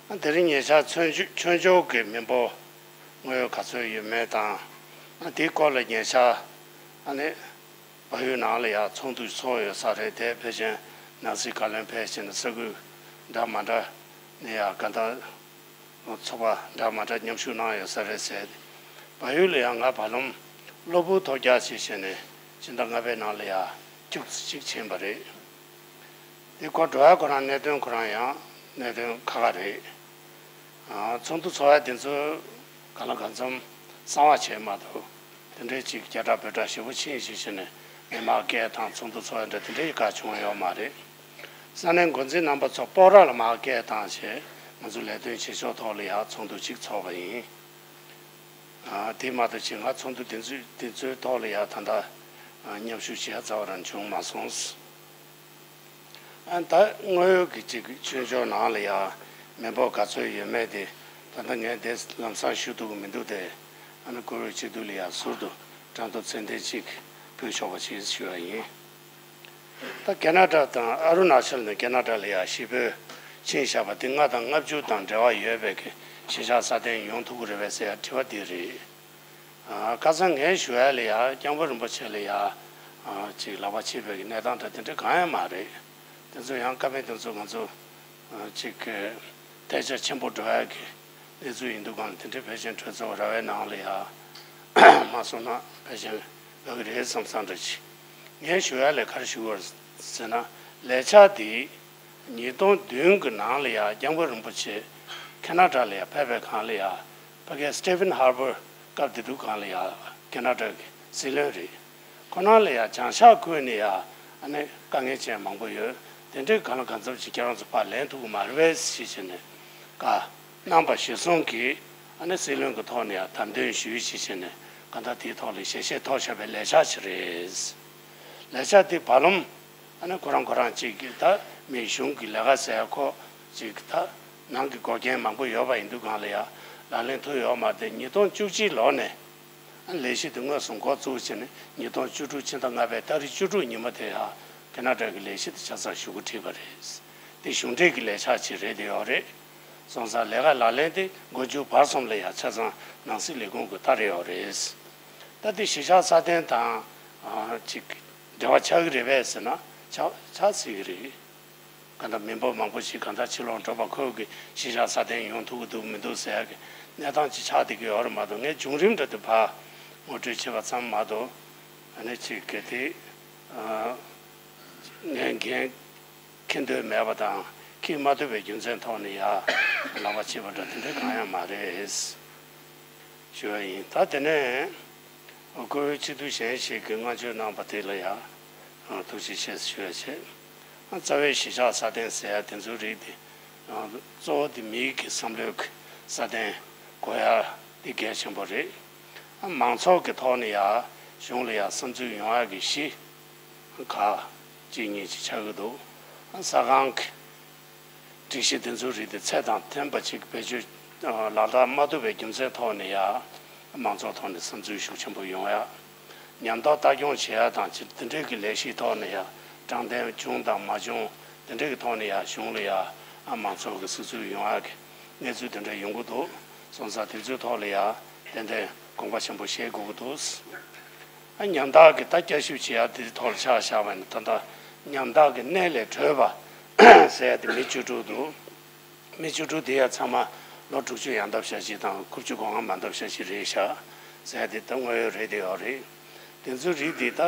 ཨ། དེ་རིང་ཉེ་ཆར་ཆོས་འབྱོར་ཆོས་འབྱོར་གྱི་མི་འབོར་དངོས་ཡོད་ག་ཚོད་ཡོད་མེད་དང་། ཨ། དེའི་སྐོར་ལ་ཉེ་ཆར་ཨ་ནི་བལ་ཡུལ་ནང་ལ་ཡ་ཚོགས་འདུ་ཚོགས་ཡོད་ས་རེད་དེ། ཕལ་ཆེར་ནང་སྲིད་བཀའ་བློན་ཕེབས་བྱས་ནས་ས་ཁུལ་འདྲ་མི་འདྲ་ནས་ཡ་ག་ད་ཚོགས་པ་འདྲ་མི་འདྲ་མཉམ་ཞུགས་གནང་ཡོད་ས་རེད་ཟེར། བལ་ཡུལ་ལ་ཡང་ང་བར་ལམ་གློ་བུར་ཐོལ་རྒྱག་ཅིག་བྱས་ནས་ཕྱི་ཟླ་ལྔ་པའི་ནང་ལ་ཡ་ཁྱུག་ཙམ་ཅིག་ཕྱིན་པ་རེད། དེ་སྐོར་འགྲོ་ཡ་ཁོ་རང་གནད་དོན་ཁོ་རང་ཡང་གནད་དོན་ཁག་ཁག་རེད། ཨ། ཚོགས་འདུ་ཚོགས་ཡ་དེ་ཚོ་ གང་ལ་གང་འཚམ་གསང་བ་བྱས་མ་གཏོགས། དེ་འདྲའི་ཅིག་སྐད་གྲགས་བོད་གྲགས་ཞེ་པོ་ཕྱིན་ཞེས་བྱས་ནས་མི་མང་སྐད་དང་ཚོགས་འདུ་ཚོགས་ཡ་འདྲ་དེ་འདྲའི་ག་བྱུང་ཡོད་མ་རེད། ས་གནས་འགོ་འཛིན་རྣམ་པ་ཚོ་སྤོག་ར་ལ་མར་སྐད་བཏང་བྱས་ང་ཚོ་ལས་དོན་བྱེད་ཕྱོགས་ཐོག་ལ་ཡང་ཚོགས་འདུ་ཅིག་ཚོགས་པ་ཡིན། ཨ། དེ་མ་གཏོགས་ཅིག་ང་ཚོགས་འདུ་དེ་ཚོའི་དེ་ཚོའི་ཐོག་ལ་ཡང་ད་ལྟ་མཉམ་ཞུགས་བྱེད་ཡ་རྩ་བ་རང་བྱུང་མ་སོང་། ཨ། ད་དངོས་ཡོད་ཀྱི་ཅིག་ཆོས་ཕྱོགས་ནང་ལ་ཡང་མི་འབོར་ག་ཚོད་ཡོད་མེད་དེ་ད་ལྟ་ངས་དེ་ལམ་སང་ཞུ་ཐུབ་ཀྱི་མི་འདུག་སྟེ། ཨ་ནི་བཀུར་འོས་སྤྱི་འཐུས་ལ་ཡང་ཟུར་དུ་གྲངས་ཐོ་ཚད་ལྡན་ཅིག་ཕུལ་ཆོག་པ་ཞིག་ཞུ་བ་ཡིན། ད་ཁེ་ན་ཌ་དང་ཨ་རུ་ན་ཅལ་ནས་ཁེ་ན་ཌ་ལ་ཡང་གཞིས་སྤོས་ཕྱིན་བཞག་པ་དེ་ལྔ་དང་ལྔ་བཅུ་དང་འབྲེལ་བ་ཡོད་པའི་གི་གཞིས་ཆགས་སྲ་བརྟན་ཡོང་ཐུབ་ཀྱི་རེད་པས་ཟེར་ཡ་དྲི་བ་འདི་རེད། ཨ། ཁ་སང་ངས་ཞུ་ཡ་ལ་ཡ་སྐྱབས་མགོན་རིན་པོ་ཆེ་ལ་ཡ། ཨ། ཅིག་ལག་པ་ཕྱིས་པའི་གི་གནས་སྟངས་དང་དེ་འདྲ་གང་ཡང་མ་རེད། དེ་ཚོ་ཡང་བཀའ་མོལ་དེ་ཚོ་ང་ཚོ། ཨ། ཅིག་གི་ཐལ་ཆ་ཆེན་པོ་འགྲོ་ཡ་གི་གནས་ཚུལ་ཡིན་འདུག་གང་ལ་དེ་འདྲ་ཕལ་ཆེར་གྲོས་ཚོགས་ར་བའི་ནང་ལ་ཡ་མ་སོང་ན་ཕལ་ཆེར་ཡོད་གི་རེད་བསམ་བསམ་འདྲ་ཅིག་ངས་ཞུ་ཡ་ལ་ག་རེ་ཞུ་དགོས་ཟེར་ན་ལས་འཆར་འདི། ཉིས་སྟོང་བདུན་གྱི་ནང་ལ་ཡང་སྐྱབས་མགོན་རིན་པོ་ཆེ་ཁེ་ན་ཌ་ལ་ཡང་ཕེབས་པའི་སྒང་ལ་ཡང་ཕ་གིའི་སི་ཊི་ཕན་ཧར་བར་སྐབས་དེ་དུས་སྒང་ལ་ཡང་ཁེ་ན་ཌ་གི་སྲིད་བློན་རེད། ཁོ་རང་ལ་ཡང་བྱང་ཤར་ཁུལ་ནས་ཡང་ཨ་ནི་དཀའ་ངལ་ཅན་མང་པོ་ཡོད། དེ་འདྲའི་སྒང་ལ་གང་འཚམ་ཞིག་ཁྱེད་རང་ཚོ་ཕར་ལེན་ཐུབ་ཀྱི་མ་རེད་པས་ཞེས་བྱས་ནས་བཀའ་གནང་པ་གཞིར་བཟུང་གིས་ཨ་ནི་སྲིད་བློན་གྱི་ཐོག་ནས་ཡང་བདམས་ཐོན་ཞུས་ཞེས་བྱས་ནས་གང་ལྟར་དེའི་ཐོག་ལ་ཞལ་བཞེས་ཐོག་བཞག་པའི་ལས་འཆར་ཞིག་རེད། ལས་འཆར་དེ་བར་ལམ། ཨ་ནི་ཁོ་རང་ཁོ་རང་གཅིག་གིས་ད་མི་གཞུང་གི་ལས་ཀ་ཟེར་ཡ་ཁོ་གཅིག་ད་ནང་གི་འགོག་རྐྱེན་མང་པོ་ཡོད་པ་ཡིན་དུས་སྒང་ལ་ཡ་ལག་ལེན་ཐུབ་ཡོད་མ་རེད། ཉིས་སྟོང་བཅུ་གཅིག་ལོ་ནས་ཨ་ནི་ལས་གཞི་དེ་དངོས་སུ་འགོ་བཙུགས་བྱས་ནས་ཉིས་སྟོང་བཅུ་དྲུག་ཕྱི་ཟླ་ལྔ་པའི་ཏ་རིག་བཅུ་དྲུག་ཉིན་མོ་དེ་ཡ་ཁེ་ན་ཌ་གི་ལས་གཞི་དེ་ཆ་ཚང་ཞུ་གི་ཁྲིད་པ་རེད། དེ་གཞུང་འབྲེལ་གྱི་ལས་འཆར་ཅིག་རེད་དེ་ཡོད་རེད། སོང་ཙང་ལས་ཀ་ལག་ལེན་དེ་འགོ་མཇུག་བར་གསུམ་ལ་ཡ་ཆ་ཚང་ནང་སྲིད་ལས་ཁུངས་ཀྱིས་ལྟ་རེ་ཡོད་རེད། ད་དེ་གཞིས་ཆགས་སྲ་བརྟན་དང་ཨ་ཅིག་འབྲེལ་བ་ཆགས་ཀྱི་རེད་པས་ཟེར་ན་ཆགས་ཆགས་སྲིད་ཀྱི་རེད། གང་ལྟར་མི་འབོར་མང་པོ་ཞིག་གང་ལྟར་ཕྱིར་ལོག་འགྲོ་བ་ཁོ་གི་གཞིས་ཆགས་སྲ་བརྟན་ཡོང་ཐུབ་ཀྱི་འདུག་མི་འདུག་ཟེར་ཡ་གི་གནས་སྟངས་ཅིག་ཆགས་བསྡད་ཀྱི་ཡོད་རེད་མ་གཏོགས། ངས་བྱུང་རིམ་འདྲ་དེ་ཕར་ངོ་སྤྲོད་བྱས་པ་ཙམ་མ་གཏོགས། ཨ་ནི་ཅིག་གི་དེ་ཨ་ངས་འགན་འཁྱེར་འདོད་མེད་པ་དང་འཁྱེར་མ་ཐུབ་པའི་རྒྱུ་མཚན་ཐོག་ནས་ཡ་ལག་པ་ཕྱིས་པ་འདྲ་དེ་འདྲ་གང་ཡང་མ་རེད། ཞུ་བ་ཡིན། ད་དེ་ནས་བཀུར་འོས་སྤྱི་འཐུས་གཞན་ཞིག་གིས་བསྔགས་བརྗོད་གནང་པ་དེ་ལ་ཡང་ཐུགས་རྗེ་ཆེ་ཞུ་བ་བྱེད། རྩ་བའི་གཞིས་ཆགས་སྲ་བརྟན་ཟེར་ཡ་དེ་ཚོའི་རིགས་དེ་གཙོ་བོ་དེ་མིའི་གི་བསམ་བློའི་གི་སྲ་བརྟན་དགོས་ཡ་དེ་གལ་ཆེན་པོ་རེད། མང་ཚོགས་ཀྱི་ཐོག་ནས་ཡང་གཞུང་ལ་ཡང་བསམ་ཚུལ་ཡོང་ཡ་གི་གཞི། ཁག་གཅིག་གཉིས་ཅིག་ཆགས་ཀྱི་འདུག་ས་ཁང་གི་སྒྲིག་གཞི་དེ་ཚོའི་རིགས་དེ་ཚད་དང་ལྡན་པ་ཅིག་བེད་སྤྱོད་ལག་བསྟར་མ་ཐུབ་པའི་རྒྱུ་མཚན་ཐོག་ནས་ཡང་མང་ཚོགས་ཐོག་ནས་བསམ་ཚུལ་ཤུགས་ཆེན་པོ་ཡོང་ཡ། ཉམ་ཐག་ལྟ་སྐྱོང་བྱེད་ཡ་དང་ཅིག་དེ་འདྲའི་གི་ལས་གཞིའི་ཐོག་ནས་ཡང་དྲང་བདེན་བྱུང་དང་མ་བྱུང་དེ་འདྲའི་གི་ཐོག་ནས་ཡང་གཞུང་ལ་ཡང་མང་ཚོགས་ཀྱི་གཟིགས་ཚུལ་ཡོང་ཡ་གི་གནས་ཚུལ་དེ་འདྲ་ཡོང་གི་འདུག་སོང་ཙང་དེ་ཚོའི་ཐོག་ལ་ཡང་ཏན་ཏན་དགོངས་པ་ཆེན་པོ་བཞེས་དགོས་ཀྱི་འདུག་ཨ། ཉམ་ཐག་གི་ད་བསྐྱར་ཞིབ་བྱེད་ཡ་དེ་ཐོག་ལ་ཆ་བཞག་པ་ཡིན་ན་ད་ལྟ་ཉམ་ཐག་གི་གནས་ལས་གྲོལ་བ་ཟེར་ཡ་དེ་མི་བཅུ་དྲུག་འདུག་མི་བཅུ་དྲུག་དེ་ཡ་ཚང་མ་ལོ་དྲུག་ཅུ་ཡན་འདབ་བཞག་ཅིག་དང་དགུ་བཅུ་གོ་ལྔ་མ་འདབ་བཞག་ཅིག་རེད་ཤག་ཟེར་ཡ་དེ་ད་དངོས་ཡོད་རེད་དེ་ཡོད་རེད། དེ་ཚོའི་རིགས་དེ་ད་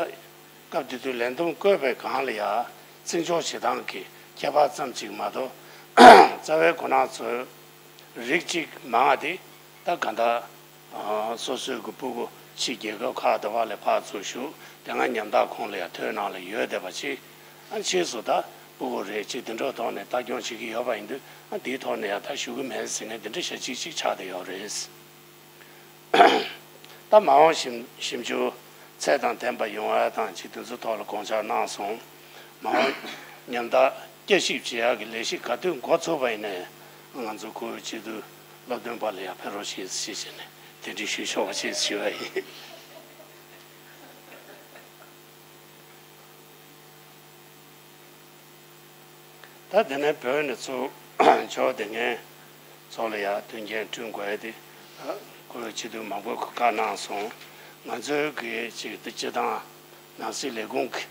སྐབས་དེ་དུས་ལས་བསྡོམས་བཀོད་པའི་སྒང་ལ་ཡ་བརྩི་འཇོག་བྱེད་སྟངས་ཀྱི་ཁྱད་པར་ཙམ་ཅིག་མ་གཏོགས། རྩ་བའི་མགོ་ནག་ཚོའི་རིགས་གཅིག་མང་བ་དེ་ད་ག་འདྲ། ཨ། སོ་སོའི་གི་སྤུ་གུ་ཕྱི་རྒྱལ་ཁབ་ཁག་དེ་བ་ལས་ཕར་ཚུར་བཞུགས། དེ་སྔ་ཉམ་ཐག་ཁོངས་ལ་ཡང་ཐོད་ནང་ལ་ཡོད་བསྡད་པ་ཅིག་ཨ། ཕྱིས་སུ་ད་སྤུ་གུ་རེ་ཅིག་དེ་འདྲའི་ཐོག་ནས་ལྟ་སྐྱོང་བྱེད་ཀྱི་ཡོད་པ་ཡིན་དུས། ཨ། དེའི་ཐོག་ནས་ཡང་ད་བཞུགས་ཀྱི་མེད་ཟེར་མཁན་དེ་འདྲ་ཞེ་གཅིག་ཅིག་ཆགས་བསྡད་ཡོད་རེད། ད་མ་འོངས་ཞིབ་ཞིབ་འཇུག་ཚད་དང་ལྡན་པ་ཡོང་ཡ་དང་ཅིག་དེ་ཚོའི་ཐོག་ལ་དགོངས་འཆར་གནང་སོང་། མ་འོངས་ཉམ་ཐག་བསྐྱར་ཞིབ་བྱེད་ཡག་གི་ལས་གཞི་ག་དུས་འགོ་ཚུགས་པ་ཡིན་ནའི་ང་ཚོ་བཀུར་འོས་སྤྱི་འཐུས་སློབ་སྟོན་པ་ལ་ཡང་ཕེབས་རོགས་ཞེས་ཞེས་བྱས་ནས་གདན་འདྲེན་ཞུ་ཆོག་པ་ཞེས་ཞུ་བ་ཡིན། ད་དེ་ནས་བོད་ནས་ཚུར་འབྱོར་བསྡད་མཁན་ཚོ་ལ་ཡང་དོན་རྐྱེན་བསྐྲུན་དགོས་ཡ་དེ་བཀུར་འོས་སྤྱི་འཐུས་མང་པོས་བཀའ་གནང་སོང་། ང་ཚོའི་གི་ཅིག་སྤྱི་བཏང་ནང་སྲིད་ལས་ཁུངས་ཀྱི་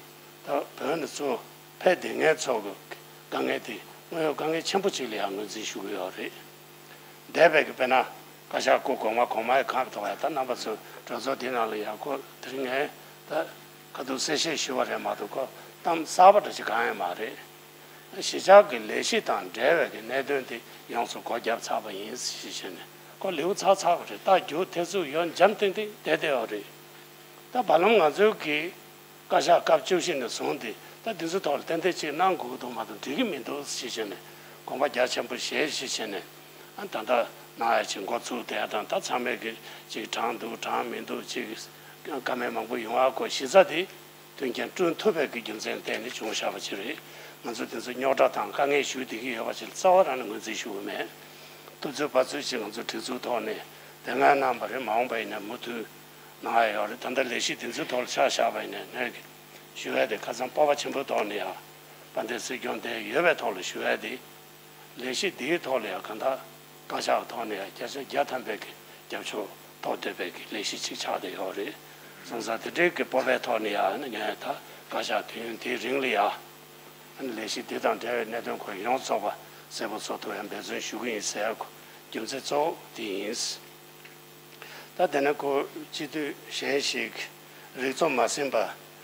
ད་བོད་ནས་ཚུར་ཕེབས་བསྡད་མཁན་ཚོ་གི་དཀའ་ངལ་དེ་དངོས་ཡོད་དཀའ་ངལ་ཆེན་པོ་ཅིག་ལ་ཡང་ངོས་འཛིན་ཞུ་གི་ཡོད་རེད། འདས་པའི་གི་དཔེར་ན་བཀའ་ཤག་སྐུ་གོང་མ་གོང་མའི་ཁང་གི་ཐོག་ཡ་ད་རྣམ་པ་ཚོ་གྲོས་ཚོགས་འདི་ནང་ལ་ཡ་ཁོ་དེ་རིང་ངས་ད་ཁ་ཐུག་གསལ་བཤད་ཞུ་བ་རེད་མ་གཏོགས་ཁོ་གཏམ་གསར་པ་འདྲ་ཞིག་གང་ཡང་མ་རེད། གཞིས་ཆགས་ཀྱི་ལས་གཞི་དང་འབྲེལ་བའི་གི་གནད་དོན་དེ་ཡོངས་སུ་སྒོ་བརྒྱབ་ཚར་བ་ཡིན་ཞེས་བྱས་ནས་ ཁོ་ལེའུ་ཚར་ཚར་བ་རེད། རྟགས་འགྱུར་ཐེར་ཚུགས་ཡོད། འཇམ་ཏིང་ཏིང་བསྡད་བསྡད་ཡོད་རེད། ད་བར་ལམ་ང་ཚོའི་གི་བཀའ་ཤག་སྐབས་བཅུ་བཞི་ནས་བཟུང་སྟེ་ད་འདི་ཚོ་ཐོག་ལ་ཏན་ཏན་ཅིག་གནང་དགོས་ཀྱི་འདུག་མ་གཏོགས་འགྲིག་གི་མི་འདུག་ཞེས་བྱས་ནས་དགོངས་པ་རྒྱ་ཆེན་པོ་བཞེས་ཞེས་བྱས་ནས། ཨ་ད་ལྟ་གནང་ཡ་ཅིག་འགོ་ཚུགས་བསྡད་ཡ་དང་། ད་ཚང་མས་གི་ཅིག་དྲང་འདུག་དྲང་མི་འདུག་ཅིག་བཀའ་མོལ་མང་པོ་ཡོང་ཡ་སྐོར་གཞི་རྩ་དེ་མཐུན་རྐྱེན་བསྐྲུན་ཐུབ་པའི་གི་རྒྱུ་མཚན་བརྟེན་ནས་བྱུང་བཞག་པ་ཅིག་རེད། ང་ཚོ་དེ་ཚོ་རྙོག་དྲ་དང་དཀའ་ངལ་ཞུ་བསྡད་ཀྱི་ཡོད་པ་ཅིག་རྩ་བ་རང་ནས་ངོས་འཛིན་ཞུ་གི་མེད། ཐུབ་ཚོད་བར་ཚོད་ཅིག་ང་ཚོ་སྒྲིག་འཛུགས་ཐོག་ནས་དེ་སྔ་གནང་བ་རེད། མ་འོངས་པ་ཡིན་ན་མུ་མཐུད་གནང་ཡ་ཡོད་རེད། ད་ལྟ་ལས་གཞི་དེ་ཚོའི་ཐོག་ལ་ཆ་བཞག་པ་ཡིན་ན་ངས་ཞུ་ཡ་དེ་ཁ་སང་སྤོབས་པ་ཆེན་པོའི་ཐོག་ནས་ཡ་དཔལ་ལྡན་སྲིད་སྐྱོང་དེ་ཡོད་པའི་ཐོག་ལ་ཞུ་ཡ་དེ། ལས་གཞི་འདིའི་ཐོག་ལ་ཡང་གང་ལྟར་བཀའ་ཤག་ཐོག་ནས་ཡང་བརྒྱ་ཆ་བརྒྱ་ཐམ་པའི་གི་རྒྱབ་སྐྱོར་ཐོབ་བསྡད་པའི་གི་ལས་གཞི་ཅིག་ཆགས་བསྡད་ཡོད་རེད། སོང་ཙང་དེ་འདྲའི་གི་སྤོབས་པའི་ཐོག་ནས་ཡང་ངས་ད་བཀའ་ཤག་དུས་ཡུན་དེའི་རིང་ལ་ཡང་ལས་གཞི་འདི་དང་འབྲེལ་བའི་གནད་དོན་ཁག་ཡོངས་རྫོགས་པ་གསལ་པོ་བཟོ་ཐུབ་ཡ་འབད་བརྩོན་ཞུ་གི་ཡིན་ཟེར་ཡ་རྒྱུ་མཚན་གཙོ་བོ་དེ་ཡིན། ད་དེ་ནས་ཁོ་སྤྱི་འཐུས་གཞན་ཞིག་རིག་འཚོ་མ་ཟིན་པ།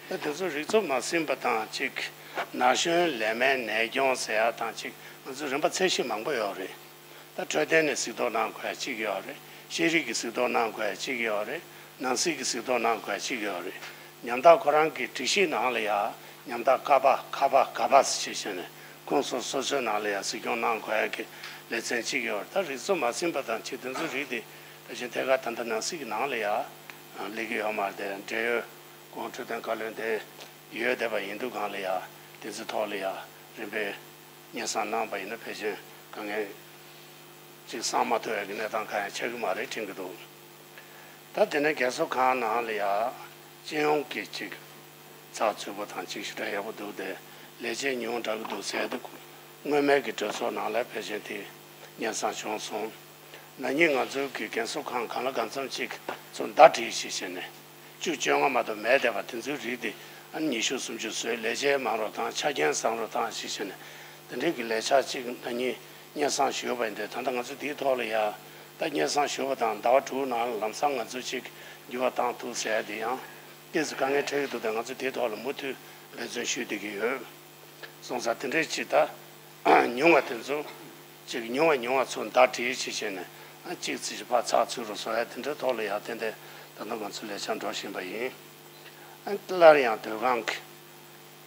ད་དེ་ཚོ་རིག་འཚོ་མ་ཟིན་པ་དང་གཅིག་ན་གཞོན་ལས་མེད་ནད་སྐྱོང་ཟེར་ཡ་དང་གཅིག་ང་ཚོ་རིམ་པ་ཚད་གཞི་མང་པོ་ཡོད་རེད། ད་འཕྲོད་བསྟེན་ནས་གཟིགས་རྟོག་གནང་དགོས་ཡ་གཅིག་ཡོད་རེད། ཤེས་རིག་གི་གཟིགས་རྟོག་གནང་དགོས་ཡ་གཅིག་ཡོད་རེད། ནང་སྲིད་ཀྱི་གཟིགས་རྟོག་གནང་དགོས་ཡ་གཅིག་ཡོད་རེད། ཉམ་ཐག་ཁོ་རང་གི་སྒྲིག་གཞི་ནང་ལ་ཡ་ཉམ་ཐག་ཀ་པ་ཁ་པ་ག་པ་ཟེར་བྱས་ནས་ཁོངས་སོ་སོ་སོའི་ནང་ལ་ཡ་གཟིགས་སྐྱོང་གནང་དགོས་ཡ་གི་ལེ་ཚན་གཅིག་ཡོད་རེད། ད་རིག་འཚོ་མ་ཟིན་པ་དང་གཅིག་དེ་ཚོའི་རིགས་དེ། ད་ཕྱིན་ཐད་ཀར་ད་ལྟ་ནང་སྲིད་ཀྱི་ནང་ལ་ཡ་སླེབས་ཀྱི་ཡོད་མ་རེད་དེ། འབྲེལ་ཡོད་ཁོང་འཕྲོད་བསྟེན་བཀའ་བློན་དེ་ཡོད་བསྡད་པ་ཡིན་དུས་སྒང་ལ་ཡ་དེ་ཚོའི་ཐོག་ལ་ཡ་རིམ་པས་སྙན་སེང་གནང་པ་ཡིན་ན་ཕལ་ཆེར་དཀའ་ངལ་ཅིག་སངས་མ་ཐུབ་ཡ་གི་གནས་སྟངས་གང་ཡང་ཆགས་ཀྱི་མ་རེད་དྲན་གྱི་འདུག་ད་དེ་ནས་རྒས་གསོ་ཁང་ནང་ལ་ཡ་སྤྱི་ཡོངས་ཀྱི་ཅིག་ཚགས་ཚུད་པོ་དང་ཅིག་ཞེ་དྲག་ཡག་པོ་འདུག་སྟེ། ལས་བྱེད་ཉུང་དྲགས་ཀྱི་འདུག་ཟེར་དུས་སྔོན་མའི་གི་གྲོས་ཚོགས་ནང་ལ་ཕལ་ཆེར་དེ་སྙན་སེང་བྱུང་སོང་། ན་ནིང་ང་ཚོའི་གི་རྒན་གསོ་ཁང་གང་ལ་གང་འཚམ་ཅིག་ཚུར་ཟླ་སྒྲིལ་ཞེས་བྱས་ནས་བཅུ་བཅོ་ལྔ་མ་གཏོགས་མེད་བསྡད་པ་དེ་ཚོའི་རིགས་དེ་ཨ་ནི་ཉི་ཤུ་སུམ་ཅུ་བཟོས། ལས་བྱེད་མང་རུ་བཏང་། ཆ་རྐྱེན་བཟང་རུ་བཏང་ཞེས་བྱས་ནས་དེ་འདྲའི་གི་ལས་འཆར་ཅིག་ན་ནིང་སྙན་སེང་ཞུས་པ་ཡིན་ཏེ། ད་ལྟ་ང་ཚོ་དེའི་ཐོག་ལ་ཡ་ད་སྙན་སེང་ཞུས་པ་དང་ཟླ་བ་དྲུག་ནང་ལ་ལམ་སང་ང་ཚོ་ཅིག་འགྱུར་བ་བཏང་ཐུབ་ཟེར་ཡ་དེ་ཡང་ཏོག་ཙམ་དཀའ་ངལ་འཕྲད་ཀྱི་འདུག་དེ་ང་ཚོ་དེའི་ཐོག་ལ་མུ་མཐུད་འབད་བརྩོན་ཞུས་བསྡད་ཀྱི་ཡོད། སོང་ཙང་དེ་འདྲའི་ཅིག་ད་ཉུང་བ་དེ་ཚོ་ཅིག་ཉུང་བ་ཉུང་བ་ཚུར་ཟླ་སྒྲིལ་བྱས་བྱས་ནས་ཨ་གཅིག་ཙམ་ཅིག་ཕར་ཚགས་ཚུད་རུ་བཟོ་ཡ་དེ་འདྲའི་ཐོག་ལ་ཡ་ཏན་ཏན་ད་དུང་ང་ཚོ་ལས་འཆར་འགྲོ་བཞིན་པ་ཡིན། ཨ་སླར་ཡང་སྡོད་ཁང་གི་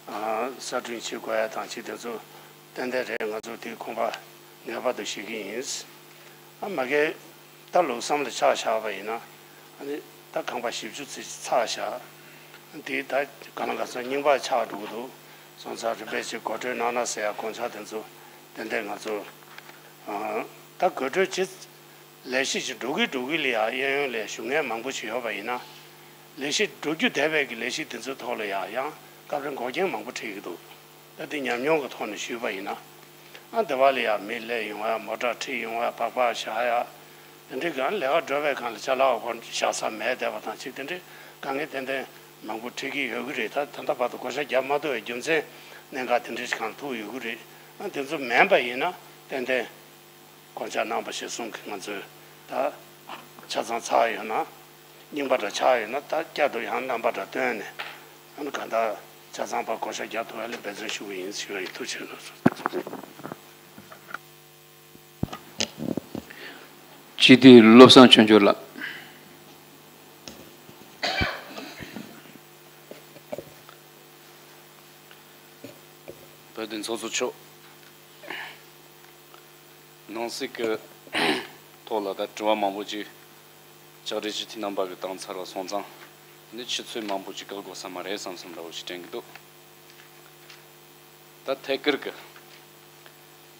ཨ་གསར་སྐྲུན་བྱེད་དགོས་ཡ་དང་ཅིག་དེ་ཚོ་ཏན་ཏན་རེད། ང་ཚོ་དེའི་ཁོམ་པ་ངེས་པར་དུ་བཞེས་ཀྱི་ཡིན། ཨ་མ་གི་ད་ལོ་གསུམ་ལ་ཆ་བཞག་པ་ཡིན་ན། ཨ་ནི་ད་ཁང་པ་བཞི་བཅུ་ཙམ་ཅིག་ཚར་བཞག་དེ་ད་གང་ལ་གང་འཚམ་རྙིང་པ་ཆགས་འགྲོ་གི་འདུག་སོང་ཙང་རིམ་པས་ཅིག་གོ་སྒྲིག་གནང་ན་ཟེར་ཡ་དགོངས་འཆར་དེ་ཚོ་ཏན་ཏན་ང་ཚོ་ཨ་ད་གོ་སྒྲིག་བྱེད། ལས་གཞི་ཞིག་འགྲོ་གི་འགྲོ་གི་ལ་ཡ་གཡས་གཡོན་ལ་ཞུ་མཁན་མང་པོ་ཞིག་ཡོད་པ་ཡིན་ན། ལས་གཞི་འགྲོ་རྒྱུ་བསྡད་པའི་གི་ལས་གཞི་དེ་ཚོའི་ཐོག་ལ་ཡ་ཡང་སྐབས་རེ་འགོག་རྐྱེན་མང་པོ་འཕྲད་ཀྱི་འདུག་ད་དེ་ཉམས་མྱོང་གི་ཐོག་ནས་ཞུས་པ་ཡིན་ན། ཨ་སྡེ་བ་ལ་ཡ་མི་སླེབས་ཡོང་ཡ། མོ་ཊ་ཁྲིད་ཡོང་ཡ། སྦག་སྦག་བཞག་ཡ། དེ་འདྲའི་གང་ལས་ཀ་འགྲོ་བའི་སྒང་ལ་ཅ་ལག་སྒོ་བཞག་ས་མེད་བསྡད་པ་དང་ཅིག་དེ་འདྲའི་དཀའ་ངལ་ཏན་ཏན་མང་པོ་འཕྲད་ཀྱི་ཡོད་ཀྱི་རེད། ད་ད་ལྟ་བར་དུ་བགོ་བཤའ་རྒྱག་མ་ཐུབ་པའི་རྒྱུ་མཚན་གནད་འགག་དེ་འདྲའི་ཞིག་གང་ཐུག་ཡོད་ཀྱི་རེད། ཨ་དེ་ཚོ་མིན་པ་ཡིན་ན་ཏན་ཏན། དགོངས་འཆར་གནང་བ་གཞིར་བཟུང་གིས་ང་ཚོས་ད་ཆ་ཚང་ཚར་ཡོད་ན། རྙིང་པ་འདྲ་ཆགས་ཡོད་ན་ད་བསྐྱར་དུ་ཡང་རྣམ་པ་འདྲ་བཏོན་ནས། ཨ་ནི་གང་ལྟར་ཆ་ཚང་པ་བགོ་བཤའ་རྒྱག་ཐུབ་པ་ལ་འབད་བརྩོན་ཞུ་གི་ཡིན་ཞུ་བ་ཡིན། ཐུགས་རྗེ་གནང་། སྤྱི་འཐུས་བློ་བཟང་ཆོས་འབྱོར་ལགས། བོད་དོན་ཚོགས་གཙོ་མཆོག་ནང་སྲིད་ཀྱི་ཐོག་ལ་ད་དྲི་བ་མང་པོ་ཅིག་ཕྱག་སྦྲེལ་སྤྱི་འཐུས་རྣམ་པ་གིས་བཏང་ཚར་བ་སོང་ཙང་། ནི་ཆུ་ཚོད་མང་པོ་ཅིག་བཀག་དགོས་ས་མ་རེད་བསམ་བསམ་འདྲ་བོ་ཞིག་དྲན་གྱི་འདུག་ད་ཐད་ཀར་གྱི་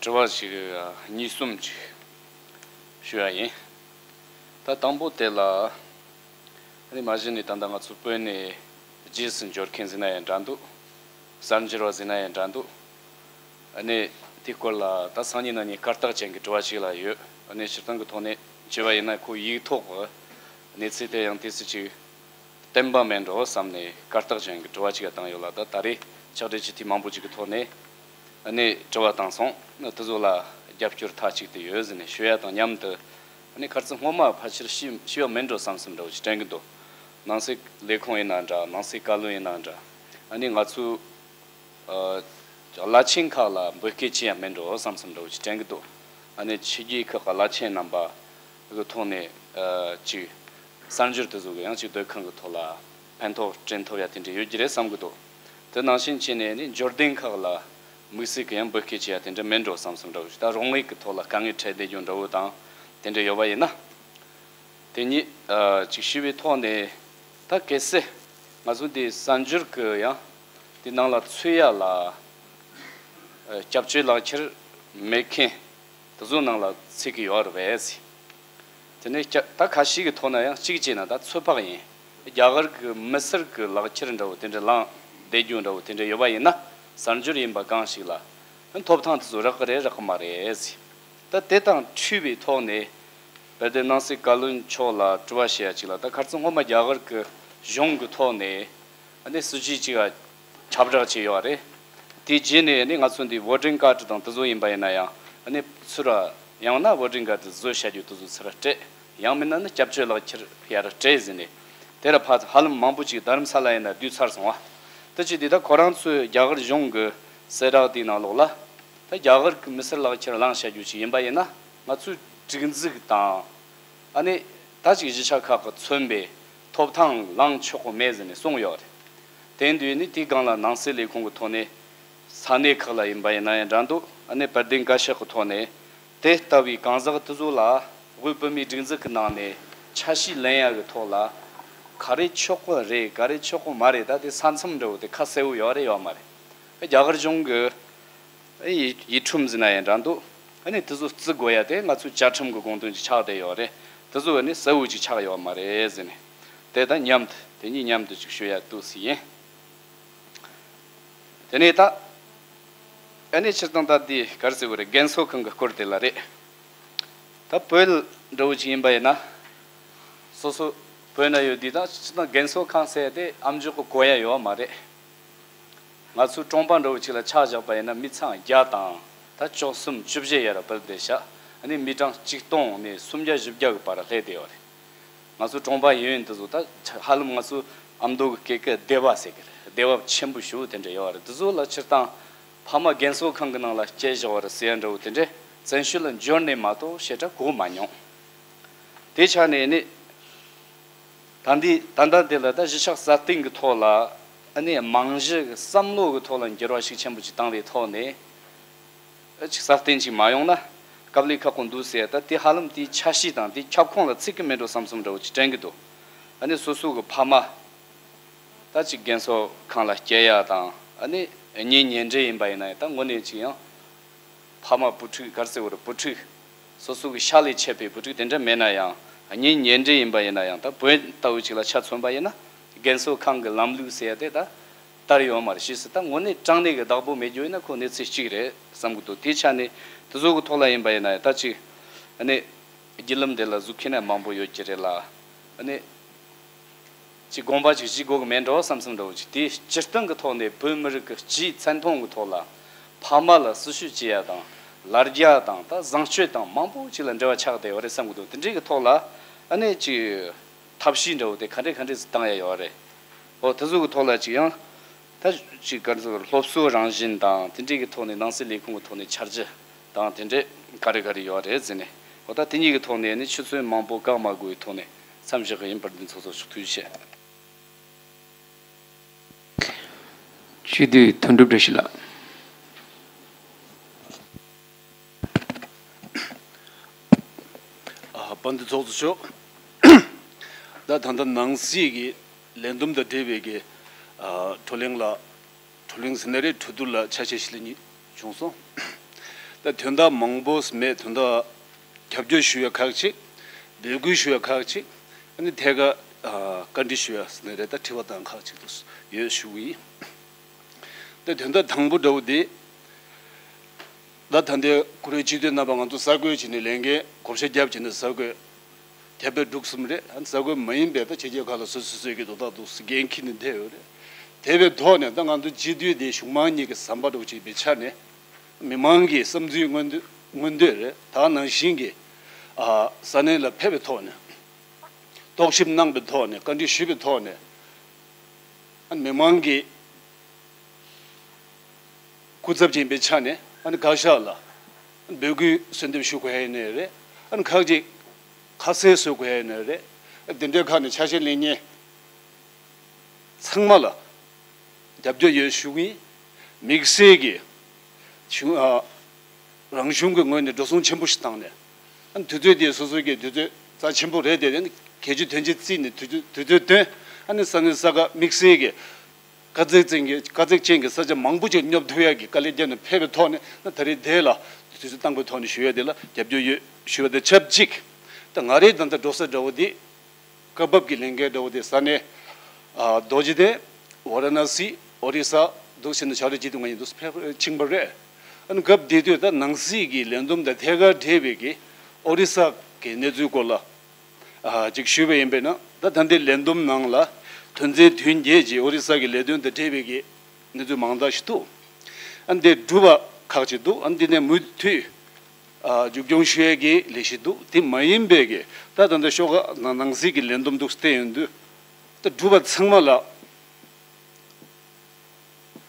དྲི་བ་ཞིག་གཉིས་གསུམ་ཅིག་ཞུ་ཡ་ཡིན། ད་དང་པོ་དེ་ལ། ཨ་ནི་མ་གཞི་ནས་ད་ལྟ་ང་ཚོ་བོད་ནས་རྗེས་སུ་འབྱོར་མཁན་ཟེར་ན་ཡང་འདྲ་འདུག་གསར་འབྱོར་བ་ཟེར་ན་ཡང་འདྲ་འདུག་ཨ་ནི་དེའི་སྐོར་ལ་ད་སང་ཉིན་གནངས་ཉིན་བཀའ་རྟགས་ཅན་གྱི་དྲི་བ་ཞིག་ལ་ཡོད། ཨ་ནི་སྤྱིར་བཏང་གི་ཐོག་ནས་བྱས་པ་ཡིན་ན་ཁོ་ཡིག་ཐོག་གི་གནས་ཚུལ་དེ་ཡང་ཏོག་ཙམ་ཅིག་བརྟན་པ་མེད་འགྲོ་བསམ་ནས་བཀའ་རྟགས་ཅན་གྱི་དྲི་བ་ཅིག་བཏང་ཡོད་ལ། ད་ད་རེས་ཕྱག་སྦྲེལ་སྤྱི་འཐུས་མང་པོ་ཅིག་གི་ཐོག་ནས་ཨ་ནི་དྲི་བ་བཏང་སོང་། ཨ་ནི་དེ་ཚོ་ལ་རྒྱབ་སྐྱོར་མཐའ་གཅིག་ཏུ་ཡོད་ཟེར་ནས་ཞུ་ཡ་དང་མཉམ་དུ། ཨ་ནི་ཁ་རྩང་སྔོན་མ་ཕལ་ཆེར་ཤེས་ཤེས་པ་མིན་འགྲོ་བསམ་བསམ་འདྲ་བོ་ཞིག་དྲན་གྱི་འདུག་ནང་སྲིད་ལས་ཁུངས་ཡིན་ན་འདྲ། ནང་སྲིད་བཀའ་བློན་ཡིན་ན་འདྲ། ཨ་ནི་ང་ཚོའི་ཨ་བླ་ཆེན་ཁག་ལ་འབོད་སྐུལ་བྱེད་ཡ་མིན་འགྲོ་བསམ་བསམ་འདྲ་བོ་ཞིག་དྲན་གྱི་འདུག་ཨ་ནི་ཕྱི་རྒྱལ་ཁག་གི་བླ་ཆེན་རྣམ་པ། གི་ཐོག་ནས་ཨ་ཅིག་གསར་འགྱུར་དེ་ཚོ་གི་ཡང་ཅིག་སྡོད་ཁང་གི་ཐོག་ལ་ཕན་ཐོགས་སྤྲད་ཐུབ་ཡ་དེ་འདྲ་ཡོད་ཀྱི་རེད་བསམ་གི་འདུག་དེ་ནང་བཞིན་བྱས་ནས་ནི་འབྱོར་ལྡན་ཁག་ལ་དམིགས་བསལ་གྱི་ཡང་འབོད་སྐུལ་བྱེད་ཡ་དེ་འདྲ་མེད་འགྲོ་བསམ་བསམ་འདྲ་བོ་ཞིག་ད་རོགས་དངུལ་གི་ཐོག་ལ་དཀའ་ངལ་འཕྲད་བསྡད་རྒྱུ་འདྲ་བོ་དང་དེ་འདྲ་ཡོད་པ་ཡིན་ན། དེ་ཉིད་ཨ་ཅིག་ཞུས་པའི་ཐོག་ནས་ད་གལ་སྲིད་ང་ཚོ་འདི་གསར་འགྱུར་གི་ཡང་འདི་ནང་ལ་ཚུད་ཡ་ལ་ཨ་སྐྱབས་བཅོལ་ལག་ཁྱེར་མེད་མཁན་དེ་ཚོ་ནང་ལ་ཚུད་ཀྱི་ཡོད་རེད་པས། དེ་ནས་སྐྱ་ད་ཁ་ཤས་ཀྱི་ཐོག་ན་ཡང་གཅིག་བྱས་ན་ད་ཚོད་དཔག་ཡིན། རྒྱ་གར་གྱི་མི་སེར་གྱི་ལག་ཁྱེར་འདྲ་བོ་དེ་འདྲ་བླངས་བསྡད་རྒྱུ་འདྲ་བོ་དེ་འདྲ་ཡོད་པ་ཡིན་ན་གསར་འགྱུར་ཡིན་པ་གང་ཞིག་ལ་ཐོབ་ཐང་དེ་ཚོ་རག་གི་རེད་རག་གི་མ་རེད། ད་དེ་དང་འཁྲིལ་བའི་ཐོག་ནས་བལ་དེ་ནང་སྲིད་བཀའ་བློན་མཆོག་ལ་དྲི་བ་བཤད་ཡ་གཅིག་ལ་ད་ཁ་རྩང་སྔོན་མ་རྒྱ་གར་གྱི་གཞུང་གི་ཐོག་ནས་ཨ་ནི་སྲིད་ཇུས་གཅིག་ཁྱབ་བསྒྲགས་བྱས་ཡོད་རེད། དེ་རྗེས་ནས་ནི་ང་ཚོ་འདི་བོ་ཊིང་ཀཱཌ་དང་དེ་ཚོ་ཡིན་པ་ཡིན་ན་ཡང་ཨ་ནི་ཚུར་ཡང་ན་བོ་ཊིང་ཀཱཌ་བཟོ་བྱ་རྒྱུ་དེ་ཚོ་ཚུར་སྤྲད། ཡང་མིན་ན་ནི་སྐྱབས་བཅོལ་ལག་ཁྱེར་ཡར་སྤྲད་ཟིན་ནས་དེ་ལ་ཕར་ཧ་ལམ་མང་པོ་ཅིག་རྡ་རམ་ས་ལ་ཡིན་ན་བསྡུས་ཚར་སོང་བ། དེ་ཅི་འདི་ད་ཁོ་རང་ཚོའི་རྒྱ་གར་གཞུང་གི་གསལ་བསྒྲགས་དེའི་ནང་ལོགས་ལ་ད་རྒྱ་གར་གི་མི་སེར་ལག་ཁྱེར་བླངས་བྱ་རྒྱུ་ཅིག་ཡིན་པ་ཡིན་ན་ང་ཚོའི་སྒྲིག་འཛུགས་དང་ཨ་ནི་ད་ཅིག་གཞིས་ཆགས་ཁག་གི་མཚོན་པའི་ཐོབ་ཐང་བླངས་ཆོག་གི་མེད་ཟེར་ནས་གསུངས་ཡོད་རེད། དེ་འདུག་ནི་དེའི་སྒང་ལ་ནང་སྲིད་ལས་ཁུངས་ཀྱི་ཐོག་ནས་ས་གནས་ཁག་ལ་ཡིན་པ་ཡིན་ན་ཡང་འདྲ་འདུག་ཨ་ནི་བར་ལྡན་བཀའ་ཤག་གི་ཐོག་ནས་དེ་ལྟ་བུའི་གང་ཟག་དེ་ཚོ་ལ་དབུས་བོད་མིའི་སྒྲིག་འཛུགས་ཀྱི་ནང་ནས་ཆ་ཤས་ལེན་ཡག་གི་ཐོག་ལ་ག་རེ་ཆོག་གི་རེད་ག་རེ་ཆོག་གི་མ་རེད་ད་དེ་ས་མཚམས་འདྲ་བོ་དེ་ཁ་གསལ་བོ་ཡོད་རེད་ཡོད་མ་རེད། རྒྱ་གར་གཞུང་གི་ཡིག་ཡིག་ཁྲིམས་ཟིན་ན་ཡང་འདྲ་འདུག་ཨ་ནི་དེ་ཚོ་བརྩི་དགོས་ཡ་དེ་ང་ཚོའི་བཅའ་ཁྲིམས་ཀྱི་དགོངས་དོན་ཅིག་ཆགས་བསྡད་ཡོད་རེད། དེ་ཚོ་ཨ་ནི་གསལ་བོ་ཅིག་ཆགས་ཡོད་མ་རེད་ཟེར་ནས་དེ་ད་མཉམ་དུ་དེ་གཉིས་མཉམ་དུ་ཅིག་ཞུ་ཡ་འདུག་སེ་ཡིན། དེ་ནས་ད་ཨ་ནི་སྤྱིར་བཏང་ད་འདི་ག་རེ་ཟེར་དགོས་རེད། རྒན་གསོ་ཁང་གི་སྐོར་དེ་ལ་རེད། ད་བོད་འདྲ་བོ་ཅིག་ཡིན་པ་ཡིན་ན་སོ་སོ་བོད་ན་ཡོད་དུས་ད་སྤྱིར་བཏང་རྒན་གསོ་ཁང་ཟེར་དེ་ཨ་མཆོག་གི་གོ་ཡ་ཡོད་མ་རེད། ང་ཚོའི་གྲོང་པ་འདྲ་བོ་ཅིག་ལ་ཆ་བཞག་པ་ཡིན་ན་མི་ཚང་བརྒྱ་དང་ད་བཅུ་གསུམ་བཅུ་བཞི་ཡར་སྤེལ་བསྡད་ཤག་ཨ་ནི་མི་གྲངས་ཆིག་སྟོང་ནས་སུམ་བརྒྱ་བཞི་བརྒྱ་གི་བར་སླེབས་བསྡད་ཡོད་རེད། ང་ཚོ་གྲོང་པ་ཡིན་ཡིན་དུ་བཟོ་ད་ཧ་ལམ་ང་ཚོ་ཨ་མདོ་གི་སྐད་ཀྱི་སྡེ་བ་ཟེར་གི་རེད། སྡེ་བ་ཆེན་པོ་ཞེ་པོ་དེ་འདྲ་ཡོད་རེད། དེ་ཚོ་ལ་སྤྱིར་བཏང་ཕ་མ་རྒན་གསོ་ཁང་གི་ནང་ལ་སྐྱེལ་བཞག་པ་རེད་ཟེར་ཡ་འདྲ་བོ་དེ་འདྲས་བཙན་བྱོལ་ལ་འབྱོར་ནས་མ་གཏོགས་བཤད་གྲྭ་གོ་མ་མྱོང་། དེ་ཆ་ནས་ནི་ད་འདི་ད་ལྟ་དེ་ལ་ད་གཞིས་ཆགས་སྲ་བརྟན་གི་ཐོག་ལ་ཨ་ནི་རྨང་གཞི་གི་བསམ་བློ་གི་ཐོག་ལ་འགྱུར་བ་ཤུགས་ཆེན་པོ་ཅིག་བཏང་བའི་ཐོག་ནས། ཨ་ཅིག་སྲ་བརྟན་ཅིག་མ་ཡོང་ན་དཀའ་ལས་ཁག་པོ་འདུག་ཟེར། ད་དེ་ཧ་ལམ་དེའི་ཆ་ཤས་དང་དེའི་ཁྱབ་ཁོངས་ལ་ཚུད་ཀྱི་མེད་འགྲོ་བསམ་བསམ་འདྲ་བོ་ཅིག་དྲན་གྱི་འདུག་ཨ་ནི་སོ་སོ་གི་ཕ་མ་ད་ཅིག་རྒན་གསོ་ཁང་ལ་སྐྱེལ་ཡ་དང་ཨ་ནི་གཉེན་ཉེ་འབྲེལ་ཡིན་པ་ཡིན་ན་ཡང་ད་དངོས་གནས་ཅིག་ཡང་ཕ་མ་བུ་ཕྲུག་ག་རེ་ཟེར་དགོས་རེད། བུ་ཕྲུག་སོ་སོ་གི་ཤ་ལས་མཆེད་པའི་བུ་ཕྲུག་དེ་འདྲ་མེད་ན་ཡང་གཉེན་ཉེ་འབྲེལ་ཡིན་པ་ཡིན་ན་ཡང་ད་བོད་ལྟ་བུ་ཅིག་ལ་ཆ་མཚོན་པ་ཡིན་ན་རྒན་གསོ་ཁང་གི་ལམ་ལུགས་ཟེར་ཡ་དེ་ད། དར་ཡོད་མ་རེད། ཕྱིས་སུ་ད་དངོས་གནས་དྲང་གནས་ཀྱི་བདག་པོ་མེད་རྒྱུ་ཡིན་ན་ཁོ་གནས་ཚུལ་གཅིག་རེད་བསམ་གྱི་འདུག་དེའི་ཆ་ནས་དེ་ཚོ་གི་ཐོག་ལ་ཡིན་པ་ཡིན་ན་ད་ཅིག་ཨ་ནི་བརྒྱུད་ལམ་དེ་ལ་གཟུགས་མཁན་ནས་མང་པོ་ཡོད་ཀྱི་རེད་ལ། ཨ་ནི་ཅིག་དགོངས་པ་ཅིག་བཞེས་དགོས་ཀྱི་མེད་འགྲོ་བསམ་བསམ་འདྲ་བོ་ཅིག་དེའི་སྤྱིར་བཏང་གི་ཐོག་ནས་བོད་མི་རིགས་ཀྱི་སྤྱིའི་མཚན་མཐོང་གི་ཐོག་ལ་ཕ་མ་ལ་སྲི་ཞུ་བྱེད་ཡ་དང་ལ་རྒྱ་དང་ད་བཟང་སྤྱོད་དང་མང་པོ་ཅིག་ལ་འབྲེལ་བ་ཆགས་བསྡད་ཡོད་རེད་བསམ་གྱི་འདུག་དེ་འདྲའི་གི་ཐོག་ལ་ཨ་ནི་ཅིག་ཐབས་ཤེས་འདྲ་བོ་དེ་ག་འདྲས་ག་འདྲས་སུ་བཏང་ཡ་ཡོད་རེད། འོ་དེ་ཚོ་གི་ཐོག་ལ་ཅིག་ཡང་ད་ཅིག་ག་རེ་ཟེར་སློབ་གསོ་རང་བཞིན་དང་དེ་འདྲས་ཀྱི་ཐོག་ནས་ནང་སྲིད་ལས་ཁུངས་ཀྱི་ཐོག་ནས་འཆར་གཞི་དང་དེ་འདྲས་ག་རེ་ག་རེ་ཡོད་རེད་ཟེར་ནས། འོ་ད་དེ་གཉིས་ཀྱི་ཐོག་ནས་ནི་ཆུ་ཚོད་མང་པོ་བཀག་མ་དགོས་པའི་ཐོག་ནས་མཚམས་བཞག་གི་ཡིན། བར་འདི་ཚོ་ཚོ་ཞུ་ཐུགས་རྗེ་ཆེ། སྤྱི་འཐུས་དོན་གྲུབ་བཀྲ་ཤིས་ལགས། ཨ། དཔལ་ལྡན་ཚོགས་གཙོ་མཆོག་ད་ད་ལྟ་ནང་སྲིད་ཀྱི་ལས་བསྡོམས་དང་འབྲེལ་བའི་གི་ཨ་བགྲོ་གླེང་ལ་བགྲོ་གླེང་ཟེར་ན་རེད། གྲོས་བསྡུར་ལ་ཆ་ཤས་ཤིག་ལ་གཉིས་བྱུང་སོང་། ད་དོན་དག་མང་པོ་མེད། དོན་དག་རྒྱབ་སྐྱོར་ཞུ་ཡ་ཁག་ཅིག་འབོད་སྐུལ་ཞུ་ཡ་ཁག་ཅིག་ཨ་ནི་ཐད་ཀར་ཨ་བཀའ་འདྲི་ཞུ་ཡ་ཟེར་ན་རེད། ད་དྲི་བ་དང་ཁག་ཅིག་ཏུ་ཡོད་ཞུ་གི་ཡིན། ད་དོན་དག་དང་པོ་འདྲ་བོ་དེ། ད་ད་ལྟའི་བཀུར་འོས་སྤྱི་འཐུས་རྣམ་པ་ང་ཚོ་གསར་འགོད་བྱས་ནས་ལས་འགན་བགོ་བཤའ་བརྒྱབ་བྱས་ནས་གསར་འགོད་བརྒྱབ་པའི་འདུག་གསུམ་རེད། ཨ་ནི་གསར་འགོད་མ་ཡིན་པའི་ད་བྱས་རྗེས་ཁག་ལ་སོ་སོ་སོའི་གི་དོ་བདག་འདུག་འགན་འཁྱེར་ནས་བསྡད་ཡོད་རེད། དེ་བའི་ཐོག་ནས་ད་ང་ཚོ་སྤྱི་འཐུས་དེ་གཞུང་མང་གཉིས་ཀྱི་ཟམ་པ་འདྲ་བོ་ཅིག་ཡིན་པའི་ཆ་ནས་མི་མང་གི་བསམ་ཚུལ་མངོན་འདོད་མངོན་འདོད་རེད། ད་ནང་བཞིན་གྱི་ཨ་ས་གནས་ལ་ཕེབས་པའི་ཐོག་ནས་རྟོག་ཞིབ་གནང་པའི་ཐོག་ནས་བཀའ་འདྲི་ཞུས་པའི་ཐོག་ནས་ཨ་ནི་མི་མང་གི་སྐུ་ཚབ་ཅིག་ཡིན་པའི་ཆ་ནས་ཨ་ནི་བཀའ་ཤག་ལ་འབོད་སྐུལ་གསོལ་འདེབས་ཞུ་དགོས་ཡ་ཡིན་ནའི་རེད། ཨ་ནི་ཁག་ཅིག་ ཁ་གསལ་བཟོ་དགོས་ཡ་ནི་རེད། འདི་འདྲའི་ཁག་ནས་ཆ་ཤས་ལེན་མཁན་ཚང་མ་ལ་རྒྱབ་སྐྱོར་ཡོད་ཞུ་གི་ཡིན། དམིགས་བསལ་གྱི་གཞུང་ཨ་རང་གཞུང་གི་ངོས་ནས་འགྲོ་སོང་ཆེན་པོ་ཞིག་བཏང་ནས། ཨ་ནི་དུས་ཚོད་དེ་སོ་སོ་གི་དུས་ཚོད་རྩ་ཆེན་པོ་རེད་དེ། ཨ་ནི་གལ་ཆེ་དོན་ཆེ་བརྩིས་ནས་དུས་ཚོད་དུས་ཚོད་བཏོན། ཨ་ནི་ས་གནས་ས་ཁ་དམིགས་བསལ་གྱི་དཀའ་ཚེགས་ཅན་གྱི་དཀའ་ཚེགས་ཅན་གྱི་ས་ཆ་མང་པོ་ཅིག་སྙོབ་ཐུབ་ཡ་གི་དཀའ་ལས་བརྒྱབ་ནས་ཕེབས་པའི་ཐོག་ནས། ད་ད་རེས་དེ་ལ་དུས་ཚོད་བཏང་པའི་ཐོག་ནས་ཞུ་ཡ་དེ་ལ་རྒྱབ་སྐྱོར་ཡོད་ཞུ་བ་དང་ཆབས་ཅིག་ད་ང་རེ་ད་ལྟ་འགྲོ་ས་འདྲ་བོ་དེ། སྐབས་བབ་ཀྱི་ལས་འགན་འདྲ་བོ་དེ་ས་གནས་ཨ་རྡོ་རྗེ་གདན། ཝཱ་ར་ཎ་སི། ཨོ་རི་ས། འདུག་ཟེར་ནས་བྱ་རེ་ཅི་འདུག་ང་ཡིན་འདུག་ཕེབས་ཕྱིན་པ་རེད། ཨ་ནི་སྐབས་དེ་དུས་ད་ནང་སྲིད་ཀྱི་ལས་བསྡོམས་དང་ཐད་ཀར་འབྲེལ་བའི་གི་ཨོ་རི་ས་གི་གནས་ཚུལ་སྐོར་ལ་ཨ་ཅིག་ཞུས་པ་ཡིན་པས་ན། ད་ད་ལྟའི་ལས་བསྡོམས་ནང་ལ་དོན་ཚན་བདུན་བརྒྱད་ཀྱི་ཨོ་རི་ས་གི་ལས་དོན་དང་འབྲེལ་བའི་གི་གནས་ཚུལ་མང་དག་ཞིག་འདུག་ཨ་ནི་དེ་གྲུབ་པ་ཁག་ཅིག་འདུག་ཨ་ནི་འདི་ནས་མུ་མཐུད་ཨ་མཇུག་སྐྱོང་ཞུ་ཡས་ཀྱི་ལས་གཞི་འདུག་དེ་མ་ཡིན་པའི་གི་ད་ད་ལྟ་ཤོག་ཁག་ནང་ནང་སྲིད་ཀྱི་ལས་བསྡོམས་འདུག་བལྟས་ཡོང་དུས། ད་གྲུབ་པ་ཚང་མ་ལ་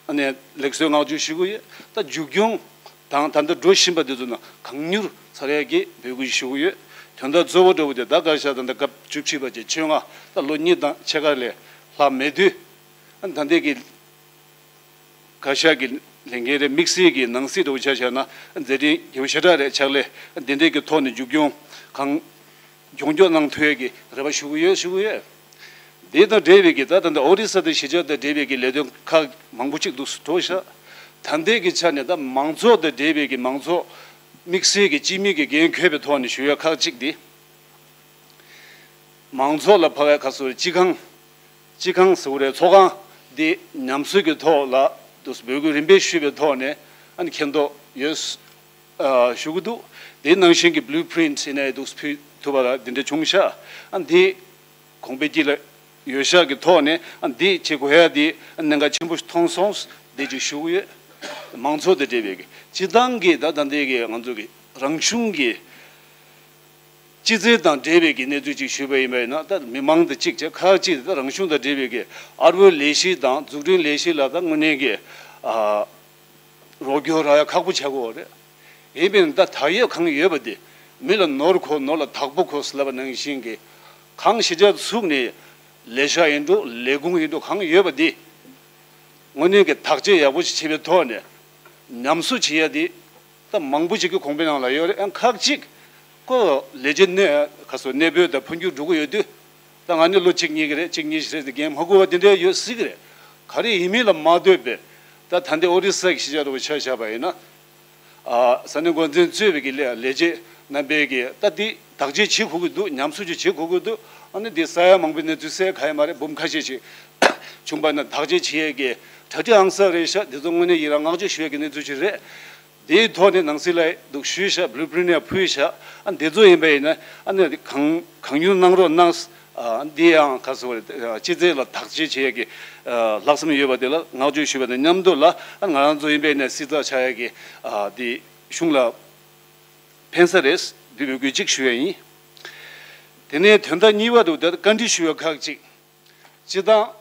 ཨ་ནི་ལེགས་གསོལ་བསྔགས་བརྗོད་ཞུ་གི་ཡོད། ད་མཇུག་སྐྱོང་དང་ད་ལྟ་འགྲོ་བཞིན་པ་དེ་ཚོ་ནང་གང་མྱུར་ཚར་ཡས་ཀྱི་འབོད་སྐུལ་ཞུ་གི་ཡོད། དོན་དག་གཙོ་བོ་འདྲ་བོ་དེ་ད་བཀའ་ཤག་ད་ལྟ་སྐབས་བཅུ་གཅིག་པ་བཅས་ཆོས་ལྔ་ད་ལོ་གཉིས་དང་ཕྱེད་ཀ་ལས་ལྷག་མེད་དུས། ཨ་ནི་ད་ལྟའི་གི་བཀའ་ཤག་གི་ལས་འགན་རེད། དམིགས་བསལ་གྱི་ནང་སྲིད་འདྲ་བོ་ཆ་བཞག་ན་མཛད་འཕྲིན་རྒྱས་པོ་ཞེ་དྲག་རེད། ཕྱག་ལས་འདི་འདྲའི་གི་ཐོག་ནས་མཇུག་སྐྱོང་གང་མགྱོགས་མགྱོགས་གནང་ཐུབ་ཡས་ཀྱི་རེ་བ་ཞུ་གི་ཡོད་ཞུ་གི་ཡོད། དེ་དང་འབྲེལ་བའི་གི་ད་ད་ལྟ་ཨོ་རི་ས་དང་གཞིས་ཆགས་དང་འབྲེལ་བའི་གི་ལས་དོན་ཁག་མང་པོ་ཅིག་འདུག་འགྲོ་ཤག་ད་ལྟའི་གི་ཆ་ནས་ད་མང་ཚོགས་དང་འབྲེལ་བའི་གི་མང་ཚོགས་དམིགས་བསལ་གྱི་སྤྱི་མི་གི་འགན་འཁྱེར་བའི་ཐོག་ནས་ཞུ་ཡ་ཁག་ཅིག་འདི། མང་ཚོགས་ལ་ཕ་གའི་ཁ་སོ་སྤྱི་ཁང་། སྤྱི་ཁང་ཟེར་བ་རེད། ཚོགས་ཁང་འདི་ཉམས་གསོ་གི་ཐོག་ལ་འདུག་འབོད་སྐུལ་རིམ་པས་ཞུས་པའི་ཐོག་ནས་ཨ་ནི་མཁྱེན་རྟོགས་ཡོད་ཨ་ཞུ་གི་འདུག་དེ་ནང་བཞིན་གྱི་བླུ་པི་རིན་ཊི་ཡིན་ནའི་འདུག་ཕུལ་ཐུབ་པ་ལ་འདི་འདྲ་བྱུང་ཤག་ཨ་འདི་གོང་འཕེལ་གྱི་ལ་ཡོད་ཤག་གི་ཐོག་ནས་ཨ་འདི་བྱེད་དགོས་ཡ་འདི་ཨ་གནད་འགག་ཆེན་པོ་ཞིག་མཐོང་སོང་། འདི་ཅིག་ཞུ་གི་ཡོད། མང་ཚོགས་དང་འབྲེལ་བའི་གི་སྤྱི་བཏང་གི་ད་ད་འདི་གི་ང་ཚོ་གི་རང་གཞུང་གི་སྤྱི་ཚེས་དང་འབྲེལ་བའི་གི་གནས་ཚུལ་ཅིག་ཞུས་པ་ཡིན་པ་ཡིན་ན། ད་མི་མང་དང་གཅིག་བྱས་ཁག་ཅིག་ད་རང་གཞུང་དང་འབྲེལ་བའི་གི་ཨར་པོའི་ལས་གཞི་དང་འཛུགས་སྐྲུན་ལས་གཞི་ལ་ད་དངོས་གནས་ཀྱི་ཨ་རོགས་སྐྱོར་རག་ཡ་ཁག་པོ་ཆགས་ཀྱི་ཡོད་རེད། ཡིན་པས་ན་ད་ད་ཡོད་གང་ཡོད་པ་དེ་མི་ལ་ནོར་གོ་ནོར་ལ་བདག་པོ་གོ་ཟེར་ལབ་པ་ནང་བཞིན་གྱི་གང་གཞིས་ཆགས་ཚུགས་ནས་ལས་ཤག་ཡིན་འགྲོ་ལས་ཁུངས་ཡིན་འགྲོ་གང་ཡོད་པ་དེ་དངོས་གནས་ཀྱི་བདག་གཅེས་ཡག་པོ་ཞིག་བྱེད་པའི་ཐོག་ནས་ཉམས་གསོ་བྱེད་ཡ་དེ། ད་མང་པོ་ཞིག་གི་གོང་འཕེལ་ནང་ལ་ཡོད་རེད། ཨང་ཁག་ཅིག་ཁོ་ལས་བྱེད་གནས་ག་སོ་གནས་སྤོས་དང་འཕོ་འགྱུར་འགྲོ་གི་ཡོད་དུས། ད་ང་ནི་ལོ་གཅིག་གཉིས་ཀྱི་རེད། གཅིག་གཉིས་ཤིག་རེད་དེ་འགན་མ་འཁུར་བ་དེ་འདྲ་ཡོད་སྲིད་ཀྱི་རེད། ག་རེ་ཡིན་མིན་ལ་མ་ལྟོས་པའི་ད་ད་ལྟའི་ཨོ་རི་ས་གི་གཞིས་ཆགས་འདྲ་བོ་ཆ་བཞག་པ་ཡིན་ན། ཨ་ས་གནས་འགོ་འཛིན་གཙོས་པའི་གི་ལས་ལས་བྱེད་རྣམ་པའི་གི་ད་འདི་བདག་གཅེས་བྱེད་དགོས་ཀྱི་འདུག་ཉམས་གསོ་ཅིག་བྱེད་དགོས་ཀྱི་འདུག་ཨ་ནི་འདི་ས་ཡ་མང་པོའི་གནས་ཚུལ་གསལ་ག་ཡ་མ་རེད། འབུམ་ཁ་ཤས་ཤིག་བྱུང་པ་ན་བདག་གཅེས་བྱེད་ཡས་གི་གྲ་སྒྲིག་ཨང་གསར་རེད་ཤག་འདི་ཚོ་དངོས་གནས་ཡིད་རང་བསྔགས་བརྗོད་ཞུ་ཡས་གི་གནས་ཚུལ་ཅིག་རེད། དེའི་ཐོག་ནས་ནང་སྲིད་ལ་འདུག་ཞུས་ཤག་བླུ་པི་རིན་ཊི་ཡང་ཕུལ་ཤག་ཨ་འདི་ཚོ་ཡིན་པ་ཡིན་ན་ཨ་ནི་གང་གང་མྱུར་གནང་རོགས་གནང་། ཨ་འདི་ཡང་ག་ཟེར་བ་རེད། སྤྱི་ཚེས་ལ་བདག་གཅེས་བྱེད་ཡས་ཀྱི་ལྷག་བསམ་ཡོད་པ་དེ་ལ་བསྔགས་བརྗོད་ཞུ་བ་དང་མཉམ་དུ་ལ། ཨ་ང་རང་ཚོ་ཡིན་པ་ཡིན་ན་སྲིད་ཚབ་ཆགས་ཡས་ཀྱི་འདི་གཞུང་ལ་ཕན་ས་རེད། འདི་འབོད་སྐུལ་གཅིག་ཞུ་ཡས་ཡིན། དེ་ནས་དོན་དག་གཉིས་པ་དུ་དེ་བཀའ་འདྲི་ཞུ་བའི་ཁག་ཅིག་སྤྱི་བཏང་།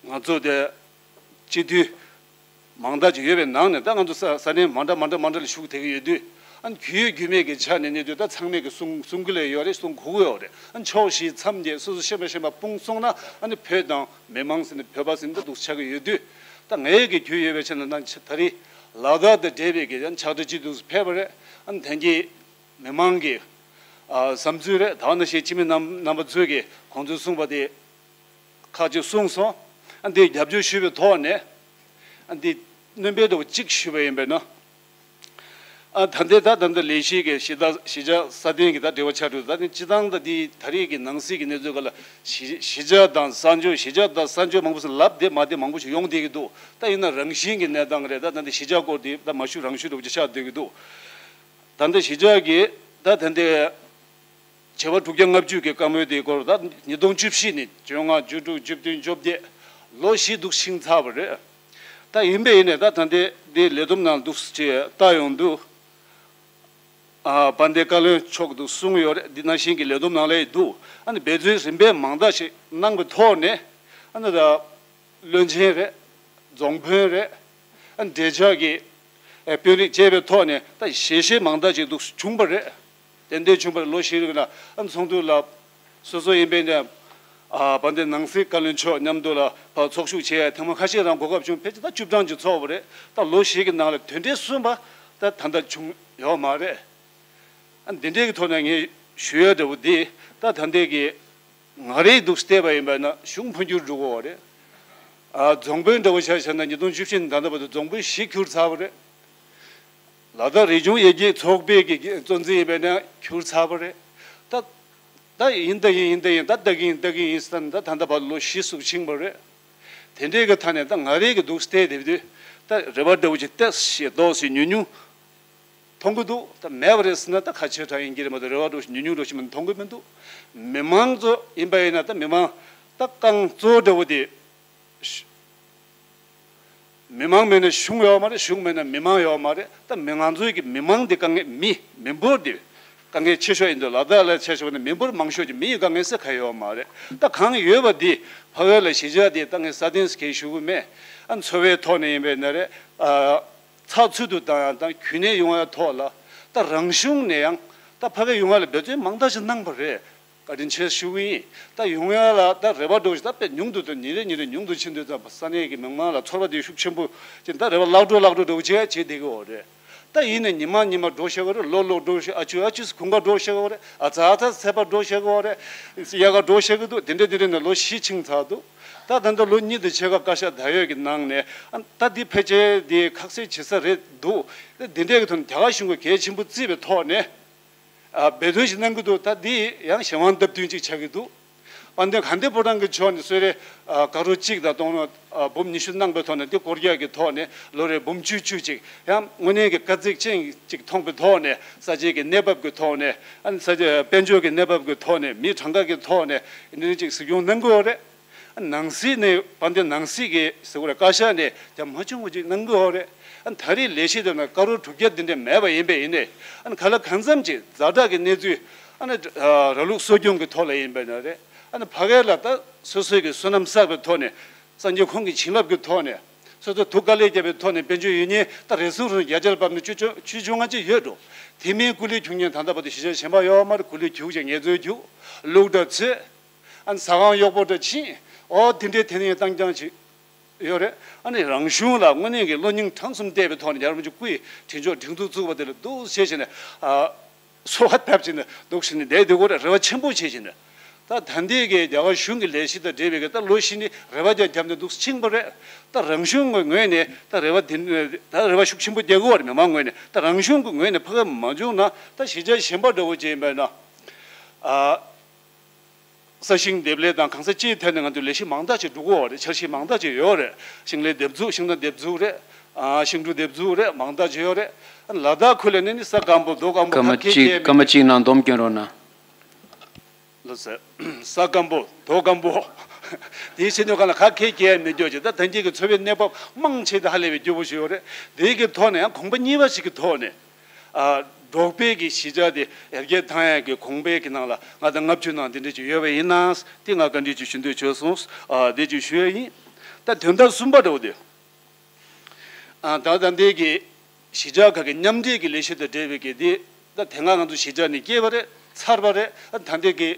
ང་ཚོ་དེ་སྤྱི་འཐུས་མང་དག་ཅིག་ཡོད་པའི་ནང་ནས་ད་ང་ཚོ་ས་ས་གནས་མ་འདྲ་མ་འདྲ་མ་འདྲ་ལ་བཞུགས་བསྡད་ཀྱི་ཡོད་དུས། ཨ་ནི་རྒྱུས་ཡོད་རྒྱུས་མེད་ཀྱི་ཆ་ནས་གནས་དུས་ད་ཚང་མས་ཀྱི་གསུང་གསུང་གི་ལས་ཡོད་རེད། གསུང་གོ་གི་ཡོད་རེད། ཨ་ནི་ཕྱོགས་བཞི་མཚམས་བརྒྱད་སོ་སོ་ཤེས་པ་ཤེས་པ་སྤུངས་སོང་ན། ཨ་ནི་བོད་དང་མི་མང་ཟེར་ནས་བོད་པ་ཟེར་ནས་ད་འདུག་ཆགས་ཀྱི་ཡོད་དུས། ད་ངའི་གི་རྒྱུས་ཡོད་པའི་ཆ་ནས་ད་ད་རེས་ལ་དྭགས་དང་འབྲེལ་བའི་གི་ཕྱག་བྲིས་ཅིག་འདུག་ཕེབས་པ་རེད། ཨ་ནི་དེང་གི་མི་མང་གི་ཨ་བསམ་ཚུལ་རེད། ད་ག་ནང་བཞིན་སྤྱི་མི་རྣམ་རྣམ་པ་ཚོས་ཀྱིས་ཁོང་ཚོས་གསུངས་པ་དེ་ཁག་ཅིག་གསུངས་སོང་། ཨ་འདི་རྒྱབ་སྐྱོར་ཞུས་པའི་ཐོག་ནས་ཨ་འདི་སྣོན་པའི་འདྲ་བོ་གཅིག་ཞུས་པ་ཡིན་པས་ན། ཨ་ད་ལྟའི་ད་ད་ལྟ་ལས་གཞི་གི་གཞི་བདག་གཞིས་ཆགས་སྲ་བརྟན་གྱི་ད་འབྲེལ་བ་ཆགས་འགྲོ། ད་ནི་སྤྱི་བཏང་ད་འདི་ད་རེས་ཀྱི་ནང་སྲིད་ཀྱི་གནས་ཚུལ་སྒང་ལ་གཞིས་གཞིས་ཆགས་དང་གསར་འབྱོར་གཞིས་ཆགས་དང་གསར་འབྱོར་མང་པོ་ཞིག་ལབ་བསྡད་མ་བསྡད་མང་པོ་ཞིག་ཡོང་བསྡད་ཀྱི་འདུག་ད་ཡིན་ན་རང་བཞིན་གྱི་གནས་སྟངས་རེད། ད་ད་འདི་གཞིས་ཆགས་སྐོར་འདི་ད་མ་ཞུ་རང་ཞུ་འདྲ་བོ་ཅིག་ཆགས་བསྡད་ཀྱི་འདུག་ད་ལྟ་གཞིས་ཆགས་ཀྱི་ད་ད་ལྟའི་བྱེ་བ་དྲུག་བརྒྱ་ལྔ་བཅུ་གི་བཀའ་མོལ་དེའི་སྐོར་ད་ཉིས་སྟོང་བཅུ་བཞི་ནས་བཅོ་ལྔ་བཅུ་དྲུག་བཅུ་བདུན་བཅོ་བརྒྱད་ལོ་བཞི་འདུག་ཕྱིན་ཚར་བ་རེད། ད་ཡིན་པས་ཡིན་ནས་ད་ད་ལྟའི་འདི་ལས་བསྡོམས་ནང་འདུག་ཅེས་ལྟ་ཡོང་དུས། ཨ་དཔལ་ལྡན་བཀའ་བློན་མཆོག་གིས་གསུངས་ཡོད་རེད། འདི་ནང་བཞིན་གྱི་ལས་བསྡོམས་ནང་ལ་འདུག་ཨ་ནི་འབད་བརྩོན་རིམ་པས་མང་དག་ཞིག་གནང་བའི་ཐོག་ནས། ཨ་ནི་ད་བློན་ཆེན་རེད། རྫོང་དཔོན་རེད། ཨ་ནི་འབྲེལ་ཆགས་ཀྱི་ དཔོན་རིགས་བཅས་པའི་ཐོག་ནས་ད་ཞལ་བཞེས་མང་དག་ཅིག་འདུག་བྱུང་བ་རེད། ཏན་ཏན་བྱུང་བ་རེད། ལོ་བཞིའི་རིང་ལ་ཨ་ཚོགས་འདུ་ལ་སོ་སོ་ཡིན་པའི་ནས་ཨ་དཔལ་ལྡན་ནང་སྲིད་བཀའ་བློན་མཆོག་མཉམ་དུ་ལ་ཕར་ཚོགས་ཞུགས་བྱེད་ཡ་ཐེངས་མ་ཁ་ཤས་རང་གོ་སྐབས་བྱུང་། ཕལ་ཆེར་ད་བཅུ་གྲངས་ཅིག་ཚོགས་པ་རེད། ད་ལོ་བཞི་གི་ནང་ལ་དོན་འབྲས་གསུམ་པ་ད་ད་ལྟ་བྱུང་ཡོད་མ་རེད། ཨ་འདི་འདྲའི་གི་ཐོག་ནས་ངས་ཞུ་ཡ་འདྲ་བོ་འདི་ད་ད་ལྟའི་གི་ང་རེ་འདུག་བལྟས་པ་ཡིན་པ་ན་གཞུང་འཕོ་འགྱུར་འགྲོ་གི་ཡོད་རེད། ཨ་རྫོང་དཔོན་འདྲ་བོ་ཆ་བཞག་ན་ཉིས་སྟོང་བཅུ་བཞི་ནས་ད་ལྟ་བར་དུ་རྫོང་དཔོན་བཞི་གྱུར་ཚར་བ་རེད། ལ་དྭགས་རི་ལྗོངས་ཡར་རྒྱས་ཚོགས་པའི་གི་གཙོ་འཛིན་ཡིན་པ་ན་གྱུར་ཚར་བ་རེད། ད་ད་ཡིན་ད་ཡིན་ཡིན་ད་ཡིན་ད་ལྟ་གི་ཡིན་ལྟ་གི་ཡིན་ཟེར་ན་ད་ད་ལྟ་བར་དུ་ལོ་བཞི་ཙམ་ཕྱིན་པ་རེད། དེ་འདྲའི་གི་ཐ་ནས་ད་ང་རེ་གི་འདུག་བལྟས་བསྡད་དུས་ད་རེ་བ་འདྲ་བོ་ཅིག་ཏོག་ཙམ་ཏོག་ཙམ་ཉུང་ཉུང་། མཐོང་གི་འདུག་ད་མེད་པ་རེད་ཟེར་ན་ད་ཁ་ཆེ་དྲགས་ཡིན་གྱི་རེད་མ་གཏོགས་རེ་བ་འདྲ་བོ་ཞིག་ཉུང་ཉུང་འདྲ་བོ་ཞིག་མ་མཐོང་གི་མི་འདུག་མི་མང་ཚོ་ཡིན་པ་ཡིན་ན་ད་མི་མང་ད་རྐང་གཙོ་བོ་འདྲ་བོ་དེ། མི་མང་མེད་ན་གཞུང་ཡོད་མ་རེད། གཞུང་མེད་ན་མི་མང་ཡོད་མ་རེད། ད་མི་ང་ཚོའི་གི་མི་མང་འདི་དཀའ་ངལ་མི་མི་འབོར་འདི་དཀའ་ངལ་ཆེ་ཤོས་ཡིན་འདུག་ལ་དྭགས་ལ་ཆ་བཞག་ན་མི་འབོར་མང་ཤོས་ཀྱི་མི་ཡི་དཀའ་ངལ་སེལ་ག་ཡོད་མ་རེད། ད་གང་ཡོད་པ་འདི་ཕ་གི་ལ་གཞིས་ཆགས་འདི་ད་ངས་སྲ་བརྟན་ཟེར་གྱི་ཞུ་གི་མེད། ཨ་འཚོ་བའི་ཐོག་ནས་ཡིན་པའི་ན་རེད། ཨ། ཚགས་ཚུད་དུ་བཏང་ཡང་དང་རྒྱུན་གནས་ཡོང་བའི་ཐོག་ལ་ད་རང་གཞུང་ནས་ཡང་ད་ཕ་གི་ཡོང་བ་ལ་འབད་བརྩོན་མང་དག་ཞིག་གནང་བ་རེད། བཀའ་དྲིན་ཆེ་ཞུ་གི་ཡིན། ད་ཡོང་ཡ་ལ་ད་རེ་བ་འདྲ་བོ་ཞིག་ད་དཔེ་ཉུང་དུ་དང་ཉིན་རེ་ཉིན་རེ་ཉུང་དུ་ཕྱིན་དུས་ཙམ་པ་ས་གནས་ཀྱི་མི་མང་ལ་ཚོར་བ་དེ་ཤུགས་ཆེན་པོ་ཅིག་ད་རེ་བ་བརླག་འགྲོ་བརླག་འགྲོ་འདྲ་བོ་བྱས་བྱས་བསྡད་ཀྱི་ཡོད་རེད། ད་ཡིན་ནའི་ཉི་མ་ཉི་མ་འགྲོ་ཤེས་ཀྱི་རེད། ལོ་ལོ་འགྲོ་ཤེས། ཨ་ཅུ་ཨ་ཅུ་ཟེར་གོམ་ཁ་འགྲོ་ཤེས་ཀྱི་རེད། ཨ་ཚ་ཨ་ཚ་ཟེར་ཚད་པ་འགྲོ་ཤེས་ཀྱི་རེད། དབྱར་ཁ་འགྲོ་ཤེས་ཀྱི་འདུག་དེ་འདྲ་དེ་འདྲ་ནས་ལོ་བཞི་ཕྱིན་ཚར་འདུག་ད་ད་ལྟ་ལོ་གཉིས་དང་ཕྱེད་ཀ་བཀའ་ཤག་ད་ཡོད་ཀྱི་ནང་ནས་ཨ་ད་འདི་ཕལ་ཆེར་འདི་ཁག་སེལ་བྱེད་ས་རེད་འདུག་དེ་འདྲའི་གི་ཐོག་ནས་རྒྱ་གར་གཞུང་གིས་གལ་ཆེན་པོ་བརྩིས་པའི་ཐོག་ནས། ཨ་འབད་བརྩོན་ཞིག་གནང་གི་འདུག་ད་འདི་ཡང་གཞན་དབང་སྟབས་བསྟུན་ཅིག་ཆགས་ཀྱི་འདུག་དཔལ་ལྡན་དགའ་ལྡན་ཕོ་བྲང་གི་ཕྱོགས་ནས་གསོལ་རས་ཨ་དཀར་པོ་གཅིག་དང་སྟོང་ཨ་འབུམ་ཉི་ཤུ་གནང་པའི་ཐོག་ནས་འདི་སྐོར་རྒྱག་གི་ཐོག་ནས་ལོ་རེར་འབུམ་བཅུ་བཅུ་གཅིག་ཡང་དངོས་གནས་ཀྱི་དཀའ་ཚེགས་ཅན་ཅིག་མཐོང་པའི་ཐོག་ནས་ས་ཆའི་གི་གནས་བབ་ཀྱི་ཐོག་ནས་ཨ་ནི་ས་ཆ་དཔལ་འབྱོར་གྱི་གནས་བབ་ཀྱི་ཐོག་ནས་མི་གྲངས་ཀ་གི་ཐོག་ནས་འདི་འདྲ་ཅིག་གཟིགས་སྐྱོང་གནང་གི་ཡོད་རེད། ནང་སྲིད་ནས་དཔལ་ལྡན་ནང་སྲིད་ཀྱི་ཟེར་བ་རེད། བཀའ་ཤག་ནས་ཀྱང་མ་བྱུང་བ་ཅིག་གནང་གི་ཡོད་རེད། ཨ་ད་རེས་ལས་གཞི་དེ་ནང་ཀ་རོར་དྲུག་བརྒྱ་དེ་འདྲ་མེད་པ་ཡིན་པས་ཡིན་ནས་ཨ་ནི་ག་ལ་གང་འཚམ་ཅིག་ཛ་དྲག་གི་གནས་ཚུལ་ཨ་ནི་ར་ལུག་གསོ་སྐྱོང་གི་ཐོག་ལ་ཡིན་པས་ན་རེད། ཨ་ནི་ཕ་གི་ལ་ད་སོ་སོའི་གི་བསོད་ནམས་བསགས་པའི་ཐོག་ནས་སངས་རྒྱས་ཁོང་གི་བྱིན་རླབས་ཀྱི་ཐོག་ནས་སོ་སོ་ཐུགས་དཀའ་ལས་བརྒྱབ་པའི་ཐོག་ནས་དཔལ་འབྱོར་ཡོད་མཁན་ད་རེ་ཟུང་རུ་བརྒྱ་ཆ་ལ་བབས་ནས་བཅུ་བཅོ་བཅུ་བཅོ་ལྔ་ཅིག་ཡོད་འགྲོ། དེ་མིན་སྐུ་ལས་ཁྱུག་མཁན་ད་ལྟ་བར་དུ་གཞིས་ཆགས་གཞན་པ་ཡོད་མ་རེད། སྐུ་ལས་ཁྱུག་ཅིག་ངལ་རྩོལ་ཁྱུག་ལུག་འདྲ་ཚོས། ཨ་ནི་ཟ་ཁང་གཡོག་པོ་འདྲ་ཕྱིན། ཨོ་དེ་འདྲའི་དེ་ནས་བཏང་རྐྱང་ཅིག་ཡོད་རེད། ཨ་ནི་རང་གཞུང་ལ་དངོས་གནས་ཀྱི་བློ་སྙིང་བྲང་གསུམ་གཏད་པའི་ཐོག་ནས་རྒྱལ་བ་རིན་པོ་ཆེ་སྐུ་ཡི་དྲིན་མཆོག་སྒྲིག་འཛུགས་བཙུགས་པ་དེ་ལ་འདུག་བྱས་བྱས་ནས་ཨ་གསོལ་བ་བཏབ་བྱས་ནས་འདུག་བྱས་ནས་བསྡད་འདུག་གོ་རེད། རེ་བ་ཆེན་པོ་བྱས་བྱས་ནས། ད་ད་ལྟའི་གི་རྒྱ་གར་གཞུང་གི་ལས་གཞི་དང་འབྲེལ་བའི་གི་ད་ལོ་བཞི་ནི་རེ་བ་རྒྱག་རྒྱབ་ནས་འདུག་ཕྱིན་པ་རེད། ད་རང་གཞུང་གི་ངོས་ནས་ད་རེ་བ་དེ་ད་རེ་བ་ཤུགས་ཆེན་པོ་རྒྱག་གི་ཡོད་རེད། མི་མང་ངོས་ནས། ད་རང་གཞུང་གི་ངོས་ནས་ཕ་གི་མ་བྱུང་ན་ད་གཞིས་ཆགས་གཞན་པ་འདྲ་བོ་ཅིག་ཡིན་པས་ན། ཨ། ས་ཞིང་འདེབས་ལས་དང་གང་ས་ཅིའི་ཐད་ནས་ང་ཚོས་ལས་གཞི་མང་དག་ཅིག་འགྲོ་གི་ཡོད་རེད། འཆར་གཞི་མང་དག་ཅིག་ཡོད་རེད། ཞིང་ལས་འདེབས་འཛུགས། ཤིང་སྣ་འདེབས་འཛུགས་རེད། ཨ་ཤིང་འབྲུ་འདེབས་འཛུགས་རེད། མང་དག་ཅིག་ཡོད་རེད། ལ་དྭགས་ཁུལ་ལ་ནི་ནི་ས་སྐམ་པོ་རྡོ་སྐམ་པོ་སྐར་མ་ཁ་གཅིག་སྐར་མ་གཅིག་ནང་སྡོམ་སྐྱོན་རོགས་གནང་། ལགས་སོ། ས་སྐམ་པོ་རྡོ་སྐམ་པོ། དེའི་ཕྱི་སྣོད་ཁང་ལ་ཁ་ཁད་སྐྱེལ་མི་འཇོག་ཅིག་ད་ཐང་དཀྱིལ་གྱི་འཚོ་བའི་གནས་བབ་མང་ཆེ་དེ་ཧ་ལས་པའི་སྐྱོ་པོ་ཞིག་ཡོད་རེད། དེའི་གི་ཐོག་ནས་ཡང་གོམ་པ་གཉིས་པ་ཞིག་གི་ཐོག་ནས། ཨ། འབྲོག་པའི་གི་གཞིས་ཆགས་དེ་ཡར་རྒྱས་བཏང་ཡག་གི་གོང་འཕེལ་གྱི་ནང་ལ་ང་དང་ལྔ་བཅུ་ནང་དེ་འདྲ་ཅིག་ཡོད་པ་ཡིན་ན་དེ་ང་བཀའ་འདྲི་ཅིག་ཞུ་འདོད་བྱུང་སོང་། ཨ། དེ་ཅིག་ཞུ་ཡ་ཡིན། ད་དོན་དག་གསུམ་པ་འདྲ་བོ་དེ། ཨ། ད་ད་འདི་གི་གཞིས་ཆགས་ཁག་གི་མཉམ་འབྲེལ་གྱི་ལས་གཞི་དང་འབྲེལ་བའི་གི་དེ་ད་དེ་སྔ་ང་ཚོ་གཞིས་ཆགས་ནས་སྐྱེས་པ་རེད། ཚར་བ་རེད། ཨ། ད་འདི་གི་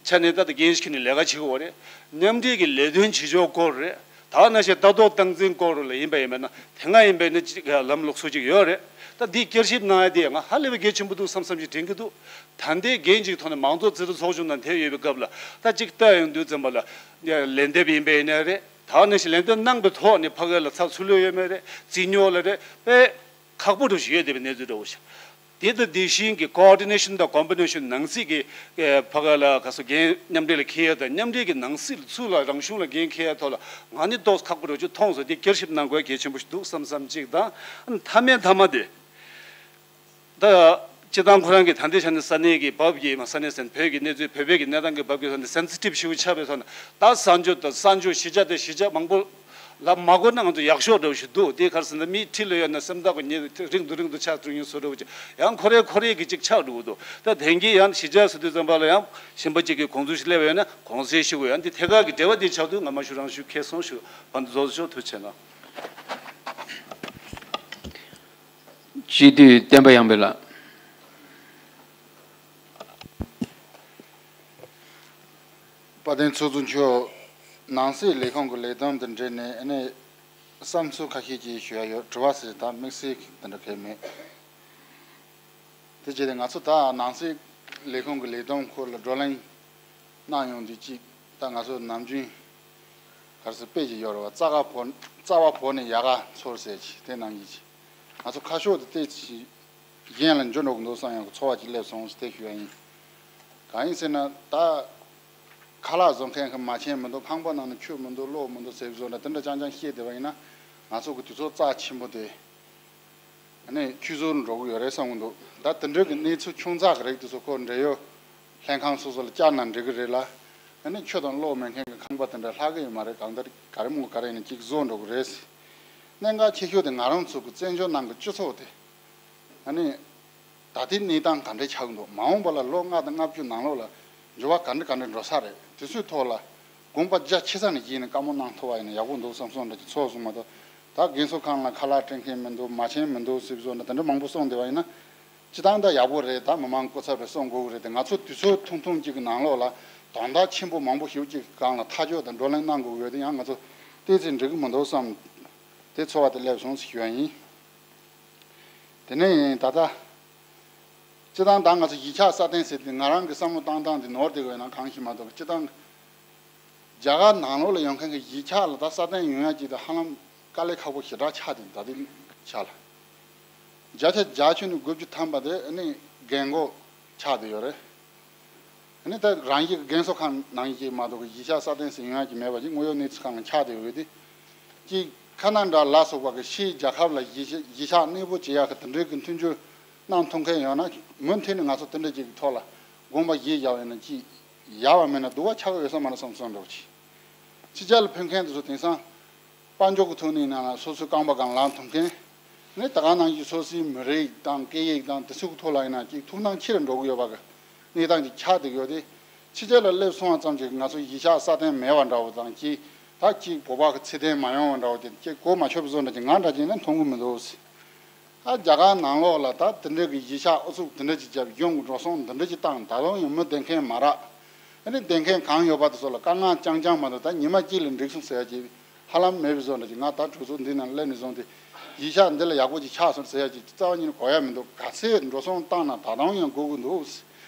ཆ་ནས་ད་ལྟ་འགན་འཁྱེར་ནས་ལས་ཀ་བྱེད་དགོས་པ་རེད། མཉམ་འབྲེལ་གྱི་ལས་དོན་བྱེད་ཕྱོགས་སྐོར་རེད། ད་ནང་བཞིན་ལྟ་རྟོག་སྟངས་འཛིན་སྐོར་ལ་ཡིན་པ་ཡིན་པ་ན་དེ་སྔ་ཡིན་པ་ན་ཅིག་ལམ་ལུགས་སུ་ཅིག་ཡོད་རེད། ད་འདི་བསྐྱར་ཞིབ་གནང་ཡ་དེ་ང་ཧ་ལས་པའི་གལ་ཆེན་པོ་འདུག་བསམ་བསམ་ཞིག་དྲན་གྱི་འདུག་ད་ལྟའི་འགན་ཅིག་ཐོག་ནས་མང་གཙོ་རྩིས་སྤྲོད་ཚོགས་ཆུང་ནང་ཐེ་ཡོད་པའི་སྐབས་ལ་ད་ཅིག་ལྟ་ཡོང་དུས་ཙམ་པ་ལ་ལན་འདེབས་ཡིན་པ་ཡིན་ན་རེད། ད་ནང་བཞིན་ལན་འདེབས་གནང་པའི་ཐོག་ནས་ཕ་གི་ལ་ཚགས་ཚུད་ལོས་ཡོད་མེད་རེད། རྩིས་རྙོག་ལ་རེད། དཔེ་ཁག་པོ་འདྲ་ཞིག་ཡོད་བསྡད་པའི་གནས་ཚུལ་འདྲ་བོ་ཞིག་དེ་དང་དེ་བཞིན་གྱི་ཀོ་ཨོ་ཌི་ནེ་ཤན་དང་ཀོམ་པི་ནེ་ཤན་ནང་སྲིད་ཀྱི་ཨེ་ཕ་ག་ལ་ག་སོ་འགན་མཉམ་འབྲེལ་ལ་འཁྱེར་ཡ་དང་མཉམ་འབྲེལ་གྱི་ནང་སྲིད་ཚུར་ལ་རང་གཞུང་ལ་འགན་འཁྱེར་ཡ་ཐོག་ལ་ང་ནི་ཏོག་ཙམ་ཁག་པོ་འདྲ་ཅིག་མཐོང་སོང་། དེ་བསྐྱར་ཞིབ་གནང་དགོས་གལ་ཆེན་པོ་ཞིག་འདུག་བསམ་བསམ་གཅིག་དང་། མཐའ་མའི་མཐའ་མ་དེ་ད་སྤྱིར་བཏང་ཁོ་རང་གི་ད་ལྟའི་ཆ་ནས་ས་གནས་ཀྱི་བབ་ཀྱི་མ་ས་གནས་ཟེར་ན་བོད་ཀྱི་གནས་ཚུལ་བོད་པའི་གི་གནས་སྟངས་ཀྱི་བབ་ཀྱི་ས་ནས་སེན་སི་ཊིབ་ཞིག་ཆགས་པའི་ཐོག་ནས་ད་གསར་འབྱོར་དང་གསར་འབྱོར་གཞིས་ཆགས་དང་གཞིས་ཆགས་མང་པོ། ལབ་མ་དགོས་ན་ང་ཚོ་ཡག་ཤོས་འདྲ་བོ་ཞིག་འདུག་དེ་ག་རེ་ཟེར་ན་མིའི་འཁྲིས་ལ་ཡོད་ན་སེམས་ཐག་གི་ཉེ་རིང་དུ་རིང་དུ་ཆགས་ཐུབ་ཡིན་བཟོ་འདྲ་བོ་ཅིག་ཡང་ཁོ་རེ་ཁོ་རེ་གི་ཅིག་ཆགས་འགྲོ་གི་འདུག་ད་དེང་གི་ཡང་གཞིས་ཆགས་ཟེར་དུས་ཙམ་པ་ལ་ཡང་གཞན་པ་གཅིག་གི་དགོངས་ཚུལ་ཞིག་སླེབས་པ་ཡོད་ན་དགོངས་སེལ་ཞུ་དགོས། ཡང་འདི་ཐད་ཀར་གྱི་འབྲེལ་བ་འདི་ཆགས་དུས་ང་མ་ཞུ་རང་ཞུ་ཁེལ་སོང་ཞུ། བར་དུ་རྫོགས་ཞུ། ཐུགས་རྗེ་གནང་། སྤྱི་འཐུས་བསྟན་པ་ཡངས་པའི་ལགས། དཔལ་ལྡན་ཚོགས་གཙོ་མཆོག་ནང་སྲིད་ལས་ཁུངས་ཀྱི་ལས་བསྡོམས་དང་འབྲེལ་ནས་ཨ་ནི་བསམ་ཚུལ་ཁ་ཤས་ཅིག་ཞུ་ཡ་ཡོད། དྲི་བ་ཟེར་ད་དམིགས་བསལ་དེ་འདྲ་གང་ཡང་མེད། དེ་བྱས་ཏེ་ང་ཚོ་ད་ནང་སྲིད་ལས་ཁུངས་ཀྱི་ལས་བསྡོམས་སྐོར་ལ་བགྲོ་གླེང་གནང་ཡོང་དུས་གཅིག་ད་ང་ཚོ་ནམ་རྒྱུན་ག་རེ་ཟེར་དཔེ་ཅིག་ཡོད་རེད་བ། རྩ་ཁ་བོར་རྩ་བ་བོར་ནས་ཡལ་ག་འཚོལ་ཟེར་གྱི་དེ་ནང་བཞིན་གྱི། ང་ཚོ་ཁ་ཕྱོགས་དེ་ཏོག་ཙམ་གཞན་ལ་འགྱུར་འགྲོ་གི་འདུག་བསམ་ཡང་གི་ཚོར་བ་ཅིག་སླེབས་སོང་ཟེར་དེ་ཞུ་ཡ་ཡིན། གང་ཡིན་ཟེར་ན་ད་ཁ་ལག་བཟོ་མཁན་གྱི་མ་བྱན་མི་འདུག་ཁང་པ་ནང་ན་ཆུ་མི་འདུག་གློག་མི་འདུག་ཟེར་བཟོ་འདྲ་དེ་འདྲ་རྐྱང་རྐྱང་བཤད་བསྡད་པ་ཡིན་ན་ང་ཚོ་གི་དུས་ཚོད་རྩ་ཆེན་པོ་དེ་ཨ་ནི་ཆུད་ཟོས་འགྲོ་གི་ཡོད་རེད་བསམ་གི་འདུག་ད་དེ་འདྲ་གི་གནས་ཚུལ་ཆུང་ཙག་གི་རིགས་དེ་ཚོ་ཁོ་འབྲེལ་ཡོད་ལྷན་ཁང་སོ་སོ་ལ་བསྐྱར་ན་འགྲིག་གི་རེད་ལ། ཨ་ནི་ཆུ་དང་གློག་མེད་མཁན་གྱི་ཁང་པ་དེ་འདྲ་ལྷག་གི་ཡོད་མ་རེད། གང་ལྟར་ག་རེ་མོ་ག་རེ་ཡིན་ན་གཅིག་བཟོ་འགྲོ་གི་རེད། གནད་འགག་ཆེ་ཤོས་དེ་ང་རང་ཚོ་གི་བཙན་བྱོལ་ནང་གི་སྤྱི་ཚོགས་དེ་ཨ་ནི་ད་ལྟའི་གནས་སྟངས་ག་འདྲ་ཆགས་ཀྱི་འདུག་མ་འོངས་པ་ལ་ལོ་ལྔ་དང་ལྔ་བཅུ་ནང་ལོགས་ལ་འགྱུར་བ་ག་འདྲ་ག་འདྲ་འགྲོ་ས་རེད། དེ་ཚོའི་ཐོག་ལ་དགོངས་པ་རྒྱ་ཆེ་ས་ནས་བཞེས་ནས་བཀའ་མོལ་གནང་ཐུབ་པ་ཡིན་ན་ཡག་པོ་འདུག་བསམ་སོང་འདྲ་ཅིག་ཚོར་སོང་། མ་གཏོགས་ད་རྒན་གསོ་ཁང་ལ་ཁ་ལག་སྤྲད་མཁན་མི་འདུག་མ་བྱན་མི་འདུག་ཟེར་བཟོ་འདྲ་དེ་འདྲ་མང་པོ་གསུངས་བསྡད་པ་ཡིན་ན། སྤྱི་བཏང་ད་ཡག་པོ་རེད། ད་མི་མང་སྐུ་ཚབ་རེད་གསུང་དགོས་ཀྱི་རེད་དེ། ང་ཚོ་དུས་ཚོད་ཐུང་ཐུང་གཅིག་གི་ནང་ལོགས་ལ་དོན་དག་ཆེན་པོ་མང་པོ་ཞིག་གཅིག་གི་སྒང་ལ་ཐག་གཅོད་དང་བགྲོ་གླེང་གནང་དགོས་ཀྱི་ཡོད་དེ་ཡང་ང་ཚོ་ཏོག་ཙམ་འགྲིག་གི་མི་འདུག་བསམ། དེ་ཚོར་བ་དེ་སླེབས་སོང་ཞུ་ཡ་ཡིན། དེ་ནས་ད་ལྟ་སྤྱི་བཏང་ད་ང་ཚོ་གཞིས་ཆགས་སྲ་བརྟན་ཟེར་དེ་ང་རང་གི་བསམ་བློ་བཏང་སྟངས་དེ་ནོར་བསྡད་ཡོད་ན་གང་ཞིག་མ་གཏོགས་སྤྱི་བཏང་རྒྱ་གར་ནང་ལོགས་ལ་ཡོང་མཁན་གྱི་གཞིས་ཆགས་ལ་ད་སྲ་བརྟན་ཡོང་ཡ་ཅིག་ད་ཧ་ལམ་དཀའ་ལས་ཁག་པོ་ཞེ་དྲག་ཆགས་བསྡད་ད་ལྟའི་ཆ་ལ། བརྒྱ་ཆ་བརྒྱད་ཅུ་ནས་དགུ་བཅུ་ཐམ་པ་དེ་ནི་རྒན་གོག་ཆགས་བསྡད་ཡོད་རེད། ཨ་ནི་ད་རང་གི་རྒན་གསོ་ཁང་ནང་བཞིན་མ་གཏོགས་གཞིས་ཆགས་སྲ་བརྟན་ཟེར་ཡོང་ཡ་གི་མེད་པ་ཅིག་དངོས་ཡོད་གནས་ཚུལ་སྒང་ལ་ཆགས་བསྡད་ཡོད་དེ། གཅིག་ཁ་ན་ཌ་ལ་སོགས་པ་གི་ཕྱིའི་རྒྱལ་ཁབ་ལ་གཞིས་གཞིས་ཆགས་གནས་སྤོ་བྱེད་ཡ་གི་དེ་འདྲའི་གི་མཐུན་འགྱུར་གནང་ཐུབ་མཁན་ཡོད་ན་མུ་མཐུད་ནས་ང་ཚོ་དེ་འདྲ་ཅིག་གི་ཐོག་ལ་དགོངས་པ་བཞེས་བཞག་པ་ཡིན་ན་ཅིག་ཡག་པ་མེད་ན་སྡུག་པ་ཆགས་ཀྱི་ཡོད་ས་མ་རེད་བསམ་སོང་འདྲ་བོ་ཅིག་ཕྱི་རྒྱལ་ལ་ཕེབས་མཁན་དེ་ཚོ་དེང་སང་དཔལ་འབྱོར་གྱི་ཐོག་ནས་ཡིན་ན་སོ་སོའི་རྐང་པ་སྒང་ལངས་ཐུབ་མཁན། ནི་ད་ག་ནང་བཞིན་སོ་སོའི་མི་རིགས་དང་སྐད་ཡིག་དང་དེ་ཚོའི་ཐོག་ལ་ཡིན་ན་ཅིག་ཐུགས་སྣང་ཆེ་རུ་འགྲོ་གི་ཡོད་པ་གི་གནས་སྟངས་ཅིག་ཆགས་བསྡད་ཡོད་དེ། ཕྱི་རྒྱལ་ལ་སླེབས་སོང་བ་ཙམ་གྱིས་ང་ཚོ་གཞིས་ཆགས་སྲ་བརྟན་མེད་པ་འདྲ་བོ་དང་ཅིག་ད་ཅིག་བོད་པ་གི་ཚད་ལྡན་མ་ཡོང་བ་འདྲ་བོ་དེ་ཅིག་གོ་མ་ཆོད་པ་བཟོ་འདྲ་ཅིག་ང་འདྲ་ཅིག་ནི་མཐོང་གི་མི་འདུག་ཨ་རྒྱ་གར་ནང་ལོགས་ལ་ད་དེ་འདྲ་གི་གཞིས་ཆགས་ཨུ་ཚུགས་དེ་འདྲ་ཅིག་བརྒྱབ་གཞུང་གི་འགྲོ་སོང་དེ་འདྲ་ཅིག་བཏང་ད་དུང་ཡང་མི་བསྡད་མཁན་མ་རག་ཨ་ནི་བསྡད་མཁན་གང་ཡོད་པ་དེ་ཚོ་ལ་དཀའ་ངལ་རྐྱང་རྐྱང་མ་གཏོགས་ད་ཉི་མ་གཅིག་ལ་འགྲིག་སོང་ཟེར་ཡ་ཅིག་ཧ་ལམ་མེད་པའི་བཟོ་འདྲ་ཅིག་ང་ད་གྲོས་ཚོགས་འདི་ནང་སླེབས་ནས་བཟུང་སྟེ་གཞིས་ཆགས་འདི་ལ་ཡག་པོ་ཅིག་ཆགས་སོང་ཟེར་ཡ་ཅིག་རྩ་བ་ཉིད་ནས་གོ་ཡ་མི་འདུག་ག་ཚད་འགྲོ་སོང་བཏང་ན་ད་དུང་ཡང་དགོས་ཀྱི་འདུག་ས་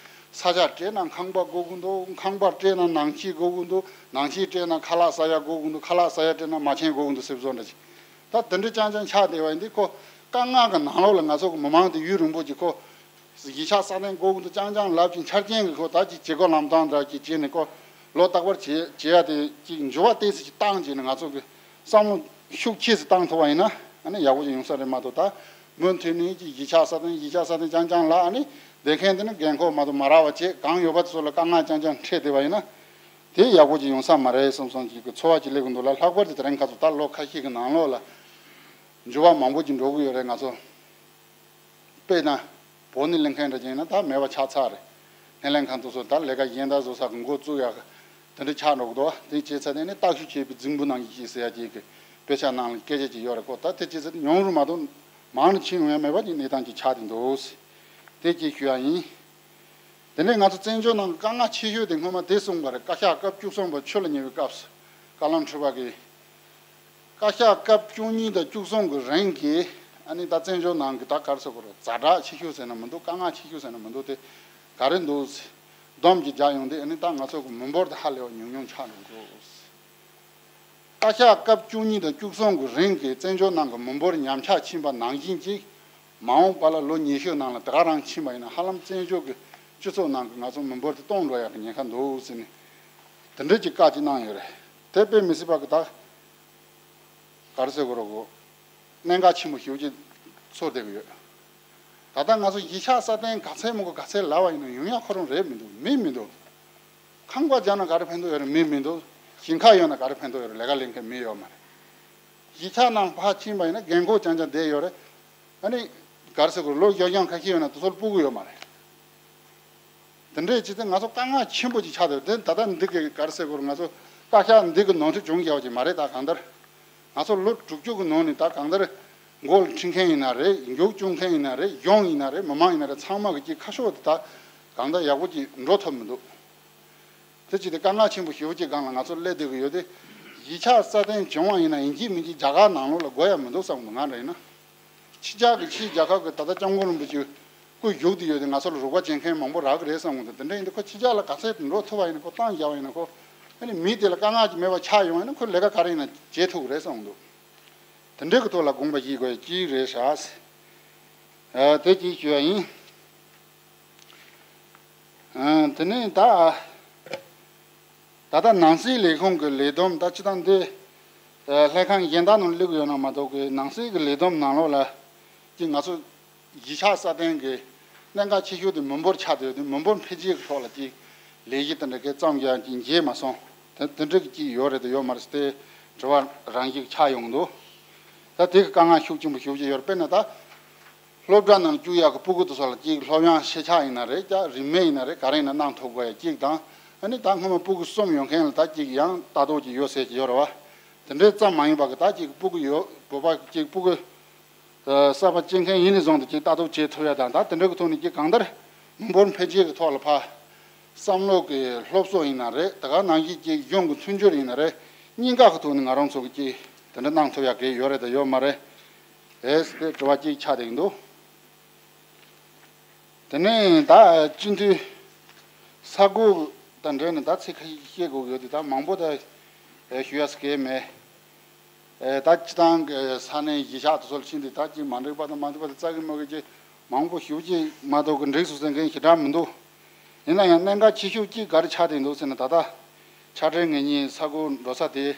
ཆ་སྤྲད་ན་ཁང་པ་དགོས་ཀྱི་འདུག་ཁང་པ་སྤྲད་ན་ནང་ཆས་དགོས་ཀྱི་འདུག་ནང་ཆས་སྤྲད་ན་ཁ་ལག་ཟ་ཡ་དགོས་ཀྱི་འདུག་ཁ་ལག་ཟ་ཡ་སྤྲད་ན་མ་བྱན་དགོས་ཀྱི་འདུག་ཟེར་བཟོ་འདྲ་ཅིག་ད་དེ་འདྲ་རྐྱང་རྐྱང་ཆགས་བསྡད་པ་ཡིན་དུས་ཁོ་དཀའ་ངལ་གྱི་ནང་ལོགས་ལ་ང་ཚོ་གི་མི་མང་དེ་ཡུན་རིང་པོ་ཅིག་ཁོ་གཞིས་ཆགས་སྲ་བརྟན་དགོས་ཀྱི་འདུག་རྐྱང་རྐྱང་ལབ་ཅིང་ཆ་རྐྱེན་གྱི་ཁོ་ད་ཅིག་བྱེད་སྒོ་ལམ་སྟོན་འདྲ་ཅིག་བྱས་ནས་ཁོ་ལོ་རྟག་པར་བྱེད་བྱེད་ཡ་དེ་ཅིག་འགྱུར་བ་ཏོག་ཙམ་ཅིག་བཏང་བྱས་ནས་ང་ཚོ་གི་བསམ་བློ་ཤུགས་ཆེ་ཙམ་བཏང་ཐུབ་པ་ཡིན་ན་ཨ་ནི་ཡག་པོ་ཅིག་ཡོང་ས་རེད་མ་གཏོགས་ད་མུ་མཐུད་ནས་ཅིག་གཞིས་ཆགས་སྲ་བརྟན་གཞིས་ཆགས་སྲ་བརྟན་རྐྱང་རྐྱང་ལབ་ཨ་ནི་བསྡད་མཁན་དེ་ནི་རྒན་གོག་མ་གཏོགས་མ་རག་པ་བྱས་གང་ཡོད་པ་དེ་ཚོ་ལ་དཀའ་ངལ་རྐྱང་རྐྱང་འཕྲད་བསྡད་པ་ཡིན་ན། དེ་ཡག་པོ་ཅིག་ཡོང་ས་མ་རེད་བསམ་སོང་ཅིག་གི་ཚོར་བ་ཅིག་སླེབས་ཀྱི་འདུག་ལ། ལྷག་པར་དུ་དེ་རིང་ཁ་སང་ད་ལོ་ཁ་ཤས་ཀྱི་ནང་ལོགས་ལ་འགྱུར་བ་མང་པོ་ཅིག་འགྲོ་གི་ཡོད་རེད། ང་ཚོ་དཔེར་ན་བོད་ནས་སླེབས་མཁན་འདྲ་ཅིག་ཡིན་ན་ད་མེད་པ་ཆགས་ཚར་རེད། སྣེ་ལེན་ཁང་དེ་ཚོ་ད་ལས་ཀ་གཞན་དག་བཟོ་ས་གི་འགོ་བཙུགས་ཡག་གི་དེ་འདྲ་ཆགས་འགྲོ་གི་འདུག་དེ་བྱས་ཚར་ནས་ནི་བརྟག་ཞིབ་བྱས་པའི་རྫིང་བུ་ནང་བཞིན་ཞིག་ཟེར་ཡ་ཅིག་གི་དཔེ་ཆ་ནང་ལ་སྐད་ཆ་ཅིག་ཡོད་རེད་ཀོ། ད་དེ་བྱས་ཚར་ཉུང་རུ་མ་གཏོགས་མང་རུ་ཕྱིན་ཡོང་ཡ་མེད་པ་ཅིག་གནས་སྟངས་ཅིག་ཆགས་བསྡད་འདུག་དེ་ཅིག་ཞུ་ཡ་ཡིན། དེ་ནས་ང་ཚོ་བཙན་བྱོལ་ནང་གི་དཀའ་ངལ་ཆེ་ཤོས་དེ་སྔོན་མ་དེ་གསུངས་པ་རེད། བཀའ་ཤག་སྐབས་བཅུ་གསུམ་པ་ཆུ་ལ་ཉེ་བའི་སྐབས་སུ་བཀའ་བློན་ཁྲི་པ་གིས་བཀའ་ཤག་སྐབས་བཅུ་གཉིས་དང་བཅུ་གསུམ་གི་རིང་གི་ཨ་ནི་ད་བཙན་བྱོལ་ནང་གི་ད་ག་རེ་ཟེར་དགོས་རེད། ཛ་དྲག་ཆེ་ཤོས་ཟེར་ན་མི་འདུག་དཀའ་ངལ་ཆེ་ཤོས་ཟེར་ན་མི་འདུག་དེ་ག་རེ་འདུག་ཟེར་སྡོམ་གྱིས་རྒྱག་ཡོང་དུས་ཨ་ནི་ད་ང་ཚོ་གི་མི་འབོར་དེ་ཧ་ལས་པ་ཉུང་ཉུང་ཆགས་འགྲོ་གི་འདུག་བཀའ་ཤག་སྐབས་བཅུ་གཉིས་དང་བཅུ་གསུམ་གྱི་རིང་གི་བཙན་བྱོལ་ནང་གི་མི་འབོར་ཉམས་ཆག་ཕྱིན་པ་ནང་བཞིན་གྱི་མ་འོངས་པ་ལ་ལོ་ཉི་ཤུ་ནང་ལ་དེ་ག་རང་ཕྱིན་པ་ཡིན་ན་ཧ་ལམ་བཙན་བྱོལ་གྱི་སྤྱི་ཚོགས་ནང་གི་ང་ཚོ་མི་འབོར་དེ་སྟོངས་འགྲོ་ཡག་གི་ཉེན་ཁ་འདུག་ཟེར་ནས་དེ་འདྲ་ཅིག་བཀའ་ཅིག་གནང་ཡོད་རེད། དེ་དཔེ་མི་སྲིད་པ་གི་ད་ག་རེ་ཟེར་དགོས་རེད་གོ། གནད་འགག་ཆེན་པོ་ཞེ་པོ་ཅིག་ཚོར་བསྡད་ཀྱི་ཡོད། ད་ལྟ་ང་ཚོ་གཞིས་ཆགས་སྲ་བརྟན་ག་ཚད་མང་པོ་ག་ཚད་ལབ་པ་ཡིན་ན་ཡོང་ཡག་ཁོ་རང་རེད་མི་འདུག་མི་མི་འདུག་ཁང་པ་རྒྱག་ན་ག་རེ་ཕན་ཐོགས་ཡོད་རེད། མི་མི་འདུག་ཞིང་ཁ་ཡོད་ན་ག་རེ་ཕན་ཐོགས་ཡོད་རེད། ལས་ཀ་ལས་མཁན་མི་ཡོད་མ་རེད། གཞིས་ཆགས་ནང་ཕར་ཕྱིན་པ་ཡིན་ན་རྒན་གོག་རྐྱང་རྐྱང་བསྡད་ཡོད་རེད། ཨ་ནི་ག་རེ་ཟེར་དགོས་རེད། ལོ་རྒས་རྒྱུ་ཁ་ཤས་ཡོད་ན་དེ་ཚོར་སྤུ་གུ་ཡོད་མ་རེད། དེ་འདྲས་བྱས་ཏེ་ང་ཚོ་དཀའ་ངལ་ཆེན་པོ་ཅིག་ཆགས་བསྡད་དེ། ད་ལྟ་འདི་གི་ག་རེ་ཟེར་དགོས་རེད། ང་ཚོ་བཀའ་ཤག་འདི་གི་ནོར་འཁྲུལ་བྱུང་ཡོད་པ་ཅིག་མ་རེད། ད་གང་ལྟར་ང་ཚོ་ལོ་དྲུག་ཅུ་གི་ནང་ནས་ད་གང་ལྟར་ མགོ་ལ་ཁྲིད་མཁན་ཡིན་ན་རེད། མགྱོགས་སྐྱོང་མཁན་ཡིན་ན་རེད། གཞུང་ཡིན་ན་རེད། མི་མང་ཡིན་ན་རེད། ཚང་མ་གི་ཅིག་ཁ་ཕྱོགས་དེ་ད་གང་ལྟར་ཡག་པོ་ཅིག་འགྲོ་ཐུབ་མི་འདུག་དེ་ཅིག་དེ་དཀའ་ངལ་ཆེན་པོ་ཞེ་པོ་ཅིག་སྒང་ལ་ང་ཚོ་སླེབས་བསྡད་ཀྱི་ཡོད་དེ། གཞིས་ཆགས་སྲ་བརྟན་བྱུང་བ་ཡིན་ན་ཡིན་གཅིག་མིན་གཅིག་རྒྱ་གར་ནང་ལོགས་ལ་དགོས་ཡ་མི་འདུག་བསམ་གི་འདུག་ང་འདྲ་ཡིན་ན། ཕྱི་རྒྱལ་གྱི་ཕྱིའི་རྒྱལ་ཁབ་ཀྱི་ད་ལྟ་སྐྱབས་མགོན་རིན་པོ་ཆེ་སྐུ་བཞུགས་བསྡད་ཡོད་དེ། ང་ཚོ་ལ་རོགས་པ་བྱེད་མཁན་མང་པོ་རག་གི་རེད་བསམ་གི་འདུག་དེ་འདྲ་ཡིན་དུས་ཁོ་ཕྱི་རྒྱལ་ལ་ག་ཚད་འགྲོ་ཐུབ་པ་ཡིན་ན། ཁོ་གཏམ་བརྒྱབ་པ་ཡིན་ན། ཁོ་ཨ་ནི་མི་དེ་ལ་དཀའ་ངལ་ཅིག་མེད་པ་ཆགས་ཡོང་བ་ཡིན་ན། ཁོས་ལས་ཀ་ག་རེ་ཡིན་ན་བྱེད་ཐུབ་ཀྱི་རེད་བསམ་གི་འདུག་དེ་འདྲའི་གི་ཐོག་ལ་དགོངས་པ་བཞེས་དགོས་ཡ་གཅིག་རེད་ཤག་ཨ། དེ་གཅིག་ཞུ་ཡ་ཡིན། ཨ། དེ་ནས་ད། ད་ལྟ་ནང་སྲིད་ལས་ཁུངས་ཀྱི་ལས་བསྡོམས་ད་སྤྱིར་བཏང་འདི། ཨ། ལྷན་ཁང་གཞན་དག་ནང་སླེབས་ཀྱི་ཡོད་ན་མ་གཏོགས་ཀྱི། ནང་སྲིད་ཀྱི་ལས་བསྡོམས་ནང་ལོགས་ལ་ཀྱི་ང་ཚོ་གཞིས་ཆགས་སྲ་བརྟན་གྱི་གནད་འགག་ཆེ་ཤོས་དེ་མི་འབོར་ཆགས་བསྡད་ཡོད་དེ། མི་འབོར་འཕེལ་རྒྱས་ཀྱི་ཐོག་ལ་ཀྱི་ལས་གཞི་དེ་འདྲ་གི་བརྩམས་ཡག་ཅིག་མཇལ་མ་སོང་། དེ་དེ་འདྲ་གི་ཅིག་ཡོད་རེད་དང་ཡོད་མ་རེད་ཟེར་དེ་དྲི་བ་རང་བཞིན་ཆགས་ཡོང་གི་འདུག་ད་དེ་གི་དཀའ་ངལ་ཤུགས་ཆེན་པོ་ཞེ་པོ་ཅིག་ཡོད་རེད། དཔེར་ན་ད། སློབ་གྲྭ་ནང་བཅུག་ཡག་གི་སྤུ་གུ་དེ་ཚོ་ལ་ཅིག་སློབ་ཡོན་ཤེས་བྱ་ཡིན་ན་རེད། ཅིག་རིན་མེད་ཡིན་ན་རེད། ག་རེ་ཡིན་ན་གནང་ཐུབ་དགོས་ཡ་གཅིག་དང་། ཨ་ནི་ད་སྔོན་མ་སྤུ་གུ་གསུམ་ཡོད་མཁན་ལ་ད་ཅིག་ཡང་ལྟ་རྟོག་ཅིག་ཡོད་ཟེར་གྱི་ཡོད་རེད་བ། དེ་འདྲའི་ཙམ་མ་ཡིན་པ་གི་ད་ཅིག་སྤུ་གུ་ཡོད། བོད་པ་ཅིག་སྤུ་གུ་ཨ་གསར་པ་སྐྱེ་མཁན་ཡིན་ནས་བཟུང་སྟེ་ཅིག་ལྟ་རྟོག་བྱེད་ཐུབ་ཡ་དང་། ད་དེ་འདྲ་གི་ཐོག་ནས་ཅིག་གང་ལྟར་མི་འབོར་འཕེལ་རྒྱས་ཀྱི་ཐོག་ལ་ཕར་བསམ་བློ་གི་སློབ་གསོ་ཡིན་ན་རེད། དེ་ག་ནང་བཞིན་ཅིག་གཞུང་གི་མཐུན་འགྱུར་ཡིན་ན་རེད། གཉིས་ཀ་གི་ཐོག་ནས་ང་རང་ཚོ་གི་ཅིག་དེ་འདྲ་གནང་ཐུབ་ཡ་གི་ཡོད་རེད་དང་ཡོད་མ་རེད། ཨེ་ཟེར་དེ་དྲི་བ་གཅིག་ཆགས་བསྡད་ཀྱི་འདུག་དེ་ནས་ད་སྤྱི་འཐུས་ས་ཁུལ་དང་འབྲེལ་ནས་ད་ཚིག་ཁ་ཤས་བཤད་དགོས་ཀྱི་ཡོད་དེ། ད་མང་པོ་ད་ཞུ་ཡ་ཟེར་གྱི་མེད། ཨེ་ད་སྤྱི་བཏང་གི་ས་གནས་གཞིས་ཆགས་དེ་ཚོ་ལ་ཕྱིན་ཏེ་ད་ཅིག་མ་འགྲིག་པ་དང་མ་འགྲིག་པ་དེ་རྩ་གི་མོ་གི་ཅིག་མང་པོ་ཞེ་པོ་ཅིག་མ་གཏོགས་ཀྱི་འགྲིག་སོང་ཟེར་མཁན་ཞེ་དྲག་མི་འདུག་ཡིན་ན་ཡང་གནད་འགག་ཆེ་ཤོས་གཅིག་ག་རེ་ཆགས་བསྡད་འདུག་ཟེར་ན། ད་ལྟ་ཕྱག་སྦྲེལ་ངེད་གཉིས་ས་ཁུལ་འགྲོ་ས་དེ་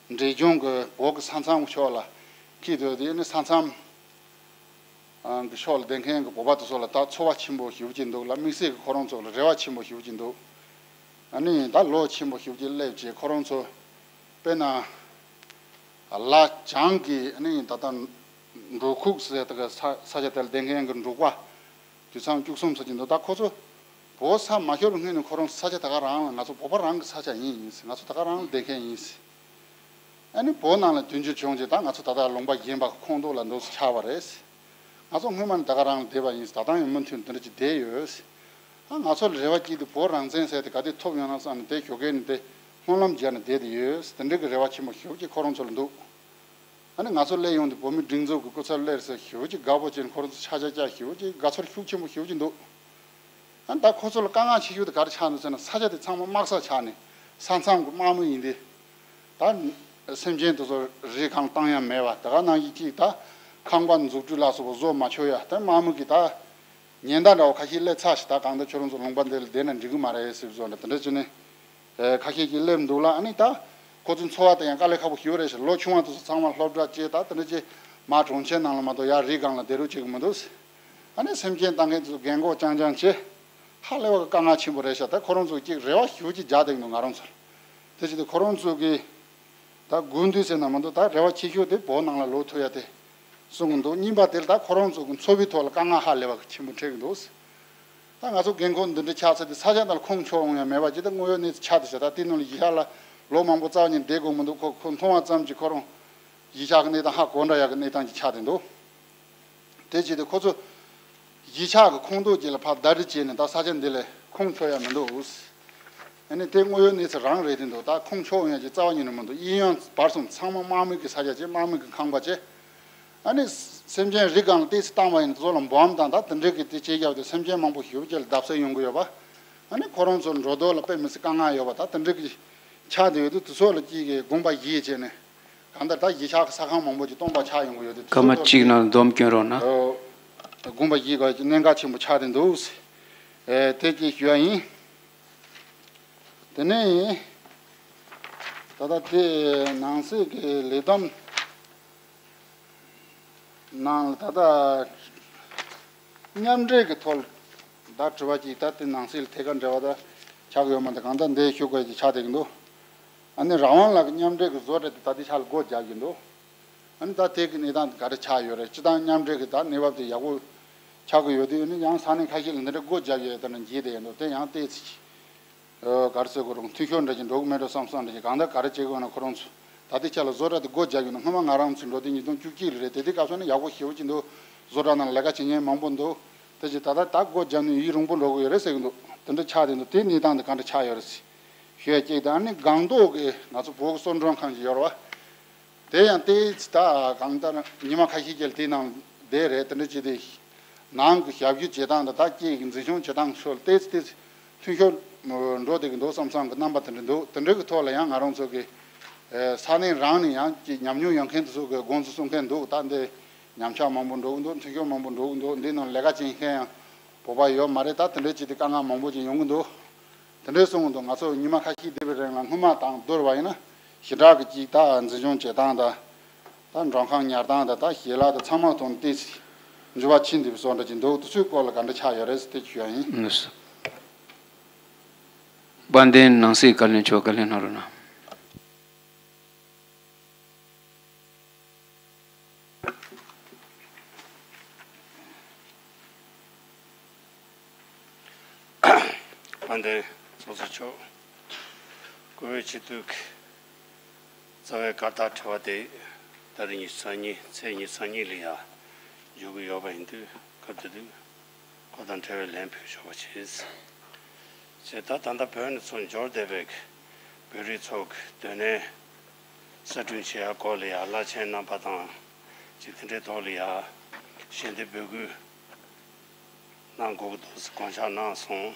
འབྲས་ལྗོངས་ཀྱི་བོད་ཀྱི་ས་མཚམས་ཕྱོགས་ལ་འཁེལ་འདུག་དེ་ནི་ས་མཚམས་ཨང་གི་ཕྱོགས་ལ་བསྡད་མཁན་གྱི་བོད་པ་དེ་ཚོ་ལ་ད་ཚོར་བ་ཆེན་པོ་ཞེ་པོ་ཅིག་འདུག་ལ། དམིགས་བསལ་གྱི་ཁོ་རང་ཚོ་ལ་རེ་བ་ཆེན་པོ་ཞེ་པོ་ཅིག་འདུག་ཨ་ནི་ད་ལོ་ཆེན་པོ་ཞེ་པོ་ཅིག་སླེབས་རྗེས་ཁོ་རང་ཚོ་དཔེར་ན་ལ་བྱང་གི་ཨ་ནི་ད་ལྟ་འབྲོག་ཁུག་ཟེར་དེ་ག་ས་ས་ཆ་དེ་ལ་བསྡད་མཁན་གྱི་འབྲོག་པ་དུད་ཚང་བཅུ་གསུམ་ཚོ་ཅིག་འདུག་ད་ཁོ་ཚོ་བོད་ས་མ་ཤོར་བའི་སྔོན་ནས་ཁོ་རང་ཚོ་ས་ཆ་དེ་ག་རང་ལ། ང་ཚོ་བོད་པ་རང་གི་ས་ཆ་ཡིན་ཡིན་ཟེར། ང་ཚོ་དེ་ག་རང་ལ་བསྡད་མཁན་ཡིན་ཟེར། ཨ་ནི་བོད་ནང་ལ་མཐུན་འགྱུར་བྱུང་རྗེས་ད་ང་ཚོ་ད་ལྟ་ལུང་པ་གཞན་པ་ཁོངས་གཏོགས་ལ་འདུག་སེ་ཆགས་པ་རེད། ང་ཚོ་སྔོན་མ་ནས་ད་ག་རང་ལ་བསྡད་པ་ཡིན། ད་ལྟ་ཡང་མུ་མཐུད་དེ་འདྲ་ཅིག་བསྡད་ཡོད། ཨ་ང་ཚོ་ལ་རེ་བ་སྐྱེས་ཏེ་བོད་རང་བཙན་ཟེར་དེ་ག་དུས་ཐོབ་ཡོང་ན་བསམ་ནས་དེ་ཞོགས་ཀས་ནས་དེ་སྨོན་ལམ་རྒྱག་ནས་བསྡད་དེ་ཡོད། དེ་འདྲ་གི་རེ་བ་ཆེན་པོ་ཞེ་པོ་ཅིག་ཁོ་རང་ཚོ་ལ་འདུག་ཨ་ནི་ང་ཚོ་སླེབས་ཡོང་དུས་བོད་མིའི་སྒྲིག་འཛུགས་ཀྱི་སྐུ་ཚབ་སླེབས་ཟེར་ཞེ་པོ་ཅིག་དགའ་པོ་བྱས་ནས་ཁོ་རང་ཚོ་ཆ་ཆ་བཅག་ཞེ་པོ་ཅིག་དགའ་ཚོར་ཤུགས་ཆེན་པོ་ཞེ་པོ་ཅིག་འདུག་ཨ་ནི་ད་ཁོ་ཚོ་ལ་དཀའ་ངལ་ཆེ་ཤོས་དེ་ག་རེ་ཆགས་འདུག་ཟེར་ན། ས་ཆ་དེ་ཚང་མ་དམག་ས་ཆགས་ནས་ས་མཚམས་ཀྱི་དམག་མི་ཡིན་ཏེ། ད་སེམས་ཅན་དེ་ཚོ་རི་སྒང་བཏང་ཡ་མེད་པ། དེ་ག་ནང་བཞིན་གཅིག་ད་ཁང་པ་འཛུགས་སྐྲུན་ལ་སོགས་པ་བཟོ་མ་ཆོག་ཡ། ད་དམག་མི་གིས་ད་ཉེན་བརྡ་འདྲ་བོ་ཁ་ཤས་སླེབས་ཚར་ཞིག་ད་གང་ལྟར་ཁྱོད་རང་ཚོ་ལུང་པ་འདི་ལ་བསྡད་ན་འགྲིག་གི་མ་རེད་ཟེར་བཟོ་འདྲ་དེ་འདྲ་བྱས་ནས་ཨེ་ཁ་ཤས་ཀྱིས་སླེབས་འདུག་ལ། ཨ་ནི་ད་ཁོ་ཚོའི་འཚོ་བ་དེ་ཡང་དཀའ་ལས་ཁག་པོ་ཞེ་པོ་རེད་ཤག་ལོ་ཆུང་བ་དེ་ཚོ་ཚང་མ་སློབ་གྲྭ་བཅས་ད་དེ་འདྲ་བྱས་མར་གྲོང་ཁྱེར་ནང་ལ་མ་གཏོགས་ཡར་རི་སྒང་ལ་བསྡད་རོགས་བྱེད་གི་མི་འདུག་ཨ་ནི་སེམས་ཅན་བཏང་མཁན་དེ་ཚོ་རྒན་གོག་རྐྱང་རྐྱང་བྱས། ཧ་ལས་པ་གི་དཀའ་ངལ་ཆེན་པོ་རེད་ཤག་ད་ཁོ་རང་ཚོ་གཅིག་རེ་བ་ཞེ་པོ་ཅིག་རྒྱག་བསྡད་འདུག་ང་རང་ཚོར། དེ་བྱས་ཏེ་ཁོ་རང་ཚོ་གི་ད་དགོས་འདུན་ཟེར་ན་མི་འདུག་ད་རེ་བ་ཆེ་ཤོས་དེ་བོད་ནང་ལ་ལོག་ཐུབ་ཡ་དེ་གསུང་གི་འདུག་གཉིས་པ་དེ་ལ་ད་ཁོ་རང་ཚོ་གི་འཚོ་བའི་ཐོག་ལ་དཀའ་ངལ་ཧ་ལས་པ་གི་ཆེན་པོ་འཕྲད་ཀྱི་འདུག་ད་ང་ཚོ་རྒན་གོག་འདི་འདྲ་ཆགས་ཚར་དུས་ས་ཆ་ནང་ལ་ཁུངས་འཁྱོལ་འོང་ཡ་མེད་པ་ཅིག་ད་དངོས་ཡོད་གནས་ཚུལ་ཆགས་བསྡད་ཤག་ད་དེ་ནང་ལ་གཞིས་ཆགས་ལ་ལོ་མང་པོ་རྩ་བ་ཉིད་བསྡད་དགོས་མི་འདུག་ཁོ་ཁོ་མཐོང་བ་ཙམ་གྱིས་ཁོ་རང་གཞིས་ཆགས་ཀྱི་གནས་སྟངས་ཧ་གོ་འདྲ་ཡག་གི་གནས་སྟངས་ཅིག་ཆགས་བསྡད་འདུག་དེ་བྱས་ཏེ་ཁོ་ཚོ་གཞིས་ཆགས་ཀྱི་ཁོངས་གཏོགས་ཅིག་ལ་ཕར་ཟླ་སྒྲིལ་བྱས་ནས་ད་ས་ཆ་འདི་ལ་ཁུངས་འཁྱོལ་ཡ་མི་འདུག་ཨ་ནི་དེ་དངོས་ཡོད་གནས་ཚུལ་རང་རེད་དེ་འདུག་ད་ཁུངས་འཁྱོལ་འོང་ཡ་ཅིག་རྩ་བ་ཉིད་ནས་མི་འདུག་གཡས་གཡོན་བར་གསུམ་ཚང་མ་དམག་མི་གི་ས་ཆ་བྱས། དམག་མི་གི་ཁང་པ་བྱས། ཨ་ནི་སེམས་ཅན་རི་སྒང་ལ་ཏོག་ཙམ་བཏང་བ་ཡིན་ན་དེ་ཚོ་ལ་འབུམ་དང་ད་དེ་འདྲའི་གི་དེ་བྱས་རྒྱབ་དེ་སེམས་ཅན་མང་པོ་ཞེ་པོ་ཅིག་ལ་བརྡབ་གསིག་ཡོང་གི་ཡོད་པ། ཨ་ནི་ཁོ་རང་ཚོ་འགྲོ་ལྡོག་ལ་དཔེ་མི་སྲིད་དཀའ་ངལ་ཡོད་པ་ད་དེ་འདྲའི་གི་ཆགས་བསྡད་ཡོད་དུས་དེ་ཚོ་ལ་ཅིག་གི་དགོངས་པ་བཞེས་བྱས་ནས། གང་ལྟར་ད་གཞིས་ཆགས་ཀྱི་ས་ཁང་མང་པོ་ཅིག་སྟོང་པ་ཆགས་ཡོང་གི་ཡོད་དུས་དེ་སྐར་མ་ཚོ་གཅིག་ནང་འཛོམས་སྐྱོན་རོགས་གནང་། ཨོ། དགོངས་པ་བཞེས་དགོས་ཀྱི་གནད་འགག་ཆེན་པོ་ཆགས་བསྡད་འདུག་ཨེ་དེ་གཅིག་ཞུ་ཡ་ཡིན། དེ་ནས་ད་ལྟ་དེ་ནང་སྲིད་ཀྱི་ལས་བསྡོམས་ནང་ལ་ད་ལྟ་མཉམ་འབྲེལ་གྱི་ཐོག་ད་དྲི་བ་གཅིག་ད་དེ་ནང་སྲིད་ལ་ཐད་ཀར་འབྲེལ་བ་ད་ཆགས་ཀྱི་ཡོད་མ་རེད། གང་ལྟར་འདི་ཞུ་དགོས་ཀྱི་ཆགས་བསྡད་ཀྱི་འདུག་ཨ་ནི་རང་དབང་ལགས་ཀྱི་མཉམ་འབྲེལ་གྱི་བཟོ་གྲྭ་དེ་ད་ལྟའི་ཆ་ལ་སྒོ་རྒྱག་གི་འདུག་ཨ་ནི་ད་དེ་གི་གནས་སྟངས་དེ་ག་རེ་ཆགས་ཡོད་རེད། སྤྱི་བཏང་མཉམ་འབྲེལ་གྱི་ད་གནས་བབ་དེ་ཡག་པོ་ཆགས་ཀྱི་ཡོད་དུས། ཨ་ནི་ཡང་ས་གནས་ཁ་ཤས་ལ་འདི་འདྲ་སྒོ་རྒྱག་ཡོད་ད་ནི་བརྗེད་བསྡད་ཡོད་འདུག་དེ་ཡང་ཏོག་ཙམ་ག་རེ་ཟེར་དགོས་རུང་འཐུས་ཤོར་འདྲ་ཞིག་འགྲོ་གི་མེད་འགྲོ་བསམ་བསམ་འདྲ་ཞིག་གང་ལྟར་ག་རེ་བྱེད་དགོས་ན་ཁོ་རང་ཚོ་ ད་ལྟའི་ཆ་ལ་བཟོ་གྲྭ་དེ་སྒོ་རྒྱག་གི་འདུག་སྔོན་མ་ང་རང་ཚོ་འགྲོ་དུས་ཉིས་སྟོང་བཅུ་གཅིག་ལ་རེད། དེ་དུས་སྐབས་སུ་ནི་ཡག་པོ་ཞེ་པོ་ཅིག་འདུག་བཟོ་གྲྭ་ནང་ལས་ཀ་བྱེད་མཁན་མང་པོ་འདུག་དེ་བཞིན་ད་ལྟ་ད་སྒོ་རྒྱག་ནས་ཡུན་རིང་པོ་འགྲོ་གི་ཡོད་རེད་ཟེར་གི་འདུག་དེ་འདྲ་ཆགས་བསྡད་འདུག་དེའི་གནས་སྟངས་དེ་ག་འདྲ་ཆགས་ཡོད་རེད་ཟེར་ཞུ་ཡ་གཅིག་དང་། ཨ་ནི་སྒང་ཏོག་གི་ང་ཚོ་བོད་ཀྱི་གསོལ་མགྲོན་ཁང་ཞིག་ཡོད་རེད་བ། དེ་ཡང་དེ་ད་གང་ལྟར་ཉི་མ་ཁ་ཤས་ཀྱི་དེ་ནང་བསྡད་རེད། དེ་འདྲ་བྱས་ཏེ་ནང་གི་ཞབས་ཞུ་བྱེད་སྟངས་དང་ད་སྐྱེས་ཀྱི་འཛིན་སྐྱོང་བྱེད་སྟངས་སོགས་ཏོག་ཙམ་ཏོག་ཙམ་འཐུས་ཤོར་འགྲོ་བསྡད་ཀྱི་འདུག་བསམ་བསམ་གྱི་རྣམ་པ་དེ་འདྲ་འདུག་དེ་འདྲ་གི་ཐོག་ལ་ཡང་ང་རང་ཚོ་གི་ས་གནས་རང་ནས་ཡང་ཅིག་ཉམས་མྱོང་ཡོད་མཁན་དེ་ཚོ་གི་དགོངས་ཚུལ་གསུང་མཁན་འདུག་ད་འདི་ཉམས་ཆག་མང་པོ་འགྲོ་གི་འདུག་འཐུས་ཤོར་མང་པོ་འགྲོ་གི་འདུག་འདི་ནང་ལས་ཀ་བྱེད་མཁན་ཡང་བོད་པ་ཡོད་མ་རེད། ད་དེ་འདྲ་བྱས་ཏེ་དཀའ་ངལ་མང་པོ་ཅིག་ཡོང་གི་འདུག་དེ་འདྲའི་གསུང་གི་འདུག་ང་ཚོ་ཉི་མ་ཁ་ཤས་བསྡད་པའི་རིང་ལ་སྔོན་མ་དང་བསྡུར་བ་ཡིན་ན་ཞེ་དྲག་གི་ཅིག་ད་འཛིན་སྐྱོང་བྱེད་སྟངས་དང་། ད་མགྲོན་ཁང་ཉར་སྟངས་དང་ད་ཞལ་ལག་དང་ཚང་མ་ཐོག་ནས་ཏོག་ཙམ་འགྱུར་བ་ཕྱིན་བསྡད་པའི་བཟོ་འདྲ་ཅིག་འདུག་དེ་ཚོའི་སྐོར་ལ་ག་འདྲ་ཆགས་ཡོད་རེད་ཟེར་དེ་ཞུ་ཡ་ཡིན། ལགས་སོ། དཔལ་ལྡན་ནང་སྲིད་བཀའ་བློན་མཆོག་བཀའ་ལན་གནང་རོགས་གནང་། དཔལ་ལྡན་ཚོགས་གཙོ་མཆོག་བཀུར་འོས་སྤྱི་འཐུས་ཀྱི་རྩ་བའི་བཀའ་རྟགས་དྲི་བ་དེ་ད་རེས་ཉི་ཤུ་རྩ་གཉིས་ཚེས་ཉི་ཤུ་རྩ་གཉིས་ལ་ཡ་འཇོག་གི་ཡོད་པ་ཡིན་དུས་སྐབས་དེ་དུས་ཁོ་དང་འབྲེལ་བའི་ལན་ཕུལ་ཆོག་པ་བྱས། བྱས་ད་ད་ལྟ་བོད་ནས་ཚུར་འབྱོར་བསྡད་པའི་བོད་རིགས་ཚོ་གི་སྡོད་གནས་གསར་སྐྲུན་བྱེད་ཡག་སྐོར་ལ་ཡ་བླ་ཆེན་རྣམ་པ་དང་ཅིག་དེ་འདྲའི་ཐོག་ལ་ཡ་ཞལ་འདེབས་འབོད་སྐུལ་གནང་དགོས་ཀྱི་འདུག་ཟེར་དགོངས་འཆར་གནང་སོང་།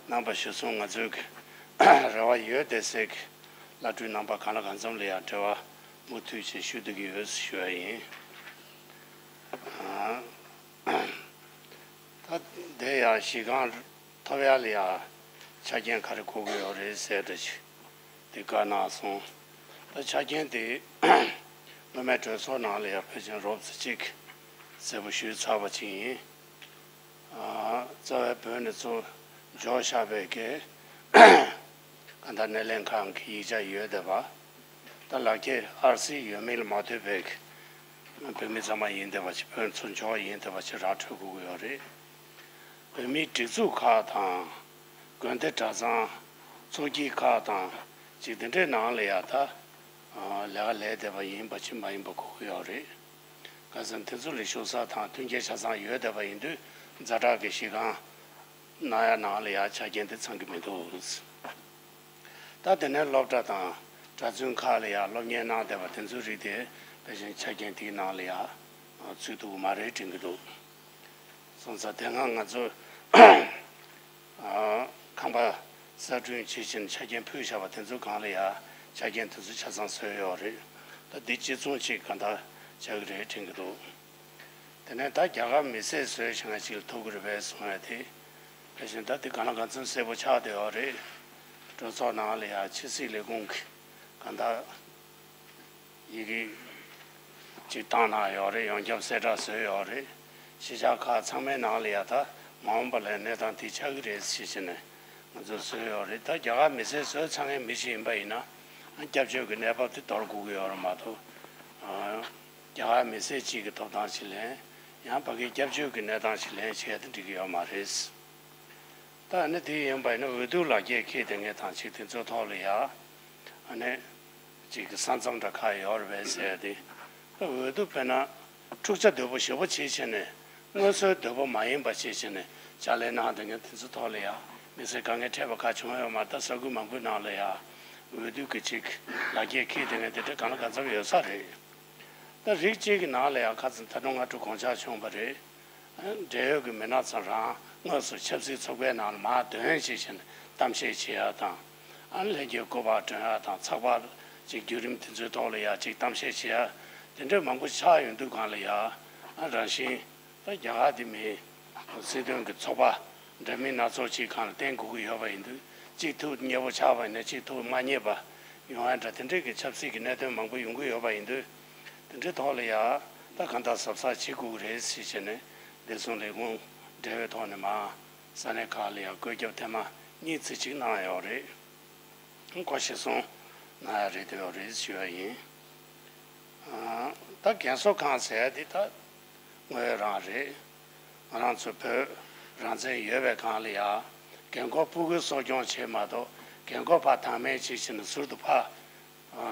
གནང་པ་གཞིར་བཟུང་ང་ཚོའི་གི་རེ་བ་ཡོད་བསྡད་སའི་གི་བླ་སྤྲུལ་རྣམ་པ་གང་ལ་གང་འཚམ་ལ་ཡང་འབྲེལ་བ་མུ་མཐུད་བྱས་ཞུ་བསྡད་ཀྱི་ཡོད་ཟེར་ཞུ་བ་ཡིན། ད་དེ་ཡང་གཞི་རྐང་ཐོབ་ཡག་ལ་ཡང་ཆ་རྐྱེན་ག་རེ་དགོས་ཀྱི་ཡོད་རེད་ཟེར་འདྲ་ཞིག་དེ་བཀའ་གནང་སོང་། ད་ཆ་རྐྱེན་དེ་སྔོན་མའི་གྲོས་ཚོགས་ནང་ལ་ཡང་ཕལ་ཆེར་རོབ་ཙམ་ཅིག་གསལ་པོ་ཞུས་ཚར་བ་ཅིག་ཡིན། རྩ་བའི་བོད་ནས་ཚུར་འབྱོར་བཞག་པའི་གི་གང་ལྟར་སྣེ་ལེན་ཁང་གི་ཡིག་ཆ་ཡོད་བསྡད་པ། ད་ལག་ཁྱེར་ཨར་སི་ཡོད་མེད་ལ་མ་ལྟོས་པའི་བོད་མི་ཚང་མ་ཡིན་བསྡད་པ་ཞིག་བོད་ཚུར་འབྱོར་ཡིན་བསྡད་པ་ཞིག་ར་འཕྲོད་དགོས་ཀྱི་ཡོད་རེད། བོད་མིའི་སྒྲིག་འཛུགས་ཁག་དང་། དགོན་སྡེ་གྲྭ་ཚང་། ཚོགས་སྐྱིད་ཁག་དང་། ཅིག་དེ་འདྲའི་ནང་ལ་ཡ་ད་ལས་ཀ་ལས་བསྡད་པ་ཡིན་པ་ཅིག་མ་ཡིན་པ་དགོས་ཀྱི་ཡོད་རེད། ག་ཟེར་ན་དེ་ཚོ་ལ་བཞུགས་ས་དང་མཐུན་རྐྱེན་ཆ་ཚང་ཡོད་བསྡད་པ་ཡིན་དུས་ཛ་དྲག་གི་གཞི་རྐང་གནང་ཡ་ནང་ལ་ཡ་ཆ་རྐྱེན་དེ་ཚང་གི་མི་འདུག་ད་དེ་ནས་སློབ་གྲྭ་དང་གྲྭ་བཙུན་ཁག་ལ་ཡ་སློབ་གཉེར་གནང་བསྡད་པ་དེ་ཚོའི་རིགས་དེ་ཕལ་ཆེར་ཆ་རྐྱེན་དེའི་ནང་ལ་ཡ་ཚུད་ཐུབ་ཀྱི་མ་རེད་དྲན་གྱི་འདུག་སོང་ཙང་དེ་སྔ་ང་ཚོ་ཁང་པ་གསར་སྐྲུན་བྱེད་བཞིན་ཆ་རྐྱེན་ཕུལ་བཞག་པ་དེ་ཚོ་སྒང་ལ་ཡ་ཆ་རྐྱེན་དེ་ཚོ་ཆ་ཚང་བཟོས་ཡོད་རེད། ད་འདི་གཅིག་མཚུངས་གཅིག་གང་ལྟར་ཆགས་ཀྱི་རེད་དྲན་གྱི་འདུག་དེ་ནས་ད་རྒྱ་གར་མི་སེར་བཟོས་བཞག་ན་གཅིག་ལ་ཐུག་གི་རེད་པས་གསུང་ཡ་དེ། དེ་བཞིན་ད་དེ་གང་ལ་གང་འཚམ་གསལ་པོ་ཆགས་བསྡད་ཡོད་རེད། གྲོས་ཚོགས་ནང་ལ་ཡ་ཕྱི་སྲིད་ལས་ཁུངས་ཀྱི་གང་ལྟར་ཡི་གེ་ཅིག་བཏང་གནང་ཡོད་རེད། ཡོངས་ཁྱབ་གསལ་བསྒྲགས་བཟོས་ཡོད་རེད། གཞིས་ཆགས་ཁག་ཚང་མའི་ནང་ལ་ཡ་ད་མ་འོངས་པ་ལ་གནས་སྟངས་དེ་ཆགས་ཀྱི་རེད་ཟེར་བྱས་ནས་ང་ཚོས་བཟོས་ཡོད་རེད། ད་རྒྱ་གར་མི་སེར་བཟོས་ཚར་མཁན་མི་ཞིག་ཡིན་པ་ཡིན་ན་སྐྱབས་བཅོལ་གྱི་གནས་བབ་དེ་དོར་དགོས་ཀྱི་ཡོད་རེད་མ་གཏོགས། རྒྱ་གར་མི་སེར་གཅིག་གི་ཐོབ་ཐང་ཞིག་ལེན། ཡང་ཕ་གིའི་སྐྱབས་བཅོལ་གྱི་གནས་སྟངས་ཤིག་ལེན་བྱས་ཏེ་འགྲིག་གི་ཡོད་མ་རེད། ད་ཨ་ནི་དེ་ཡིན་པ་ཡིན་ན་འོས་བསྡུ་ལག་ཁྱེར་འཁྱེར་བསྡད་མཁན་དང་ཅིག་དེ་ཚོའི་ཐོག་ལ་ཡ། ཨ་ནི་ཅིག་གི་ས་མཚམས་འདྲ་ཁག་ཡོད་རེད་པས་ཟེར་ཏེ། ད་འོས་བསྡུ་དཔེར་ན་འཁྲུག་ཆ་དོད་པོ་ཞེ་པོ་བྱེད་བྱས་ནས་སྔོན་སྲོལ་དོད་པོ་མ་ཡིན་པ་བྱེད་བྱས་ནས་ཕྱག་ལས་གནང་བསྡད་མཁན་དེ་ཚོའི་ཐོག་ལ་ཡ་མི་སེར་དཀའ་ངལ་འཕྲད་པ་ཁག་བྱུང་ཡོད་མ་རེད། ད་ས་ཁུལ་མང་པོའི་ནང་ལ་ཡ་འོས་བསྡུ་གི་ཅིག་ལག་ཁྱེར་འཁྱེར་བསྡད་མཁན་དེ་འདྲ་གང་ལ་གང་འཚམ་ཡོད་ས་རེད། ད་རིགས་གཅིག་གི་ནང་ལ་ཡང་ཁ་ཚ་ད་དུང་སྔ་དྲོ་དགོངས་འཆར་བྱུང་བ་རེད། འབྲེལ་ཡོད་ཀྱི་མི་སྣ་ཚོ་རང་དངོས་སུ་ཆབ་སྲིད་ཚོགས་པའི་ནང་ལ་མར་འདོན་བྱས་བྱས་ནས་གཏམ་བཤད་བྱེད་ཡ་དང་། ཨ་ནི་ལྷན་རྒྱས་སྐུ་པར་སྒྲོན་ཡ་དང་ཚགས་པར་ཅིག་བརྒྱུད་རིམ་དེ་ཚོའི་ཐོག་ལ་ཡ་ཅིག་གཏམ་བཤད་བྱེད་ཡ་དེ་འདྲ་མང་པོ་ཆགས་ཡོང་དུས་སྒང་ལ་ཡ། ཨ་རང་བཞིན་ད་རྒྱ་གར་དེ་མིན་སྲིད་དོན་གྱི་ཚོགས་པ་འདྲ་མིན་སྣ་ཚོགས་ཅིག་སྒང་ལ་བརྟེན་དགོས་ཀྱི་ཡོད་པ་ཡིན་དུས་གཅིག་ཐུགས་མཉེས་པོ་ཆགས་པ་ཡིན་ན་གཅིག་ཐུགས་མ་མཉེས་པ་ཡོང་ཡ་འདྲ་དེ་འདྲའི་གི་ཆབ་སྲིད་ཀྱི་གནད་དོན་མང་པོ་ཡོང་གི་ཡོད་པ་ཡིན་དུས། དེ་འདྲའི་ཐོག་ལ་ཡ་ད་གང་ལྟར་གཟབ་གཟབ་བྱེད་དགོས་ཀྱི་རེད་ཟེར་བྱས་ནས་བདེ་སྲུང་ལས་ཁུངས་འབྲེལ་བའི་ཐོག་ནས་མར་ས་གནས་ཁག་ལ་ཡ་བཀོད་ཁྱབ་ཐེངས་མ་གཉིས་ཙམ་ཅིག་གནང་ཡོད་རེད། གོ་ཤེས་སོང་གནང་ཡ་རེད་འདོད་ཡོད་རེད་ཞུ་ཡ་ཡིན། ད་རྒན་གསོ་ཁང་ཟེར་ཡ་འདི་ད་དངོས་ཡོད་རང་རེད། ང་རང་ཚོ་བོད་རང་བཙན་ཡོད་པའི་སྒང་ལ་ཡ་རྒན་འཁོགས་སྤུ་གུའི་གསོ་སྐྱོང་བྱེད་མ་གཏོགས་རྒན་འཁོགས་ཕར་དང་མེད་བྱེད་བཞིན་ཟུར་དུ་ཕར་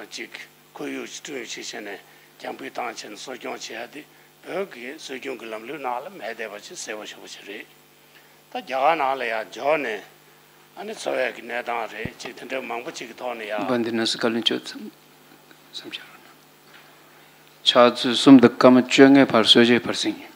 ཅིག་ ཁོར་ཡུག་ཅིག་བསྐྲུན་ཞིག་བྱས་ནས་རྒྱང་འཕུད་བཏང་བྱས་ནས་གསོ་སྐྱོང་བྱེད་ཡ་དེ་བོད་ཀྱི་སྲོལ་རྒྱུན་གྱི་ལམ་ལུགས་ནང་ལ་མེད་བསྡད་པ་ཅིག་གསལ་པོ་ཞེ་པོ་ཅིག་རེད། ད་རྒྱ་གར་ནང་ལ་ཡར་འབྱོར་ནས་ཨ་ནི་འཚོ་བའི་གི་གནས་སྟངས་རེད་ཅིག་དེ་འདྲ་མང་པོ་ཅིག་གི་ཐོག་ནས་ཡར། འབངས་འདི་ནང་སུ་བཀའ་ལན་ཆོད་ཙམ་བསམ་འཆར་རོ་ན། ཕྱག་ཚོད་གསུམ་དང་སྐར་མ་བཅོ་ལྔའི་བར་གསོལ་ཇའི་བར་ཟིན།